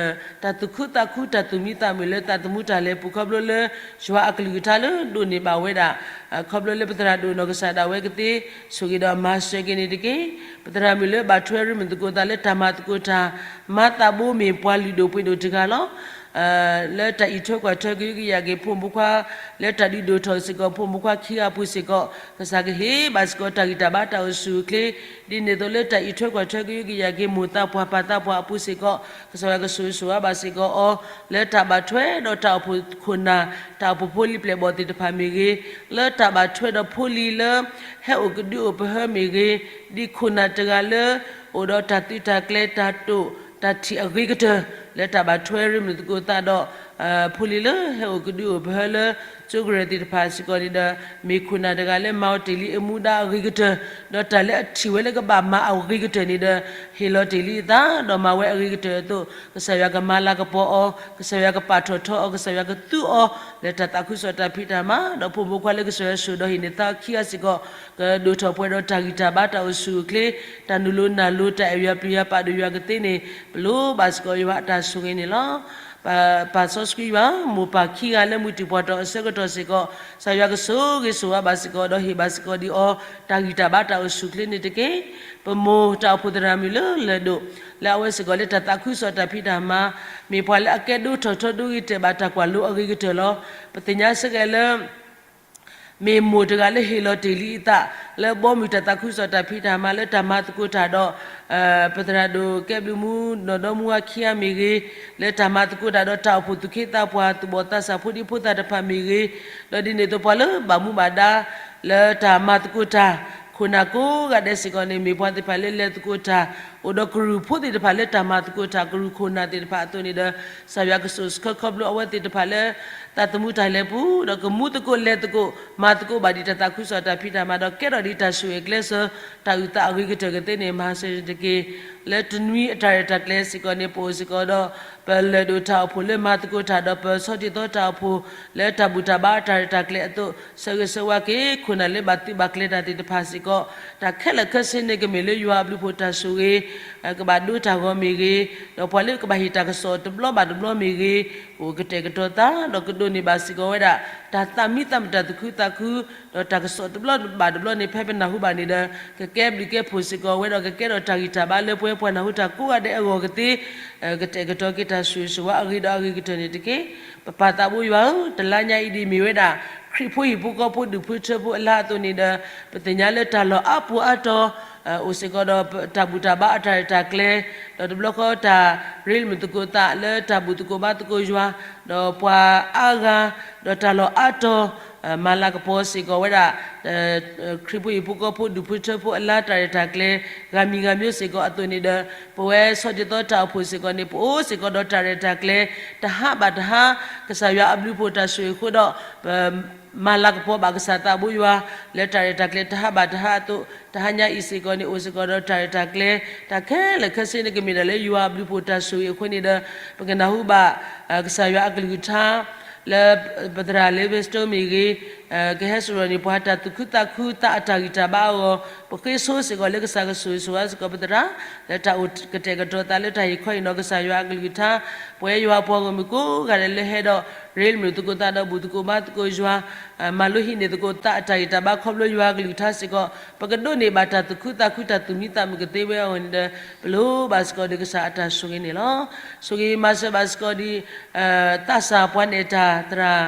တၢ်သူၣ်ခုသးခု တၢ်သူၣ်မံသးမုာ်လၢသးသမူတၢ်လဲၤပူၤ ခီဖျိလၢ ယွၤအကလုၢ်ကထါလၢဒိးန့ၢ်ဘၣ်ဝဲဒၣ် ခီဖျိလၢပသရၣ်ဒိၣ်နီၢ်ကစၢ်ဒၣ်ဝဲကသ့ ဆိၣ်ဂ့ၤဒီးမၤစၢၤက့ၤန့ၣ်တက့ၢ်. ပသရၣ်မုၣ်လၢဘၣ်ထွဲရ့မုၢ်သကိးသးလၢတၢ်မၤသကိးတၢ် မၤသးဘိမ့ၢ်ပှၤလုၢ်ဒိၣ်ပှ့ၤဒိၣ်တဂၤလီၤ. လၢတၢ်အံးထွဲကွၢ်ထွဲကဟုကယာ်က့ၤဖိမုၣ်ဖိခွါ လၢတၢ်ဒုးဒိၣ်ထီၣ်စ့ၢ်ကီး ဖိမုၣ်ဖိခွါခံဂၤအပူၤစ့ၢ်ကီး ကစၢ်ကဟ့ၣ်ဘၣ်စ့ၢ်ကီးတၢ်ဂံၢ်တၢ်ဘါတၢ်အိၣ်ဆူၣ်အိၣ်ချ့ ဒ်န့ၣ်အသိးလၢတၢ်အံးထွဲကွၢ်ထွဲကဟုကယာ်က့ၤမိၢ်သးပှၢ်ပၢ်သးပှၢ်အပူၤစ့ၢ်ကီး ကစၢ်ယွၤကဆိၣ်ဂ့ၤဆိၣ်ဝါဘၣ်စ့ၢ်ကီးအီၤ လၢတၢ်ဘၣ်ထွဲဒီးတၢ်အိၣ်ဖှိၣ်ခိၣ်နၢ် တၢ်အိၣ်ဖှိၣ်ဖိလံၤပျဲၢ်ဘီၣ်သ့ၣ်တဖၣ်မ့ၢ်ဂ့ၤ, လၢတၢ်ဘၣ်ထွဲဒီးဖိလံၤလၢ ဟဲအိၣ်ကဒုအိၣ်ပဟၢမ့ၢ်ဂ့ၤ, ဒ်ခိၣ်နၢ်တဂၤလၢ အိၣ်ဒီးတၢ်သုးတၢ်ကျဲၤတၢ်တိာ်တၢ်ထံၣ်အဂ့ၤကတၢၢ် လၢတၢ်ဘၣ်ထွဲရ့မုၢ်သကိးသးဒီး ဖိလံၤလၢဟဲအိၣ်ကဒုအိၣ်ပဟၢလၢ ကၠိကရၢၢ်သ့ၣ်တဖၣ်စ့ၢ်ကီးန့ၣ်ဒီး မ့ၢ်ခိၣ်နၢ်တဂၤလၢမၤအီၤတ့ၢ်လံအမူဒါအဂ့ၤကတၢၢ်, ဒီးတၢ်လၢအထံၣ်ဝဲလၢကဘၣ်မၤအဂ့ၤကတၢၢ်န့ၣ်ဒီး ဟ့ၣ်လီၤတ့ၢ်လံအသး ဒီးမၤဝဲအဂ့ၤကတၢၢ်အသိး ကစၢ်ယွၤကမၤလၤကပီၤအီၤ, ကစၢ်ယွၤကပာ်ထီၣ်ထီအီၤ, ကစၢ်ယွၤကသူအီၤ လၢတၢ်သးခုကစီၣ်တၢ်ဖံးတၢ်မၤ, ဒီးဖိမုၣ်ဖိခွါလၢကစၢ်ယွၤဆိၣ်ဒီးဟ့ၣ်န့ၢ်သါခံဂၤစ့ၢ်ကီး ကဒိၣ်ထီၣ်ပှဲၤဒီးတၢ်ဂံၢ်တၢ်ဘါတၢ်အိၣ်ဆူၣ်အိၣ်ချ့, တၢ်နုာ်လိၤနၢ်လိၤ တၢ်အဲၣ်ယွၤပျံၤယွၤပာ်ဒိၣ်ယွၤကသ့န့ၣ် ပလိၣ်ဘၣ်စ့ၢ်ကီးယွၤအတၢ်ဆိၣ်ဂ့ၤန့ၣ်လီၤ. ပၢ်စီဆှံယွၤ မိၢ်ပၢ်ခံဂၤလၢမုၢ်တံၢ်ပှၢ်တီၢ်အဆၢကတီၢ်စ့ၢ်ကီး ကစၢ်ယွၤကဆိၣ်ဂ့ၤဆိၣ်ဝါဘၣ်စ့ၢ်ကီး ဒီးဟ့ၣ်ဘၣ်စ့ၢ်ကီးဒ်အီၤ တၢ်ဂံၢ်တၢ်ဘါတၢ်အိၣ်ဆူၣ်အိၣ်ချ့န့ၣ်တက့ၢ်. ပမိၢ်တၢ်အိၣ်ဖှိၣ်သရၣ်မုၣ်လၢလၢၢ်ဒိၣ် လၢအဝဲစ့ၢ်ကီးလၢတၢ်သးခုကစီၣ်တၢ်ဖံးတၢ်မၤ မ့ၢ်ပှၤလၢအကဲဒိၣ်ထီၣ်ထီဒိၣ်ဂ့ၤတဲာ်ဘၣ်တၢ်ကွၢ်လိအဂ့ၤကတၢၢ်လီၤ. ပသ့ၣ်ညါစ့ၢ်ကီးလၢ မ့ၢ်မိၢ်တဂၤလၢဟ့ၣ်လီၤတ့ၢ်လံအသး လၢဘီမုၢ်တၢ်သးခုကစီၣ်တၢ်ဖံးတၢ်မၤလၢတၢ်မၤသကိးတၢ်ဒီး ပသရၣ်ဒိၣ်ကဲဘျုးမူ နီၢ်ဒီမူဝါခံဂၤမ့ၢ်ဂ့ၤ, လၢတၢ်မၤသကိးတၢ်ဒီးတၢ်အိၣ်ဖှိၣ်သူၣ်က့သးပှၢ် သူၣ်ဘီၣ်သးစၢ်ဖိဒံဖိသၣ်တဖၣ်မ့ၢ်ဂ့ၤ, ဒီးဒ်န့ၣ်အသိးပှၤလၢဘၣ်မူဘၣ်ဒါ လၢတၢ်မၤသကိးတၢ် ခိၣ်နၢ်ကိးဂၤဒဲးစ့ၢ်ကီးန့ၣ် မ့ၢ်ပှၤသ့ၣ်တဖၣ်လၢလဲၤသကိးတၢ် အိၣ်ဒီးကရူၢ်ဖိသ့ၣ်တဖၣ်လၢတၢ်မၤသကိးတၢ် ကရူၢ်ခိၣ်နၢ်သ့ၣ်တဖၣ်အသိးန့ၣ်ဒီး ကစၢ်ယွၤကဆိၣ်ဆှၢခီဖျိအဝဲသ့ၣ်တဖၣ်လၢ သးသမူတၢ်လဲၤပူၤ ဒီးကမူသကိးလဲၤသကိး မၤသကိးဘၣ်ဒ်တၢ်သးခုကစီၣ်တၢ်ဖံးတၢ်မၤဒီးကဲထီၣ်ဒ်တၢ်ဆိၣ်ဂ့ၤကျဲစၢၤ တၢ်အုၣ်သးအဂ့ၤကတၢၢ်ကသ့န့ၣ် မၤစၢၤတက့ၢ်. လၢတနွံအတၢ်ရဲၣ်တၢ်ကျဲၤစ့ၢ်ကီးန့ၣ် ပအိၣ်စ့ၢ်ကီးဒီး ပလၢၢ်ဒိၣ်တၢ်အိၣ်ဖှိၣ်လၢမၤသကိးတၢ်ဒီးပဆီၣ်တံၢ်သီတၢ်အိၣ်ဖှိၣ် လၢတၢ်ဘူၣ်တၢ်ဘါအတၢ်ရဲၣ်တၢ်ကျဲၤအသိး ဆၢဂ့ၤဆၢဝါက့ၤ ခိၣ်နၢ်လၢဘၣ်သုးဘၣ်ကျဲၤတၢ်သ့ၣ်တဖၣ်စ့ၢ်ကီး တၢ်ခဲလၢာ်ခဲဆ့န့ၣ် ကမ့ၢ်လၢယွၤအဘျုးအဖှိၣ်တၢ်ဆိၣ်ဂ့ၤ ကဘၣ်ဒိတၢ်ဂီၤမ့ၢ်ဂ့ၤ, ဒီးပှၤလၢကဘၣ်ဟ့ၣ်တၢ်ကစီၣ်တဘျီဘၣ်တဘျီမ့ၢ်ဂ့ၤ, အိၣ်ကတဲာ်ကတီၤသး ဒီးကဒိးန့ၢ်ဘၣ်စ့ၢ်ကီးဝဲဒၣ် တၢ်သးမံသးမုာ်တၢ်သူၣ်ခုသးခု ဒီးတၢ်ကစီၣ်တဘျီဘၣ်တဘျီန့ၣ် ဖဲပနၢ်ဟူဘၣ်န့ၣ်ဒီး ကကဲဘျုးကဲဖှိၣ်စ့ၢ်ကီးဝဲဒီး ကကဲထီၣ်တၢ်ဂံၢ်တၢ်ဘါလၢပဝဲပှၤနၢ်ဟူတၢ်ကိးဂၤဒဲးအဂီၢ်ကသ့ ကတဲာ်ကတီၤက့ၤတၢ်ဆိၣ်ဂ့ၤဆိၣ်ဝါအဂ့ၤဒီးအဂ့ၤကတၢၢ်န့ၣ်တက့ၢ်. ပပၢ်သးဘိယွၤဧၢ, တလါညါအံၤဒ်အမ့ၢ်ဝဲဒၣ် ခရံာ်ဖိဟံၣ်ဖိဃီဖိဒူၣ်ဖိထၢဖိအလါအသိးန့ၣ်ဒီး ပသ့ၣ်ညါလၢတၢ်လီၢ်အါပူၤအါတီၤ အိၣ်စ့ၢ်ကီးဒီးတၢ်ဘူၣ်တၢ်ဘါအတၢ်ရဲၣ်တၢ်ကျဲၤ, ဒီးတဘျီဃီတၢ်ရ့လိာ်မုာ်သကိးသးလၢတၢ်ဘူၣ်သကိးဘါသကိးယွၤ, ဒီးပှၤအါဂၤ, ဒီးတၢ်လီၢ်အါတီၤ မၤလၤကပီၤစ့ၢ်ကီးဝဲဒၣ် ခရံာ်ဖိဟံၣ်ဖိဃီဖိဒူၣ်ဖိထၢဖိအလါတၢ်ရဲၣ်တၢ်ကျဲၤ ဂၤမံၤဂၤမံၤစ့ၢ်ကီးအသိးန့ၣ်ဒီး ပဝဲဆီၣ်တံၢ်သီတၢ်အိၣ်ဖှိၣ်စ့ၢ်ကီးန့ၣ် ပအိၣ်စ့ၢ်ကီးဒီးတၢ်ရဲၣ်တၢ်ကျဲၤ တဟါဘၣ်တဟါ ကစၢ်ယွၤအဘျုးအဖှိၣ်တၢ်ဆိၣ်ဂ့ၤအဃိဒီး ပမၤလၤကပီၤဘၣ်ကစၢ်သးဘိယွၤ လၢတၢ်ရဲၣ်တၢ်ကျဲၤတဟါဘၣ်တဟါအသိး တဟါညါအံၤစ့ၢ်ကီးန့ၣ် အိၣ်စ့ၢ်ကီးဒီးတၢ်ရဲၣ်တၢ်ကျဲၤ တၢ်ခဲလၢာ်ခဲဆ့န့ၣ် ကမ့ၢ်ဒၣ်လၢယွၤအဘျုးအဖှိၣ်တၢ်ဆိၣ်ဂ့ၤအဃိန့ၣ်ဒီး ပကနၢ်ဟူဘၣ် ကစၢ်ယွၤအကလုၢ်ကထါ လၢပသရၣ်လ့ၤဝဲစတိမ့ၢ်ဂ့ၤ, ကဟဲစိာ်ထီၣ်န့ၢ်ပှၤတၢ်သူၣ်ခုသးခု သးအတၢ်ဂံၢ်တၢ်ဘါအဂီၢ်, ပဃ့ဆိစ့ၢ်ကီးလၢကစၢ်ကဆိၣ်ဂ့ၤဆိၣ်ဝါစ့ၢ်ကီးပသရၣ် လၢတၢ်အိၣ်ကတဲာ်ကတီၤသးလၢတၢ်ဟ့ၣ်ခီဟ့ၣ်နီၤကစၢ်ယွၤအကလုၢ်ကထါ, ပဝဲယွၤအပှၤဂီၢ်မုၢ်ကိးဂၤဒဲးလၢဟဲဒီး ရ့လိာ်မုာ်သကိးသးဒီးဘူၣ်သကိးဘါသကိးယွၤ, မၤလိဟံးန့ၢ်သကိးသးအတၢ်ဂံၢ်တၢ်ဘါခီဖျိယွၤအကလုၢ်ကထါစ့ၢ်ကီး ပကဒိးန့ၢ်ဘၣ်တၢ်သူၣ်ခုသးခုတၢ်သူၣ်မံသးမုာ်ကသ့ဝဲအဂီၢ်န့ၣ်ဒီး ပလိၣ်ဘၣ်စ့ၢ်ကီးဒီးကစၢ်အတၢ်ဆိၣ်ဂ့ၤန့ၣ်လီၤ. ဆိၣ်ဂ့ၤမၤစၢၤဘၣ်စ့ၢ်ကီးဒီး သးစၢ်ပှၤနဲၣ်တၢ်သရၣ်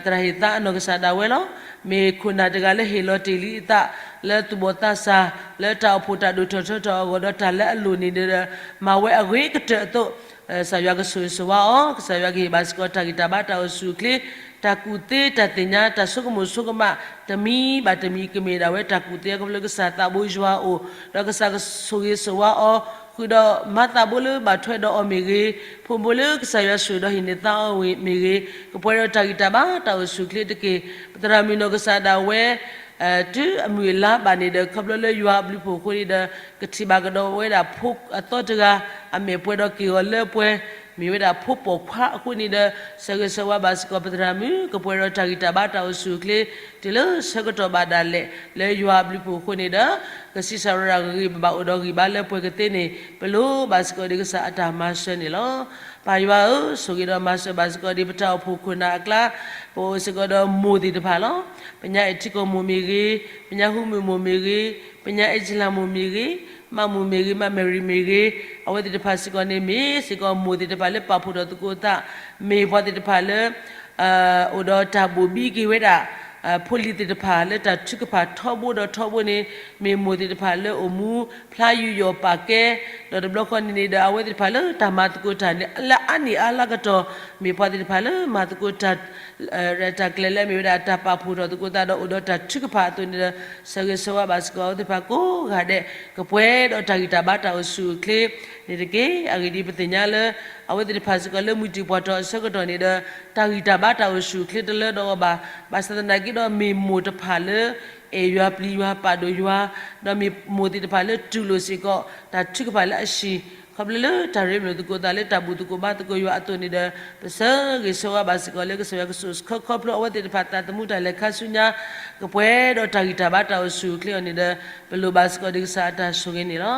သရၣ်ဟ့ၣ်သးအနီၢ်ကစၢ်ဒၣ်ဝဲလီၤ. မ့ၢ်ခိၣ်နၢ်တဂၤလၢဟ့ၣ်လီၤတ့ၢ်လံအသး လၢသူၣ်ဘီၣ်သးစၢ် လၢတၢ်အိၣ်ဖှိၣ်တၢ်ဒိၣ်ထီၣ်ထီထီၣ်အဂီၢ်ဒီးတၢ်လၢအလိၣ်န့ၣ်ဒီး မၤဝဲအဂ့ၤကတၢၢ်အသိး ကစၢ်ယွၤကဆိၣ်ဂ့ၤဆိၣ်ဝါအီၤ, ကစၢ်ယွၤကဟ့ၣ်ဘၣ်စ့ၢ်ကီးတၢ်ဂံၢ်တၢ်ဘါတၢ်အိၣ်ဆူၣ်အိၣ်ချ့, တၢ်ကူၣ်သ့တၢ်သ့ၣ်ညါ တၢ်ဆိကမိၣ်ဆိကမး တမံၤဘၣ်တမံၤကမ့ၢ်ဒၣ်ဝဲတၢ်ကူၣ်သ့ ခီဖျိလၢကစၢ်သးဘိယွၤအအိၣ်, ဒီးကစၢ်ကဆိၣ်ဂ့ၤဆိၣ်ဝါအီၤ ဃုာ်ဒီးမၤသးဘိလၢဘၣ်ထွဲဒီးအီၤမ့ၢ်ဂ့ၤ, ဖိမုၣ်ဖိလၢကစၢ်ယွၤဆိၣ်ဂ့ၤဒီးဟံးန့ၢ်သါအီၤမ့ၢ်ဂ့ၤ, ကပှဲၤဒီးတၢ်ဂံၢ်တၢ်ဘါတၢ်အိၣ်ဆူၣ်အိၣ်ချ့တက့ၢ်. ပသရၣ်မုၣ်နီၢ်ကစၢ်ဒၣ်ဝဲ တုၤအမုၢ်အလါဘၣ်န့ၣ်ဒီး ခီဖျိလၢယွၤအဘျုးအဖှိၣ်အဃိန့ၣ်ဒီး ကထံၣ်ဘၣ်ကဒီးဝဲဒၣ်ဖိအသီတဂၤ အမဲာ်ပှဲၤဒီးက့ၢ်ဂီၤလၢပှဲၤ, မ့ၢ်ဝဲဒၣ်ဖိပိာ်ခွါအဃိန့ၣ်ဒီး ဆၢဂ့ၤဆၢဝါဘၣ်စ့ၢ်ကီးပသရၣ်မုၣ် ကပှဲၤဒီးတၢ်ဂံၢ်တၢ်ဘါတၢ်အိၣ်ဆူၣ်အိၣ်ချ့ တုၤလၢဆၢကတီၢ်ဘၣ်ဒၣ်လဲာ် လၢယွၤအဘျုးအဖှိၣ်အဃိန့ၣ်ဒီး ကဆံးစၢ်ရၤဂ့ၤ ပဘၣ်အိၣ်ဒီးဂံၢ်ဘါလၢပှဲၤကသ့န့ၣ် ပလိၣ်ဘၣ်စ့ၢ်ကီးဒီးကစၢ်အတၢ်မၤစၢၤန့ၣ်လီၤ. ပၢ်ယွၤဧၢ, ဆိၣ်ဂ့ၤဒီးမၤစၢၤဘၣ်စ့ၢ်ကီးဒီးပတၢ်အိၣ်ဖှိၣ်ခိၣ်နၢ်အကျါ, ပအိၣ်စ့ၢ်ကီးဒီးမိၢ်သ့ၣ်တဖၣ်လီၤ. ပညါအဲၣ်ထံကီၢ်မိၢ်မ့ၢ်ဂ့ၤ, ပညါဟူမုၢ်မိၢ်မ့ၢ်ဂ့ၤ, ပညါအဲၣ်ကၠလၢ်မိၢ်မ့ၢ်ဂ့ၤ, မၢ်မိၢ်မ့ၢ်ဂ့ၤ, မၢ်မဲရံၤမ့ၢ်ဂ့ၤ, အဝဲသ့ၣ်တဖၣ်စ့ၢ်ကီးန့ၣ်မ့ၢ်စ့ၢ်ကီးမိၢ်သ့ၣ်တဖၣ်လၢပာ်ဖှိၣ်ထီၣ်သကိးသး, မ့ၢ်ပှၤသ့ၣ်တဖၣ်လၢ အိၣ်ဒီးတၢ်ဘိၣ်ဘံက့ၤဝဲဒၣ် ဖိလံၤသ့ၣ်တဖၣ်လၢတၢ်ထုကဖၣ်ထီဘိဒီးထီဘိန့ၣ် မ့ၢ်မိၢ်သ့ၣ်တဖၣ်လၢအိၣ်မူဖျါယူးယီၣ်ပာ်ကဲ, ဒီးတဘျီဃီန့ၣ်န့ၣ်ဒီး အဝဲသ့ၣ်တဖၣ်လၢတၢ်မၤသကိးတၢ်န့ၣ် လၢအါနံၣ်အါလါကတီၢ် မ့ၢ်ပှၤသ့ၣ်တဖၣ်လၢမၤသကိးတၢ် တၢ်ကျဲလၢအမ့ၢ်ဝဲဒၣ်တၢ်ပာ်ဖှိၣ်ထီၣ်သကိးသးဒီးအိၣ်ဒီးတၢ်ထုကဖၣ်အသိးန့ၣ်ဒီး ဆၢဂ့ၤဆၢဝါဘၣ်စ့ၢ်ကီးအဝဲသ့ၣ်တဖၣ်ကိးဂၤဒဲး ကပှဲၤဒီးတၢ်ဂံၢ်တၢ်ဘါတၢ်အိၣ်ဆူၣ်အိၣ်ချ့န့ၣ်တက့ၢ်. အဂ့ၢ်ဒ်အံၤ, ပသ့ၣ်ညါလၢ အဝဲသ့ၣ်တဖၣ်စ့ၢ်ကီးလၢမုၢ်တံၢ်ပှၢ်ထီၣ်အဆၢကတီၢ်န့ၣ်ဒီး တၢ်ဂံၢ်တၢ်ဘါတၢ်အိၣ်ဆူၣ်အိၣ်ချ့တလၢဒီးအီၤဘၣ်. ဘၣ်ဆၣ်သနာ်က့ဒီး မ့ၢ်မိၢ်တဖၣ်လၢ အဲၣ်ယွၤပျံၤယွၤပာ်ဒိၣ်ယွၤ, ဒီးမ့ၢ်မိၢ်သ့ၣ်တဖၣ်လၢတူၢ်လိာ်စ့ၢ်ကီး တၢ်ထုကဖၣ်လၢအဟံၣ် ခီဖျိလၢတၢ်ရ့လိာ်သကိးသးလၢတၢ်ဘူၣ်သကိးဘါသကိးယွၤအသိးန့ၣ်ဒီး ပဆၢဂ့ၤဆၢဝါဘၣ်စ့ၢ်ကီးလၢကစၢ်ယွၤကဆိၣ်ဂ့ၤဆၢဝါ ခီဖျိအဝဲသ့ၣ်တဖၣ်သးသမူတၢ်လဲၤခါဆူညါ ကပှဲၤဒီးတၢ်ဂံၢ်တၢ်ဘါတၢ်အိၣ်ဆူၣ်အိၣ်ချ့အီၤန့ၣ်ဒီး ပလိၣ်ဘၣ်စ့ၢ်ကီးဒီးကစၢ်အတၢ်ဆိၣ်ဂ့ၤန့ၣ်လီၤ.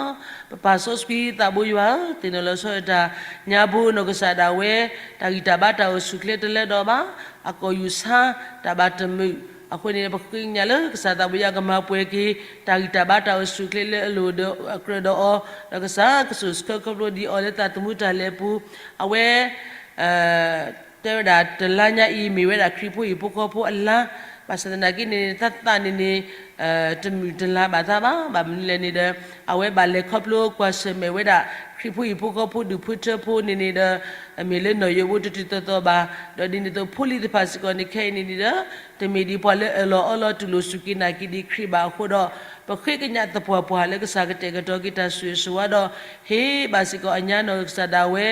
ပပၢ်စီဆှံသးဘိယွၤဧၢ, သ့ၣ်နီၣ်လီၤဆီဒီးတၢ်ညါဘိနီၢ်ကစၢ်ဒၣ်ဝဲ, တၢ်ဂံၢ်တၢ်ဘါတၢ်အိၣ်ဆူၣ်အိၣ်ချ့တလၢဒီးဘၣ်, အကီၢ်ယူၢ်ဆါတၢ်ဘၣ်တမုာ်အဃိန့ၣ် ပဃ့ကညးလၢကစၢ်သးဘိယွၤကမၤပှဲၤက့ၤ တၢ်ဂံၢ်တၢ်ဘါတၢ်အိၣ်ဆူၣ်အိၣ်ချ့လၢအလိၣ်ဒီးအကြၢးဒီးအီၤ, ဒီးကစၢ်ကဆိၣ်ဂ့ၤဆၢဝါခီဖျိဒ်အီၤလၢသးသမူတၢ်လဲၤအပူၤ, အဝဲ တဲဝဲဒၣ်တလါညါအံၤ မ့ၢ်ဝဲဒၣ်ခရံာ်ဖိဟံၣ်ဖိဃီဖိအလါ, ဘၣ်ဆၣ်သနာ်က့န့ၣ် သးသးန့ၣ်န့ၣ် တမုာ်တလၤဘၣ်သးဘၣ်, ဘၣ်မနုၤလဲၣ်န့ၣ်ဒီး အဝဲဘၣ်လဲၤခီဖျိကွၢ်ဆၢၣ်မဲာ်ဝဲဒၣ် ခရံာ်ဖိဟံၣ်ဖိဃီဖိဒူၣ်ဖိထၢဖိန့ၣ်န့ၣ်ဒီး မ့ၢ်လၢနီၢ်ယိးဘိတတုၤသီသီဘၣ်, ဒီးဒ်န့ၣ်အသိးဖိလံၤသ့ၣ်တဖၣ်စ့ၢ်ကီးန့ၣ် ခဲအံၤန့ၣ်န့ၣ်ဒီး တမ့ၢ်ဒ်ပှၤလၢအၢၣ်လီၤအီလီၤတူၢ်လိာ်စူၢ်က့ၤနာ်က့ၤဒံးခရံာ်ဘၣ်အဃိဒီး ပဃ့ကညးသပှၢ်ပှၢ်လၢကစၢ်ကတဲာ်ကတီၤက့ၤတၢ်ဆိၣ်ဂ့ၤဆိၣ်ဝါဒီး ဟ့ၣ်ဘၣ်စ့ၢ်ကီးအညါနီၢ်ကစၢ်ဒၣ်ဝဲ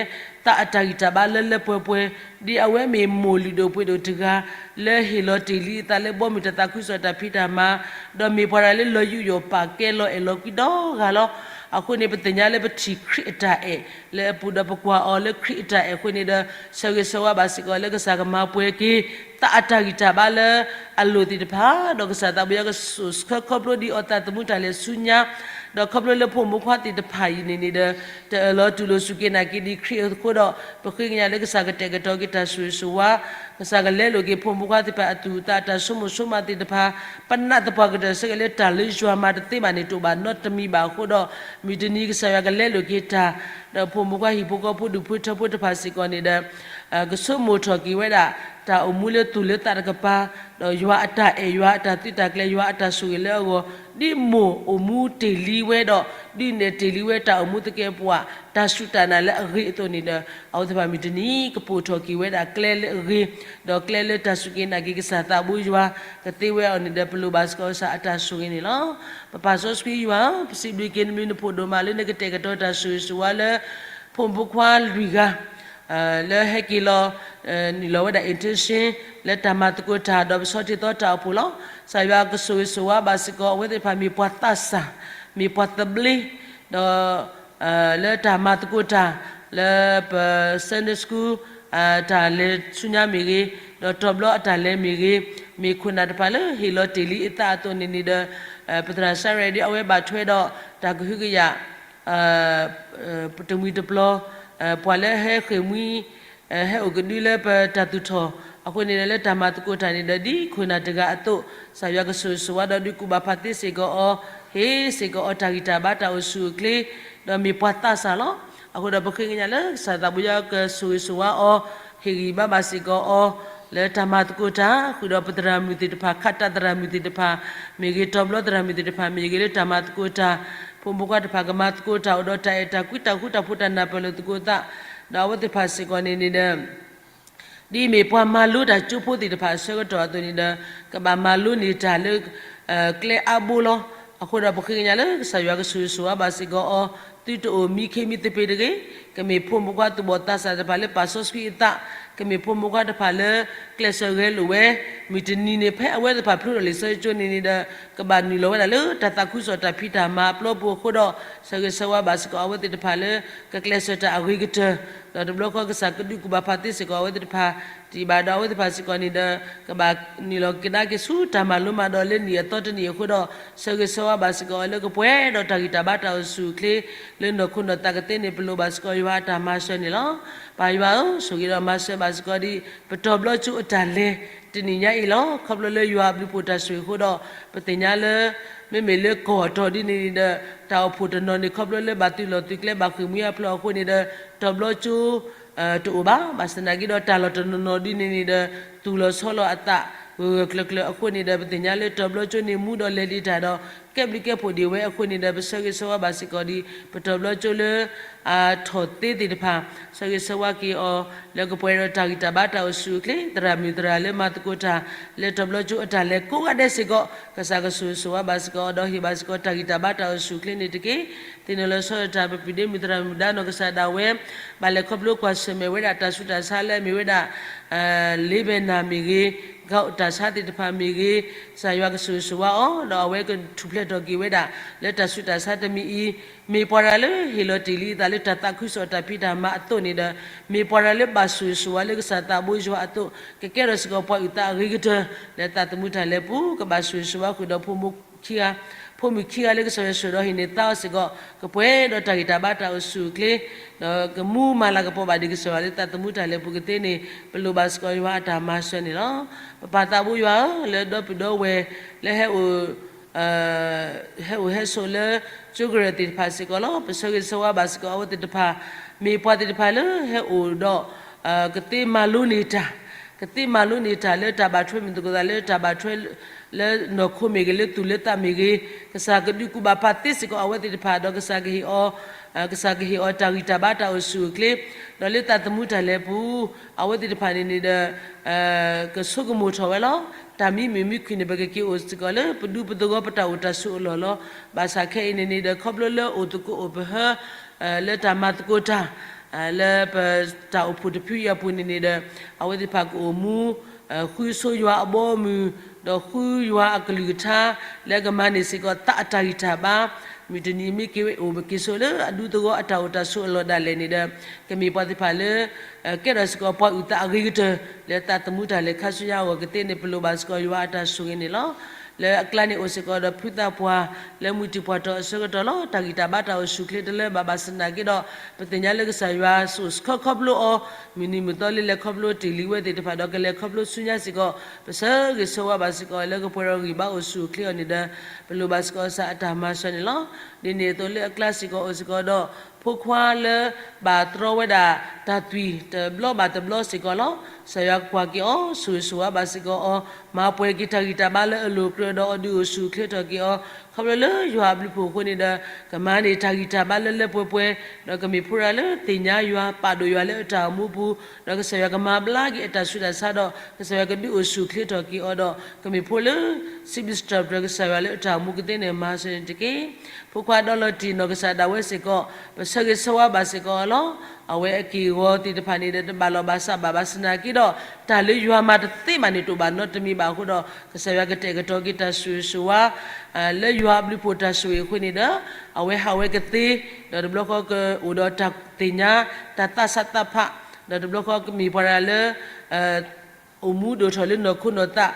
သးအတၢ်ဂံၢ်တၢ်ဘါလၢလၢပှဲၤပှဲၤ, ဒ်အဝဲမ့ၢ်မိၢ်လုၢ်ဒိၣ်ပှ့ၤဒိၣ်တဂၤ လၢဟ့ၣ်လီၤတ့ၢ်လံအသးလၢဘီမုၢ်တၢ်သးခုကစီၣ်တၢ်ဖံးတၢ်မၤ, ဒီးမ့ၢ်ပှၤတဂၤလၢလီၤယူးယီၣ်ပာ်ကဲလီၤအဲၣ်လီၤကွံဒီဂၤလီၤ. အဃိန့ၣ် ပသ့ၣ်ညါလၢပထံၣ်ခရံာ်အတၢ်အဲၣ် လၢအပူၤဒီးပကွၢ်အီၤလၢခရံာ်အတၢ်အဲၣ်အဃိန့ၣ်ဒီး ဆၢဂ့ၤဆၢဝါဘၣ်စ့ၢ်ကီးလၢကစၢ်ကမၤပှဲၤက့ၤ သးအတၢ်ဂံၢ်တၢ်ဘါလၢအလိၣ်သ့ၣ်တဖၣ်, ဒီးကစၢ်သးဘိယွၤကဆိၣ်ဂ့ၤဆၢဝါခီဖျိဒ်အီၤသးသမူတၢ်လဲၤဆူညါ, ဒီးခီဖျိလၢဖိမုၣ်ဖိခွါသ့ၣ်တဖၣ်အံၤန့ၣ်န့ၣ်ဒီး တအၢၣ်လီၤတူၢ်လိာ်စူၢ်က့ၤနာ်က့ၤဒံးခရံာ်အဃိဒီး ပဃ့ကညးလၢကစၢ်ကတဲာ်ကတီၤက့ၤတၢ်ဆိၣ်ဂ့ၤဆိၣ်ဝါ, ကစၢ်ကလဲလိာ်က့ၤဖိမုၣ်ဖိခွါသ့ၣ်တဖၣ်အသူၣ်အသး တၢ်ဆိကမိၣ်ဆိကမးသ့ၣ်တဖၣ်, ပနာ်သပှၢ်ကတၢၢ်ဆၢက့ၤလၢတၢ်လၢယွၤမၤတသ့ဘၣ်န့ၣ် တအိၣ်ဘၣ်နီတမံၤဘၣ်အဃိဒီး မုၢ်တနံၤကစၢ်ယွၤကလဲလိာ်က့ၤတၢ်, ဒီးဖိမုၣ်ဖိခွါဟံၣ်ဖိဃီဖိဒူၣ်ဖိထၢဖိတဖၣ်စ့ၢ်ကီးန့ၣ်ဒီး ကဆိကမိၣ်ထီၣ်က့ၤဝဲဒၣ် တၢ်အိၣ်မူလၢသူၣ်လၢသးတကပၤ, ဒီးယွၤအတၢ်အဲၣ် ယွၤအတၢ်သုးတၢ်ကျဲၤ ယွၤအတၢ်ဆိၣ်ဂ့ၤလၢအဂီၢ်, ဒ်မိၢ်အိၣ်မူတ့ၢ်လံဝဲဒီး ဒုးနဲၣ်တ့ၢ်လံဝဲတၢ်အိၣ်မူသကဲးပဝး တၢ်စူၢ်တၢ်နာ်လၢအဂ့ၤအသိးန့ၣ်ဒီး အဝဲသ့ၣ်တဖၣ်မုၢ်တနံၤ ကပိာ်ထီၣ်က့ၤဝဲဒၣ်ကျဲလၢအဂ့ၤ, ဒီးကျဲလၢတၢ်စူၢ်က့ၤနာ်က့ၤကစၢ်သးဘိယွၤ ကသ့ဝဲအီၤန့ၣ်ဒီး ပလိၣ်ဘၣ်စ့ၢ်ကီးကစၢ်အတၢ်ဆိၣ်ဂ့ၤန့ၣ်လီၤ. ပပၢ်စီဆှံယွၤဧၢ, ပစံးဘျုးက့ၤနမံၤနဖိဒိၣ်မးလၢနကတဲာ်ကတီၤတၢ်ဆိၣ်ဂ့ၤဆိၣ်ဝါလၢ ဖိမုၣ်ဖိခွါလွံၢ်ဂၤ လၢဟဲက့ၤလီၤ နုာ်လီၤဝဲဒၣ် intention လၢတၢ်မၤသကိးတၢ် ဒီးပဆီထံသီတၢ်အိၣ်ဖှိၣ်လီၤ. ကစၢ်ယွၤကဆိၣ်ဂ့ၤဆိၣ်ဝါဘၣ်စ့ၢ်ကီး အဝဲသ့ၣ်တဖၣ်မ့ၢ်ပှၤသးစၢ်, မ့ၢ်ပှၤသဘျ့, ဒီး လၢတၢ်မၤသကိးတၢ် လၢပ Sunday School တၢ်လဲၤဆူညါမ့ၢ်ဂ့ၤ, ဒီးတီၤဘျီအတၢ်လဲၤမ့ၢ်ဂ့ၤ, မ့ၢ်ခိၣ်နၢ်တဖၣ်လၢဟ့ၣ်လီၤတ့ၢ်လံအသးအသိးန့ၣ်န့ၣ်ဒီး ပသရၣ်စၢ်ရဲၣ်ဒ်အဝဲဘၣ်ထွဲဒီးတၢ်ကဟုကယာ် တမှံၤတပျီၤ ပှၤလၢဟဲဃ့ၢ်မှံ ဟဲအိၣ်ကဒုလၢပတၢ်သူၣ်ထီၣ်အဃိန့ၣ်ဒီး လၢတၢ်မၤသကိးတၢ်န့ၣ်ဒီး ဒ်ခိၣ်နၢ်တဂၤအသိး ကစၢ်ယွၤကဆိၣ်ဂ့ၤဆိၣ်ဝါဒီးဒုးကူၣ်ဘၣ်ဖးသ့စ့ၢ်ကီးအီၤ, ဟ့ၣ်စ့ၢ်ကီးအီၤတၢ်ဂံၢ်တၢ်ဘါတၢ်အိၣ်ဆူၣ်အိၣ်ချ့ ဒီးမ့ၢ်ပှၤသးစၢ်လီၤ. အဃိဒီးပဃ့ကညးလၢကစၢ်သးဘိယွၤကဆိၣ်ဂ့ၤဆိၣ်ဝါအီၤ, ဟ့ၣ်ဂံၢ်ဘါဘၣ်စ့ၢ်ကီးအီၤ လၢတၢ်မၤသကိးတၢ် ဃုာ်ဒီးပသရၣ်မုၣ်သ့ၣ်တဖၣ် ခးတၢ်သရၣ်မုၣ်သ့ၣ်တဖၣ် မ့ၢ်ဂ့ၤ တီၤဘျီသရၣ်မုၣ်သ့ၣ်တဖၣ် မ့ၢ်ဂ့ၤလၢတၢ်မၤသကိးတၢ် ဖိမုၣ်ဖိခွါတဖၣ်ကမၤသကိးတၢ် အိၣ်ဒီးတၢ်အဲၣ်တၢ်ကွံတၢ်ဃူတၢ်ဖိးတၢ်နၢ်ပၢၢ်လိာ်သကိးသး ဒီးအဝဲသ့ၣ်တဖၣ်စ့ၢ်ကီးန့ၣ်န့ၣ်ဒီး ဒ်အမ့ၢ်ပှၤမၤလိတၢ်ကၠိဖိသ့ၣ်တဖၣ်အဆၢကတီၢ်အသိးန့ၣ်ဒီး ကဘၣ်မၤလိန့ၢ်တၢ်လၢ ကျဲအါဘိလီၤ. အဃိဒီးပဃ့ကညးလၢကစၢ်ယွၤကဆိၣ်ဂ့ၤဆိၣ်ဝါဘၣ်စ့ၢ်ကီးအီၤ, သုတအိၣ်မံခ့မံသပ့ၤတဂ့ၤ, ကမ့ၢ်ဖိမုၣ်ဖိခွါသူၣ်ဘီၣ်သးစၢ်တဖၣ်လၢပာ်စီဆှံအသး, ကမ့ၢ်ဖိမုၣ်ဖိခွါတဖၣ်လၢ ကျဲးစၢးဂဲၤလိာ်ဝဲ, မုၢ်တနံၤန့ၣ်ဖဲအဝဲသ့ၣ်တဖၣ်ဖျိထီၣ်လံာ်စီဆှံကၠိန့ၣ်န့ၣ်ဒီး ကဘၣ်နုာ်လီၤဝဲဒၣ်လၢတၢ်သးခုကစီၣ်တၢ်ဖံးတၢ်မၤအပျီပူၤအဃိဒီး ဆၢဂ့ၤဆၢဝါဘၣ်စ့ၢ်ကီးအဝဲသ့ၣ်တဖၣ်လၢ ကကျဲးစၢးတၢ်အဂ့ၤကတၢၢ်, ဒီးတဘျီဃီကစၢ်ကဒုးကူၣ်ဘၣ်ဖးသ့စ့ၢ်ကီးအဝဲသ့ၣ်တဖၣ်, ဒ်ဘၣ်ဒီးအဝဲသ့ၣ်တဖၣ်စ့ၢ်ကီးန့ၣ်ဒီး ကဘၣ်နုာ်လီၤကဒါက့ၤဆူတၢ်မၤလိမၤဒိးလၢနံၣ်အသီတနံၣ်အဃိဒီး ဆၢဂ့ၤဆၢဝါဘၣ်စ့ၢ်ကီးအီၤလၢကပှဲၤဒီးတၢ်ဂံၢ်တၢ်ဘါတၢ်အိၣ်ဆူၣ်အိၣ်ချ့ လၢနီၢ်ခိနီၢ်သးကသ့န့ၣ် ပလိၣ်ဘၣ်စ့ၢ်ကီးယွၤအတၢ်မၤစၢၤန့ၣ်လီၤ. ပၢ်ယွၤဧၢ, ဆိၣ်ဂ့ၤဒီးမၤစၢၤဘၣ်စ့ၢ်ကီးဒ် ပတီၤဘျီကၠိအတၢ်လဲၤတနံၤညါအံၤလီၤ. ခီဖျိလၢယွၤအဘျုးဖှိၣ်တၢ်ဆိၣ်ဂ့ၤအဃိဒီး ပသ့ၣ်ညါလၢ မ့မ့ၢ်လၢကီၢ်အတီၢ်ဒ်န့ၣ်န့ၣ်ဒီး တၢ်အိၣ်ဖှိၣ်တနီၤန့ၣ် ခီဖျိလၢဘၣ်သုးလီၢ်သုးကျဲဘၣ်ဃ့ၢ်မှံဟးဖျိးအဃိန့ၣ်ဒီး တီၤဘျီကၠိ တအိၣ်ဘၣ်. ဘၣ်ဆၣ်သနာ်က့ဒီး တၢ်လီၢ်တနီၤနီၤဒ်န့ၣ်န့ၣ်ဒီး သူၣ်လီၤဆီလီၤအသး ဂၢၢ်ဂၢၢ်ကျၢၤကျၢၤအဃိန့ၣ်ဒီး ပသ့ၣ်ညါလၢတီၤဘျီကၠိန့ၣ် မူဒီးလဲၤဒံးတၢ်ဒီး ကဲဘျုးကဲဖှိၣ်ဒံးဝဲအဃိန့ၣ်ဒီး ပဆၢဂ့ၤဆၢဝါဘၣ်စ့ၢ်ကီးဒ် ပတီၤဘျီကၠိလၢ အထီၣ်သ့သ့ၣ်တဖၣ် ဆၢဂ့ၤဆၢဝါက့ၤအီၤ လၢကပှဲၤဒီးတၢ်ဂံၢ်တၢ်ဘါတၢ်အိၣ်ဆူၣ်အိၣ်ချ့ သရၣ်မုၣ်သရၣ်လၢမၤသကိးတၢ် လၢတီၤဘျီကၠိအတၢ်လဲၤကိးဂၤဒဲးစ့ၢ်ကီး ကစၢ်ကဆိၣ်ဂ့ၤဆိၣ်ဝါဘၣ်စ့ၢ်ကီး ဒီးဟ့ၣ်ဘၣ်စ့ၢ်ကီးတၢ်ဂံၢ်တၢ်ဘါတၢ်အိၣ်ဆူၣ်အိၣ်ချ့န့ၣ်တက့ၢ်. သ့ၣ်နီၣ်လီၤဆီဒၣ်တၢ် ပပုၢ်ဒ့မုၣ်သရၣ်မုၣ်ဒါနီၢ်ကစၢ်ဒၣ်ဝဲ ဘၣ်လဲၤခီဖျိကွၢ်ဆၢၣ်မဲာ်ဝဲဒၣ်တၢ်ဆူးတၢ်ဆါလၢအမ့ၢ်ဝဲဒၣ် လ့ဘဲနၤမ့ၢ်ဂ့ၤ, ဂီၤတၢ်ဆါသ့ၣ်တဖၣ်မ့ၢ်ဂ့ၤ, ကစၢ်ယွၤကဆိၣ်ဂ့ၤဆိၣ်ဝါအီၤ ဒီးအဝဲကထူၣ်ဖျဲးထီၣ်က့ၤဝဲဒၣ် လၢတၢ်ဆူးတၢ်ဆါတမံၤအံၤ, မ့ၢ်ပှၤတဂၤလၢဟ့ၣ်လီၤတ့ၢ်လံအသးလၢတၢ်သးခုကစီၣ်တၢ်ဖံးတၢ်မၤအသိးန့ၣ်ဒီး မ့ၢ်ပှၤတဂၤလၢဘၣ်ဆိၣ်ဂ့ၤဆိၣ်ဝါလၢကစၢ်သးဘိယွၤအသိး ကကဲထီၣ်စ့ၢ်ကီးပှၤအုၣ်သးအဂ့ၤကတၢၢ် လၢသးသမူတၢ်လဲၤပူၤ ကဘၣ်ဆိၣ်ဂ့ၤဆိၣ်ဝါဃုာ်ဒီးဖိမုၣ်ခံဂၤ ဖိမုၣ်ခံဂၤလၢကစၢ်ယွၤဆိၣ်ဒီးဟ့ၣ်န့ၢ်သါအီၤစ့ၢ်ကီး ကပှဲၤဒီးတၢ်ဂံၢ်တၢ်ဘါတၢ်အိၣ်ဆူၣ်အိၣ်ချ့ ဒီးကမူမၤလၤကပီၤဘၣ်ဒံးကစၢ်ယွၤလၢသးသမူတၢ်လဲၤပူၤကသ့န့ၣ် ပလိၣ်ဘၣ်စ့ၢ်ကီးယွၤအတၢ်မၤစၢၤန့ၣ်လီၤ. ပပၢ်သးဘိယွၤဧၢ, လၢဒီပုၢ်ဒီဝဲၢ် လၢဟဲအိၣ် ဟဲအိၣ်ဟဲဆိးလၢ ကၠိကရၢၢ်သ့ၣ်တဖၣ်စ့ၢ်ကီးလီၤ. ပဆၢဂ့ၤဆၢဝါဘၣ်စ့ၢ်ကီးအဝဲသ့ၣ်တဖၣ် မ့ၢ်ပှၤသ့ၣ်တဖၣ်လၢဟဲအိၣ်ဒီး ကသ့မၤလိန့ၢ်တၢ် ကသ့မၤလိန့ၢ်တၢ်လၢတၢ်ဘၣ်ထွဲမုာ်သကိးသးလၢတၢ်ဘၣ်ထွဲ လၢနီၢ်ခိမ့ၢ်ဂ့ၤ လၢသူၣ်လၢသးမ့ၢ်ဂ့ၤ, ကစၢ်ကဒုးကူၣ်ဘၣ်ဖးသ့စ့ၢ်ကီးအဝဲသ့ၣ်တဖၣ် ဒီးကစၢ်ကဟ့ၣ်အီၤ ကစၢ်ကဟ့ၣ်အီၤတၢ်ဂံၢ်တၢ်ဘါတၢ်အိၣ်ဆူၣ်အိၣ်ချ့ ဒီးလၢသးသမူတၢ်လဲၤပူၤ အဝဲသ့ၣ်တဖၣ်န့ၣ်န့ၣ်ဒီး ကဆိကမိၣ်ထီၣ်ဝဲလီၤ. တၢ်မံမုာ်မံခွံန့ၣ် ပကက့ၤအိၣ်စ့ၢ်ကီးလၢပဒူပသဝီပတၢ်အိၣ်တၢ်ဆိးအလီၢ်လီၤ. ဘၣ်ဆၣ်ခဲအံၤန့ၣ်န့ၣ်ဒီး ခီဖျိလၢအိၣ်သကိးအိၣ်ပဟၢ လၢတၢ်မၤသကိးတၢ် လၢပတၢ်အိၣ်ဖှိၣ်တဖုအံၤအပူၤန့ၣ်န့ၣ်ဒီး အဝဲသ့ၣ်တဖၣ်ကအိၣ်မူ ဃုဆိယွၤအဘီအမုၢ် ဒီးဃုယွၤအကလုၢ်ကထါ လၢကမၤန့ၢ်စ့ၢ်ကီးသးအတၢ်ဂံၢ်တၢ်ဘါ မုၢ်တနံၤမ့ၢ်က့ၤအိၣ်က့ၤဆိးလၢအဒူသဝီအတၢ်အိၣ်တၢ်ဆိးအလီၢ်ဒၣ်လဲာ်န့ၣ်ဒီး ကမ့ၢ်ပှၤသ့ၣ်တဖၣ်လၢ ကဲထီၣ်စ့ၢ်ကီးပှၤအုၣ်သးအဂ့ၤကတၢၢ် လၢသးသမူတၢ်လဲၤခါဆူညါအဂီၢ်ကသ့န့ၣ် ပလိၣ်ဘၣ်စ့ၢ်ကီးယွၤအတၢ်ဆိၣ်ဂ့ၤန့ၣ်လီၤ. လၢအကျါန့ၣ်အိၣ်စ့ၢ်ကီးဒီးဖုသးပှၢ် လၢမုၢ်တံၢ်ပှၢ်တီၢ်အဆၢကတီၢ်လီၤ. တၢ်ဂံၢ်တၢ်ဘါတၢ်အိၣ်ဆူၣ်ချ့တလၢဘၣ်ဘၣ်ဆၣ်သနာ်က့ဒီး ပသ့ၣ်ညါလၢကစၢ်ယွၤစိာ်ခီခီဖျိအီၤ မုၢ်နံၤမုၢ်သီလၢလဲၤခီဖျိတ့ၢ်လံဝဲသ့ၣ်တဖၣ်ဒီး ကလဲၤခီဖျိဆူညါစ့ၢ်ကီး ပဆၢဂ့ၤဆၢဝါဘၣ်စ့ၢ်ကီးလၢကပှဲၤဒီးဂံၢ်ဘါအိၣ်ဆူၣ်အိၣ်ချ့အီၤန့ၣ်ဒီး ပလိၣ်ဘၣ်စ့ၢ်ကီးကစၢ်အတၢ်မၤစၢၤန့ၣ်လီၤ. ဒ်န့ၣ်အသိးလၢအကျါစ့ၢ်ကီးအိၣ်စ့ၢ်ကီးဒီး ဖိခွါလၢဘၣ်တြီဝဲဒၣ်တၢ်သွံၣ်တဘျီဘၣ်တဘျီစ့ၢ်ကီးလီၤ. ကစၢ်ယွၤကကွၢ်က့ၤအီၤ ဆိၣ်ဂ့ၤဆိၣ်ဝါဘၣ်စ့ၢ်ကီးအီၤ မၤပှဲၤက့ၤတၢ်ဂံၢ်တၢ်ဘါလၢအလိၤကြၢးဒီးအီၤဒုးအိၣ်ဆူၣ်အိၣ်ချ့ထီၣ်က့ၤအီၤ ခီဖျိလၢယွၤအဘျုးဖှိၣ်အဃိန့ၣ်ဒီး ကမၤန့ၢ်တၢ်ဂံၢ်တၢ်ဘါလၢလၢပှဲၤပှဲၤ ဒီးကမ့ၢ်ဖိတဂၤလၢသ့ၣ်ညါယွၤပာ်ဒိၣ်ယွၤလၢအတၢ်အိၣ်မူပူၤ ဒီးကစၢ်ယွၤကမၤဘျါက့ၤအတၢ်ဆူးတၢ်ဆါဒီး ကစၢ်ယွၤကဒုးအိၣ်ဆူၣ်အိၣ်ချ့ထီၣ်က့ၤအီၤဒီး ကမ့ၢ်ဖိလၢ စံးဘျုးစံးထီၣ်ပတြၢၤကစၢ်ယွၤလၢအတၢ်အိၣ်မူကသ့န့ၣ် မၤစၢၤန့ၣ်တက့ၢ်. ဖိခွါဒီလီၤတံၢ်နီၢ်ကစၢ်ဒၣ်ဝဲစ့ၢ်ကီး ပဆၢဂ့ၤဆၢဝါဘၣ်စ့ၢ်ကီးအီၤလီၤ. အဝဲအက့ၢ်အဂီၤသ့ၣ်တဖၣ်န့ၣ်ဒီး တဘၣ်လီၤဘၣ်စးဘၣ်ဘၣ်ဆၣ်သနာ်က့ဒီး တၢ်လၢယွၤမၤတသ့ဘၣ်န့ၣ် တအိၣ်ဘၣ်နီတမံၤဘၣ်အဃိဒီး ကစၢ်ယွၤကတဲာ်ကတီၤက့ၤတၢ်ဆိၣ်ဂ့ၤဆိၣ်ဝါ လၢယွၤအဘျုးဖှိၣ်တၢ်ဆိၣ်ဂ့ၤအဃိန့ၣ်ဒီး အဝဲဟးဝဲကသ့ ဒီးတဘျီဃီကအိၣ်ဒီးတၢ်သ့ၣ်ညါ တၢ်သးဆးသးဖး ဒီးတဘျီဃီကမ့ၢ်ပှၤတဂၤလၢ အိၣ်မူဒိၣ်ထီၣ်လၢနီၢ်ခိနီၢ်သး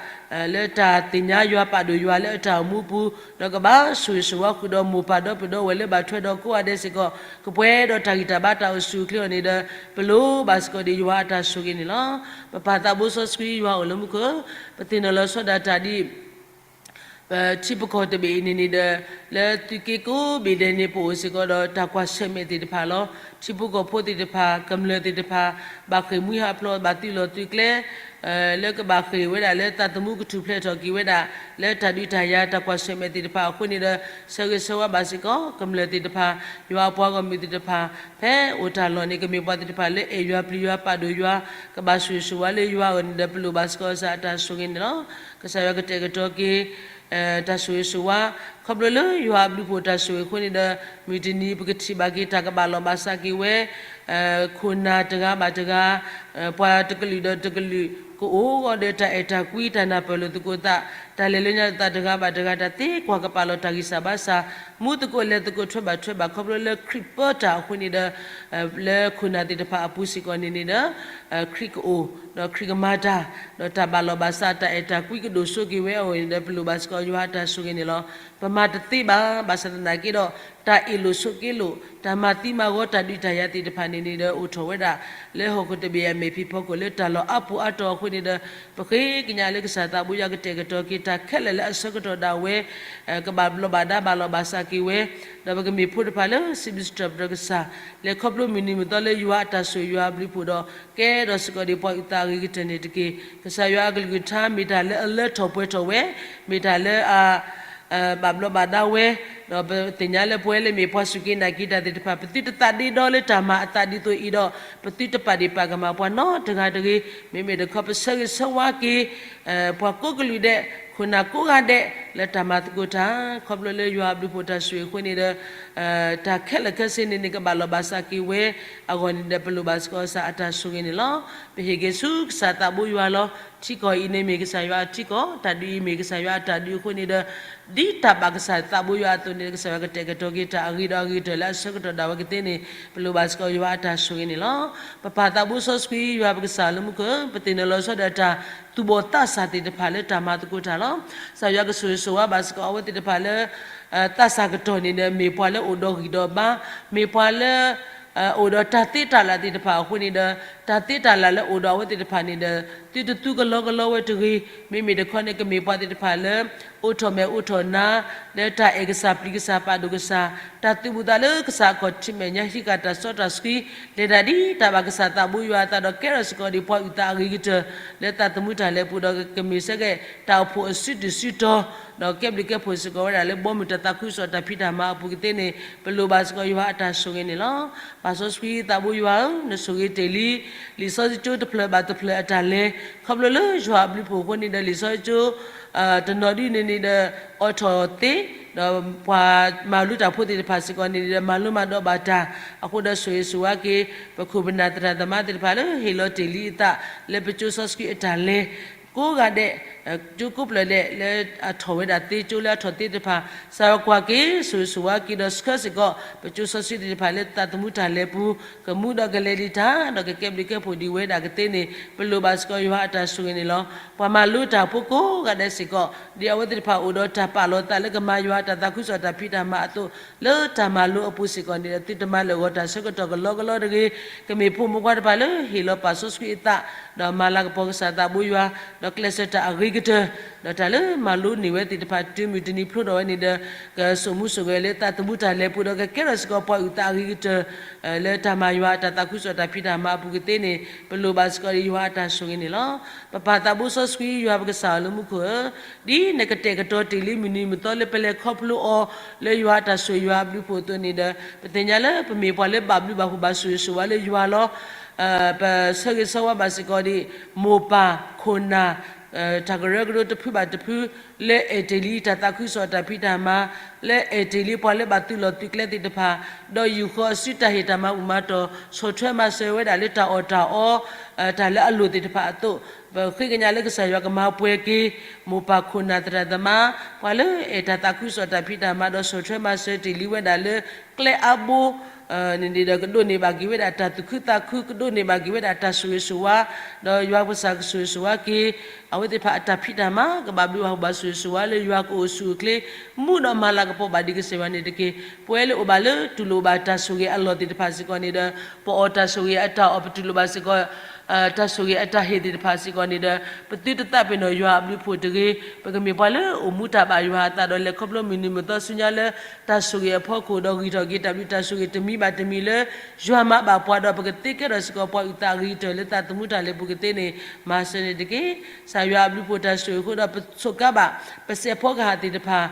လၢတၢ်သ့ၣ်ညါယွၤ ပာ်ဒိၣ်ယွၤလၢအတၢ်အိၣ်မူအပူၤ, ဒီးကဘၣ်ဆိၣ်ဂ့ၤဆိၣ်ဝါဃုာ်ဒီးမိၢ်ပၢ်ဒီပုၢ်ဝဲၢ်လၢဘၣ်ထွဲဒီးကိးဂၤဒဲးစ့ၢ်ကီး, ကပှဲၤဒီးတၢ်ဂံၢ်တၢ်ဘါတၢ်အိၣ်ဆူၣ်အိၣ်ချ့အီၤန့ၣ်ဒီး ပလိၣ်ဘၣ်စ့ၢ်ကီးဒံးယွၤအတၢ်ဆိၣ်ဂ့ၤန့ၣ်လီၤ. ပပၢ်သးဘိစီဆှံယွၤအိၣ်လၢမူခိၣ်, ပသ့ၣ်နီၣ်လီၤဆီဒၣ်တၢ်ဒ် ပထံပကီၢ်တဘ့ၣ်အံၤန့ၣ်န့ၣ်ဒီး လၢသုးက့ကိးဘ့ၣ်ဒဲးန့ၣ် ပအိၣ်စ့ၢ်ကီးဒီးတၢ်ကွၢ်ဆၢၣ်မဲာ်သ့ၣ်တဖၣ်လီၤ. ထံဖိကီၢ်ဖိသ့ၣ်တဖၣ် ကမျၢၢ်သ့ၣ်တဖၣ် ဘၣ်ဃ့ၢ်မှံဟးဖျိး ဘၣ်သုးလီၢ်သုးကျဲ လၢကဘၣ်ဃ့ၢ်ဝဲဒၣ်လၢသးသမူကထူၣ်ဖျဲးထီၣ်က့ၤဝဲဒၣ် လၢတၢ်ဒုးတၢ်ယၤတၢ်ကွၢ်ဆၢၣ်မဲာ်သ့ၣ်တဖၣ်အဃိန့ၣ်ဒီး ဆၢဂ့ၤဆၢဝါဘၣ်စ့ၢ်ကီး ကမျၢၢ်သ့ၣ်တဖၣ် ယွၤအပှၤဂီၢ်မုၢ်သ့ၣ်တဖၣ် ဖဲအိၣ်တၢ်လီၢ်န့ၣ် ကမ့ၢ်ပှၤသ့ၣ်တဖၣ်လၢအဲၣ်ယွၤပျံၤယွၤပာ်ဒိၣ်ယွၤ ကဘၣ်ဆိၣ်ဂ့ၤဆိၣ်ဝါလၢယွၤအဂီၢ်န့ၣ်ဒီး ပလိၣ်ဘၣ်စ့ၢ်ကီးကစၢ်အတၢ်ဆိၣ်ဂ့ၤန့ၣ်လီၤ. ကစၢ်ယွၤကတဲာ်ကတီၤက့ၤ တၢ်ဆိၣ်ဂ့ၤဆိၣ်ဝါ ခီဖျိလၢယွၤအဘျုးဖှိၣ်တၢ်ဆိၣ်ဂ့ၤအဃိန့ၣ်ဒီး မုၢ်တနံၤပကထံၣ်ဘၣ်က့ၤတၢ်ကဘၣ်လီၢ်ဘၣ်စးက့ၤဝဲ ခိၣ်နၢ်တဂၤဘၣ်တဂၤ ပှၤတကလုာ်ဒီးတကလုာ် ကအိၣ်ဂီၤဒီးတၢ်အဲၣ်တၢ်ကွံ တၢ်နၢ်ပၢၢ်လိာ်သကိးသး တၢ်လဲၤလၢညါလိာ်သးတဂၤဘၣ်တဂၤ တၢ်သ့ကွၢ်ကပာ်လီၤတၢ်ဂံၢ်စၢ်ဘါစၢ် မူသကိးလဲၤသကိးထွဲဘၣ်ထွဲဘၣ် ခီဖျိလၢခရံာ်ပၢတၢ်အဃိန့ၣ်ဒီး လၢခိၣ်နၢ်သ့ၣ်တဖၣ်အပူၤစ့ၢ်ကီးန့ၣ်န့ၣ်ဒီး ခရံာ်ကအိၣ် ဒီးခရံာ်ကမၤတၢ် ဒီးတၢ်ဘၣ်လီၢ်ဘၣ်စး တၢ်အဲၣ်တၢ်ကွံကဒိၣ်စိက့ၤဝဲအဂီၢ်န့ၣ်ဒီး ပလိၣ်ဘၣ်စ့ၢ်ကီးယွၤအတၢ်ဆိၣ်ဂ့ၤန့ၣ်လီၤ. ပမၤတသ့ဘၣ် ဘၣ်ဆၣ်သနာ်က့ဒီး တၢ်အ့ၣ်လိာ်ဆိးက့လိာ် တၢ်မၤသံမၤဂီၤ တၢ်ဒုးတၢ်ယၤသ့ၣ်တဖၣ်န့ၣ်န့ၣ်ဒီး အိၣ်ထီၣ်ဝဲဒၣ် လၢဟီၣ်ခိၣ်တဘ့ၣ်အမဲာ်ဖံးဖီခိၣ် လၢတၢ်လီၢ်အါပူၤအါတီၤအဃိန့ၣ်ဒီး ပဃ့ကညးလၢကစၢ်သးဘိယွၤကတဲာ်ကတီၤက့ၤ တၢ်ခဲလၢာ်လၢအဆၢကတီၢ်ဒၣ်ဝဲ ကဘၣ်ဘျီးဘၣ်ဒါဘၣ်လီၢ်ဘၣ်စးက့ၤဝဲ ဒီးပကမ့ၢ်ဖိတဖၣ်လၢစံးဘျုးစံးထီၣ်ပတြၢၤကစၢ် လဲၤခီဖျိမုၢ်နံၤမုၢ်သီလၢယွၤအတၢ်ဆိၣ်ဂ့ၤယွၤအဘျုးဖှိၣ်ဒီး ကဲထီၣ်စ့ၢ်ကီးဒံးပှၤအုၣ်သးအဂ့ၤကတၢၢ်န့ၣ်တက့ၢ်. ကစၢ်ယွၤအကလုၢ်ကထါ မ့ၢ်တၢ်လၢအလၢထီၣ်ပှဲၤထီၣ်ဝဲ, မ့ၢ်တၢ်လၢအ ဘၣ်ဘျီးဘၣ်ဒါဝဲ, ဒီးပသ့ၣ်ညါလၢပဝဲလၢမ့ၢ်ပှၤစူၢ်က့ၤနာ်က့ၤတၢ်သ့ၣ်တဖၣ် ပသုတသးဒ့ဒီလၢတၢ်မၤအသးဒ်သိးအံၤဒီး ပသုတပာ်ဒ့ၣ်ပာ်ကမၣ်ပှၤနီတဂၤတဂ့ၤ. မ့မ့ၢ်တခီပဆၢဂ့ၤဆၢဝါက့ၤ ပှၤကိးကလုာ်ဒဲး ခိၣ်နၢ်ကိးဂၤဒဲး လၢတၢ်မၤသကိးတၢ် ခီဖျိလၢယွၤအဘျုးဖှိၣ်တၢ်ဆိၣ်ဂ့ၤအဃိန့ၣ်ဒီး တၢ်ခဲလၢာ်ခဲဆ့န့ၣ်န့ၣ် ကဘၣ်လီၢ်ဘၣ်စးက့ၤဝဲအဂီၢ်န့ၣ်ဒီး ပလိၣ်ဘၣ်စ့ၢ်ကီးကစၢ်အတၢ်ဆိၣ်ဂ့ၤန့ၣ်လီၤ. ပဟ့ၣ်က့ၤဆူကစၢ်သးဘိယွၤလီၤ. ထံကီၢ်အံၤန့ၣ်မ့ၢ်ကစၢ်ယွၤအထံကီၢ်, တၢ်ဒုးအံၤမ့ၢ်ကစၢ်ယွၤအတၢ်ဒုးအဃိန့ၣ်ဒီး ဒ်တၢ်ဘၣ်ကစၢ်သးဘိယွၤအသိးန့ၣ် ကစၢ်ယွၤကတဲာ်ကတီၤက့ၤတၢ်အဂ့ၤဒီးအဂ့ၤကတၢၢ်လၢအဆၢကတီၢ်ဒၣ်ဝဲကသ့န့ၣ် ပလိၣ်ဘၣ်စ့ၢ်ကီးယွၤအတၢ်ဆိၣ်ဂ့ၤန့ၣ်လီၤ. ပပၢ်သးဘိစီဆှံယွၤပကစၢ်လၢမူခိၣ်, ပသ့ၣ်နီၣ်လီၤဆီဒီးတၢ်သူၣ်ဘီၣ်သးစၢ်သ့ၣ်တဖၣ်လၢတၢ်မၤသကိးတၢ်လီၤ. ကစၢ်ယွၤကဆိၣ်ဂ့ၤဆိၣ်ဝါဘၣ်စ့ၢ်ကီးအဝဲသ့ၣ်တဖၣ်လၢ သးစၢ်ကတီၢ်န့ၣ်ဒီး မ့ၢ်ပှၤလၢအိၣ်ဒီးဂံၢ်ဒီးဘါ, မ့ၢ်ပှၤလၢ အိၣ်ဒီးတၢ်သ့တၢ်လၢ်သ့ၣ်တဖၣ်အဃိန့ၣ်ဒီး တၢ်သ့တၢ်လၢ်လၢအိၣ်ဒီးအဝဲသ့ၣ်တဖၣ်န့ၣ်ဒီး သုတသူကလီကလီဝဲတဂ့ၤ. မ့မ့ၢ်တခီန့ၣ် ကမ့ၢ်ပှၤသ့ၣ်တဖၣ်လၢ အိးထီၣ်မဲာ်အိးထီၣ်နါ လၢတၢ်အဲၣ်ကစၢ်ပျံၤကစၢ်ပာ်ဒိၣ်ကစၢ်, တၢ်သူၣ်ဘူၣ်သးလၢကစၢ်အခီၣ်ထံးမဲာ်ညါ ဟံးဃာ်တၢ်စီတၢ်ဆှံ, လဲၤဒၣ်ဒ်တၢ်ဘၣ်ကစၢ်သးဘိယွၤအသးဒီး ကဲထီၣ်စ့ၢ်ကီးဒံးပှၤအုၣ်သးအဂ့ၤကတၢၢ် လၢသးသမူတၢ်လဲၤပူၤဒီး ကမ့ၢ်စ့ၢ်ကီးတၢ်အိၣ်ဖှိၣ်အစုဒုၣ်စုတီၤ ဒီးကဲဘျုးကဲဖှိၣ်စ့ၢ်ကီးဝဲဒၣ်လၢဘီမုၢ်တၢ်သးခုကစီၣ်တၢ်ဖံးတၢ်မၤအပူၤကသ့န့ၣ် ပလိၣ်ဘၣ်စ့ၢ်ကီးယွၤအတၢ်ဆိၣ်ဂ့ၤန့ၣ်လီၤ. ပၢ်စီဆှံသးဘိယွၤဧၢ, နဆိၣ်ဂ့ၤတ့ၢ်လံ လံာ်စီဆှံကၠိတဖျၢၣ်ဘၣ်တဖျၢၣ်အတၢ်လဲၤ ခီဖျိလၢယွၤအဘျုးဖှိၣ်အဃိန့ၣ်ဒီး လံာ်စီဆှံကၠိ တနီၤဒ်န့ၣ်န့ၣ်ဒီး အိးထီၣ်သ့, ဒီးပှၤမၤလိတၢ်ဖိသ့ၣ်တဖၣ်စ့ၢ်ကီးန့ၣ်ဒီး မၤလိမၤဒိးဘၣ်တၢ်အဃိဒီး ဆိၣ်ဂ့ၤဆိၣ်ဝါက့ၤ ပခိၣ်ပနၢ်သရၣ်သမါသ့ၣ်တဖၣ်လၢဟ့ၣ်လီၤတ့ၢ်လံအသး လၢပကၠိစီဆှံအတၢ်လဲၤ ကိးဂၤဒဲး ကၠိကိးဖျၢၣ်ဒဲး လၢအထီၣ်ဝဲဒၣ်သ့ ကၠိလၢအထီၣ်သ့သ့ၣ်တဖၣ် ကစၢ်ယွၤကွၢ်က့ၤ ဆိၣ်ဂ့ၤဆိၣ်ဝါက့ၤဒီးဆှၢစ့ၢ်ကီး ပကၠိစီဆှံသ့ၣ်တဖၣ်လၢသးသမူတၢ်လဲၤပူၤ ကမူဒီးကလဲၤလံတၢ် ဒီးကကဲဘျုးကဲဖှိၣ်ဒံးဝဲဒၣ်ကသ့န့ၣ် ပလိၣ်ဘၣ်စ့ၢ်ကီးယွၤအတၢ်ဆိၣ်ဂ့ၤန့ၣ်လီၤ. ပှၤမၤလိတၢ်ဖိကိးဂၤဒဲးစ့ၢ်ကီး ဒ်အဝဲသ့ၣ်တဖၣ်အိၣ်ဒီးတၢ်ပာ်လီၤသးလၢကမၤယွၤအတၢ်သးခုကစီၣ်တၢ်ဖံးတၢ်မၤအသိး လၢတၢ်မၤလိအပူၤစ့ၢ်ကီးန့ၣ်ဒီး သုတမၤလၢာ်ဂီၤတၢ်ဆၢကတီၢ်ကလီကလီတဂ့ၤ. ကမ့ၢ်ဖိမုၣ်ဖိခွါတဖၣ်လၢဟ့ၣ်လီၤပာ်စီဆှံအသး ဒီးမၤလၤကပီၤကစၢ်သးဘိယွၤ ဒီးကျဲးစၢးတၢ်အဂ့ၤကတၢၢ် ဒီးတၢ်လၢမၤလိန့ၢ်ဝဲသ့ၣ်တဖၣ် တုၤမုၢ်တနံၤဖျိထီၣ်ဝဲန့ၣ်ဒီး ကစိာ်မူစိာ်ဂဲၤလၢသးသမူတၢ်လဲၤပူၤဒီး ကကဲထီၣ်စ့ၢ်ကီးပှၤအုၣ်သးအဂ့ၤကတၢၢ် လၢတၢ်မၤယွၤအတၢ်သးခုကစီၣ်တၢ်ဖံးတၢ်မၤအပူၤကသ့န့ၣ် ပလိၣ်ဘၣ်စ့ၢ်ကီးယွၤအတၢ်ဆိၣ်ဂ့ၤန့ၣ်လီၤ. ပပၢ်သးဘိစီဆှံယွၤပကစၢ်လၢမူခိၣ်ဧၢ, ဒ်နကတဲာ်ကတီၤတ့ၢ်လံမုၢ်နံၤမုၢ်သီလၢပလဲၤခီဖျိအီၤ လၢယွၤအတၢ်ဆိၣ်ဂ့ၤယွၤအဘျုးဖှိၣ်အသိးန့ၣ်ဒီး ပသ့ၣ်ညါလၢပမ့ၢ်ပှၤလၢဘၣ်ဘျုးဘၣ်ဖှိၣ်ဘၣ်ဆိၣ်ဂ့ၤဆိၣ်ဝါလၢယွၤလီၤ. ပဆၢဂ့ၤဆၢဝါဘၣ်စ့ၢ်ကီးဒံး မိၢ်ပၢ်ခိၣ်နၢ် တၢ်ကရၢကရိတဖုဘၣ်တဖု လၢအဲၣ်တ့ၢ်လံတၢ်သးခုကစီၣ်တၢ်ဖံးတၢ်မၤ လၢအဲၣ်တ့ၢ်လံပှၤလၢဘၣ်သုးလီၢ်သုးကျဲသ့ၣ်တဖၣ် ဒီးယူာ်ဃီအစုတၢ်ဟ့ၣ်တၢ်မၤဘူၣ်မၤတီၢ် ဆီၣ်ထွဲမၤစၢၤဝဲဒၣ်လၢတၢ်အီၣ်တၢ်အီ တၢ်လၢအလိၣ်သ့ၣ်တဖၣ်အသိး ပဃ့ကညးလၢကစၢ်ယွၤကမၤပှဲၤက့ၤ မိၢ်ပၢ်ခိၣ်နၢ်သရၣ်သမါ ပှၤလၢအဲၣ်တၢ်သးခုကစီၣ်တၢ်ဖံးတၢ်မၤဒီးဆီၣ်ထွဲမၤစၢၤတ့ၢ်လံဝဲဒၣ်လၢ ကျဲအါဘိ န့ၣ်ဒီး ကဒိးန့ၢ်ဘၣ်က့ၤဝဲဒၣ်တၢ်သူၣ်ခုသးခု, ကဒိးန့ၢ်ဘၣ်က့ၤဝဲဒၣ်တၢ်ဆိၣ်ဂ့ၤဆိၣ်ဝါ, ဒီးယွၤပကစၢ်ကဆိၣ်ဂ့ၤဆိၣ်ဝါက့ၤ အဝဲသ့ၣ်တဖၣ်အတၢ်ဖံးတၢ်မၤ, ကဘၣ်ဘျုးဘၣ်ဟူးဘၣ်ဆိၣ်ဂ့ၤဆိၣ်ဝါလၢယွၤကအိၣ်ဆူၣ်အိၣ်ချ့, မူဒီးမၤလၤကပီၤဘၣ်ဒံးကစၢ်ယွၤန့ၣ်တက့ၢ်. ပဝဲလၢအိၣ်ဘၣ်လၢတူၢ်လိာ်ဘၣ်တၢ်ဆိၣ်ဂ့ၤအလီၢ်သ့ၣ်တဖၣ်စ့ၢ်ကီးန့ၣ်ဒီး ပအီၣ်တၢ်ဆိၣ်ဂ့ၤအတၢ်အီၣ်, ပတူၢ်လိာ်ဘၣ်စ့ၢ်ကီး တၢ်ဆိၣ်ဂ့ၤအတၢ်ဟ့ၣ်သ့ၣ်တဖၣ်စ့ၢ်ကီးန့ၣ်ဒီး ပသုတသးပ့ၤနီၣ်ယွၤအဘျုးအဖှိၣ်တဂ့ၤ. ပကမ့ၢ်ပှၤလၢအိၣ်မူတၢ်ဘၣ်ယွၤအသးဒီး လဲၤခီဖျိမုၢ်နံၤမုၢ်သီဆူညါလၢ တၢ်ဆိၣ်ဂ့ၤအဖီခိၣ်ဒီး ဂံၢ်ထီၣ်က့ၤတၢ်ဘျုးတၢ်ဆိၣ်ဂ့ၤတမံၤဘၣ်တမံၤလၢ ယွၤမၤဘၣ်ပှၤဒီး ပကသ့ကဲထီၣ်စ့ၢ်ကီးပှၤအုၣ်သးအဂ့ၤကတၢၢ်လၢသးသမူတၢ်လဲၤပူၤကသ့န့ၣ် မၤစၢၤန့ၣ်တက့ၢ်. ကစၢ်ယွၤအဘျုးအဖှိၣ်တၢ်ဆိၣ်ဂ့ၤအဃိဒီး ပဆိးကါဘၣ် ပစဲးဖီကဟၣ်သ့ၣ်တဖၣ်,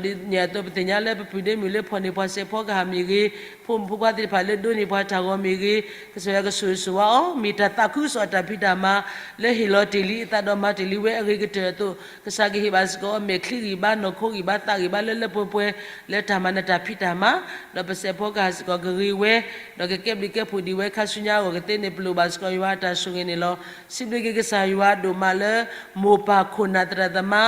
ဒီးဒ်န့ၣ်အသိးပသ့ၣ်ညါလၢပပုၢ်ဒ့မုၣ်လၢဖီၣ်န့ၢ်ပှၤစဲးဖီကဟၣ်မ့ၢ်ဂ့ၤ, ဖိမုၣ်ဖိခွါသ့ၣ်တဖၣ်လၢဒိးန့ၢ်ပှၤတၢ်ဂီၤမ့ၢ်ဂ့ၤ, ကစၢ်ယွၤကဆိၣ်ဂ့ၤဆိၣ်ဝါအီၤ, မ့ၢ်တၢ်သးခုကစီၣ်အတၢ်ဖံးတၢ်မၤ လၢဟ့ၣ်လီၤတ့ၢ်လံအသးဒီးမၤတ့ၢ်လံဝဲအဂ့ၤကတၢၢ်အသိး, ကစၢ်ကဟ့ၣ်ဘၣ်စ့ၢ်ကီးအီၤ မဲာ်ချံဂံၢ်ဘါ နီၢ်ခိဂံၢ်ဘါ သးဂံၢ်ဘါလၢလၢပှဲၤပှဲၤ လၢတၢ်မၤနၢၤတၢ်ဖံးတၢ်မၤ, ဒီးပစဲးဖီကဟၣ်စ့ၢ်ကီးကဂ့ၤဝဲ, ဒီးကကဲဘျုးကဲဖှိၣ်ဒံးဝဲခါဆူညါအဂီၢ်ကသ့န့ၣ် ပလိၣ်ဘၣ်စ့ၢ်ကီးယွၤအတၢ်ဆိၣ်ဂ့ၤန့ၣ်လီၤ. စံးဘျုးက့ၤကစၢ်ယွၤဒိၣ်မးလၢ မိၢ်ပၢ်ခိၣ်နၢ်သရၣ်သမါ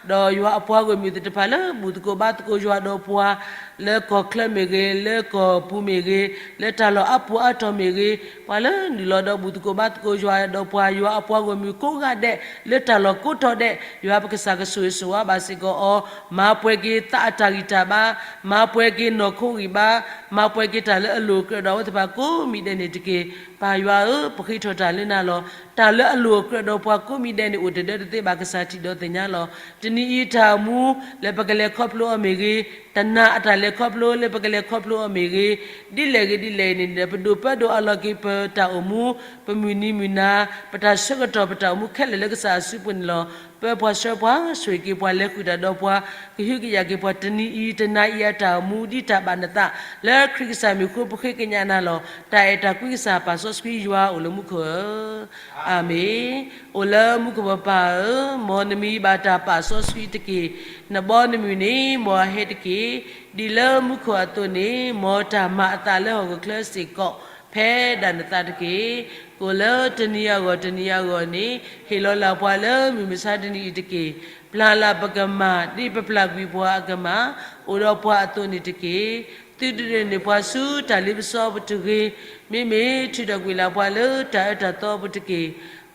ဒီးယွၤအပှၤဂီၢ်မုၢ်သ့ၣ်တဖၣ်လၢ ဘူၣ်သကိးဘါသကိးယွၤဒီးပှၤ လၢကီၢ်ချၢမ့ၢ်ဂ့ၤ, လၢကီၢ်ပူၤမ့ၢ်ဂ့ၤ, လၢတၢ်လီၢ်အါပူၤအါတီၤမ့ၢ်ဂ့ၤ, ပှၤလၢနုာ်လီၤဒီးဘူၣ်သကိးဘါသကိးယွၤဒီးပှၤ ယွၤအပှၤဂီၢ်မုၢ်ကိးဂၤဒဲး လၢတၢ်လီၢ်ကိးတီၤဒဲး ယွၤပကစၢ်ကဆိၣ်ဂ့ၤဆိၣ်ဝါဘၣ်စ့ၢ်ကီးအီၤ, မၤပှဲၤက့ၤသးအတၢ်ဂံၢ်တၢ်ဘါ, မၤပှဲၤက့ၤနီၢ်ခိဂံၢ်ဘါ, မၤပှဲၤက့ၤတၢ်လၢအလိၣ်အကြၢးဒီးအဝဲသ့ၣ်တဖၣ်ကိးမံၤဒဲးန့ၣ်တက့ၢ်. ပၢ်ယွၤဧၢ, ပဃ့ထီၣ်တၢ်လၢနၤလီၤ. တၢ်လၢအလိၣ်အကြၢးဒီးပှၤကိးမံၤဒဲးန့ၣ် အိၣ်တဒၢတသ့ဘၣ် ကစၢ်ထံၣ်ဒီးသ့ၣ်ညါလီၤ. တနံၤအံၤတၢ်အိၣ်မူ လၢပကလဲၤခီဖျိအီၤမ့ၢ်ဂ့ၤ, တနၤအတၢ်လဲၤခီဖျိလၢပကလဲၤခီဖျိအီၤမ့ၢ်ဂ့ၤ, ဒ်လဲၣ်ဂ့ၤဒ်လဲၣ်ဂ့ၤန့ၣ်ဒီး ပဒိၣ်ပၢဒိၣ်အလီၢ်က့ၤပတၢ်အိၣ်မူ, ပမုၢ်နံၤမုၢ်နၤ, ပတၢ်ဆၢကတီၢ်ပတၢ်အိၣ်မူခဲလၢာ်လၢကစၢ်အစုပူၤန့ၣ်လီၤ. ပၢပှၤဆှၢပှၤ, ဆိၣ်ဂ့ၤက့ၤပှၤ, လဲၤဃုာ်တၢ်ဒီးပှၤ, ကဟုကယာ်က့ၤပှၤ တနံၤအံၤတနၤအံၤအတၢ်အိၣ်မူ ဒ်တၢ်ဘၣ်နသး လၢခရံာ်ကစၢ်မံၤအဃိ ပဃ့ကညးနၤလီၤ. တၢ်အဲၣ်တၢ်ကွံကစၢ်ပာ်စီဆှံယွၤအိၣ်လၢမူခိၣ်ဧၢ, အၤမ့ၣ်. အိၣ်လၢမူခိၣ်ပပၢ်ဧၢ, မ်နမံၤဘၣ်တၢ်ပာ်စီဆှံတက့ၢ်. နဘီနမုၢ်န့ၣ် မ်အဟဲတက့ၢ်. ဒ်လၢမူခိၣ်အသိးန့ၣ် မ်တၢ်မၤအသးလၢဟီၣ်ခိၣ်ချၢစ့ၢ်ကီး ဖဲဒၣ်နသးတက့ၢ်. ကအိၣ်လၢတနံၤအဂီၢ်တနံၤအဂီၢ်န့ၣ် ဟ့ၣ်လီၤလၢ်ပှၤလၢမုၢ်မဆါတနံၤအံၤတက့ၢ်. ပျၢ်လၢ်ပကမၢ် ဒ်ပပျၢ်ကွံာ်ပှၤအကမၢ် အိၣ်ဒီးပှၤအသိးန့ၣ်တက့ၢ်. သုဒုးန့ၢ်ပှၤဆူတၢ်လ့ပစီပူၤတဂ့ၤ, မ့မ့ၢ်ထုးထီၣ်ကွံာ်လၢ်ပှၤလၢတၢ်အၢတၢ်သီပူၤတက့ၢ်.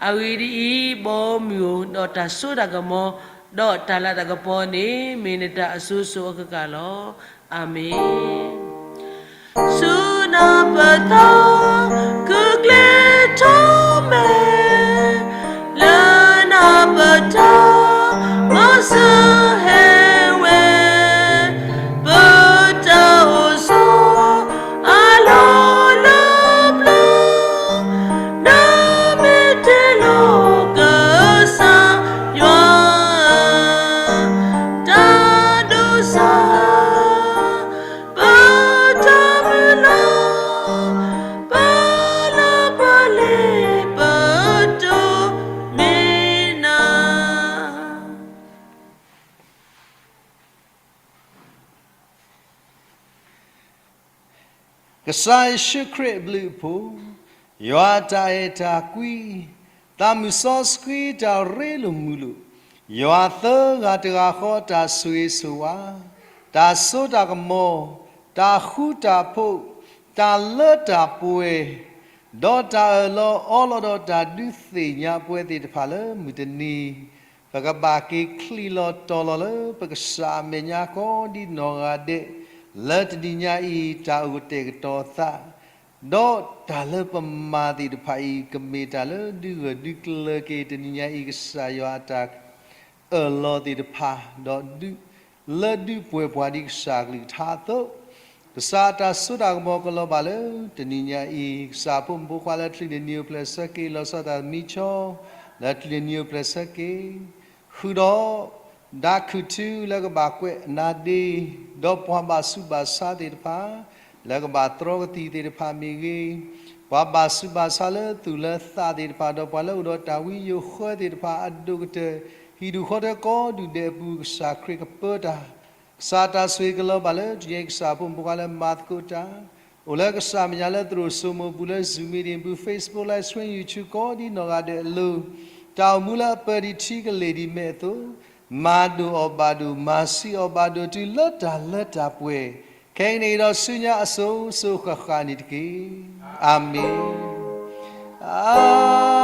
အဂ့ၢ်ဒ်အံၤ, ဘီမုၢ်ဧၢ, ဒီးတၢ်စိတၢ်ကမီၤ, ဒီးတၢ်လၤတၢ်ကပီၤန့ၣ် မ့ၢ်နတၢ်အစိၤစိၤအကကၢ်လီၤ. အၤမ့ၣ်. ဆူနပသီ ခုကျဲထီမဲာ် လၢနပတၢ်မၤစၢၤဟဲဝဲ ပတၢ်အိၣ်ဆိး အလီၢ်လၢပျၢၤ နမ့ၢ်တ့လီၤကစၢ်ယွၤ တၢ်ဒိးစၢ် ပတၢ်မုၢ်လၢ် ပလၢပှဲၤလံ ပတိၢ်နီၢ်နၤ ကစၢ်ယ့ၣ်ၡူးခရံာ်အဘျုးအဖှိၣ်, ယွၤအတၢ်အဲၣ်တၢ်ကွံ, သးမုၢ်စီဆှံတၢ်ရ့လိာ်မုာ်လိာ်, ယွၤသၢဂၤတဂၤဃီတၢ်ဆိၣ်ဂ့ၤဆိၣ်ဝါ, တၢ်စိတၢ်ကမီၤ, တၢ်ဃူတၢ်ဖိး, တၢ်လၢတၢ်ပှဲၤ, ဒီးတၢ်အၢၣ်လီၤအီလီၤဒီးတၢ်ဒုးသ့ၣ်ညါပဝဲသ့ၣ်တဖၣ်လၢမုၢ်တနံၤ ပကဘၣ်က့ၤချံးလီၤတီၤလီၤလၢပကစၢ်အမဲာ်ညါကိးဒ်နီၢ်ဂၤဒဲး, လၢတနံၤညါအံၤ တၢ်အိၣ်ကတဲာ်ကတီၤသး, ဒီးတၢ်လၢပမၤသ့ၣ်တဖၣ်အံၤ ကမ့ၢ်တၢ်လၢဒုးဂၢၢ်ဒုးကျၢၤက့ၤတနံၤညါအံၤ ကစၢ်ယွၤအတၢ်အၢၣ်လီၤသ့ၣ်တဖၣ်, ဒီးဒုးလၢဒုးပှဲၤပှၤဒ်ကစၢ်အကလုၢ်ကထါအသိး, ကစၢ်အတၢ်စိတၢ်ကမီၤကလီၤဘၣ်လၢတနံၤညါအံၤ, ကစၢ်ဖိမုၣ်ဖိခွါလၢချံးန့ၢ်နံၤအိၣ်ဖျဲၣ်ဆၢက့ၤ လီၤဆီဒၣ်တၢ်မံဆီ လၢချံးန့ၢ်နံၤအိၣ်ဖျဲၣ်ဆၢက့ၤ ဃုာ်ဒီး ဒါခုၣ်ထူလၢကဘၣ်ကွဲးနါဒ့, ဒီးပှၤဘၣ်ဆူးဘၣ်ဆါသ့ၣ်တဖၣ် လၢကဘၣ်တြီကသံၣ်သ့ၣ်တဖၣ်မ့ၢ်ဂ့ၤ, ပှၤဘၣ်ဆူးဘၣ်ဆါလၢသူၣ်လၢသးသ့ၣ်တဖၣ် ဒီးပှၤလၢအိၣ်ဒီးတၢ်ဝံယိၤဃၢသ့ၣ်တဖၣ်အဒိၣ်ကတၢၢ် ဟံၣ်ဒူၣ်ဃီထၢကိးဒူၣ်ဒဲးအပူၤ ကစၢ်ခရံာ်ကပၢတၢ် ကစၢ်တၢ်ဆိၣ်ဂ့ၤကလီၤဘၣ်လၢတနံၤညါအံၤ ကစၢ်ဖိမုၣ်ဖိခွါလၢမၤသကိးတၢ်, အိၣ်လၢကစၢ်မဲာ်ညါလၢသရိာ်စိမိၤပူၤလၢ Zoom meeting ပူၤ Facebook Live Stream YouTube ကိးဒ်နီၢ်ဂၤဒဲးအလိၤ, တၢ်အိၣ်မူလၢအပၢဒံးထံကလ့ၢ်ဒံးမဲးအသိး, မၤဒိၣ်အီၤဘၣ်ဒိၣ်, မၤဆံးအီၤဘၣ်ဒိၣ် တုၤလၢတၢ်လၢတၢ်ပှဲၤ ခဲကနံၣ်အံၤဒီးဆူညါအစိၤစိၤဃၣ်ဃၣ်န့ၣ်တက့ၢ်. အၤမ့ၣ်.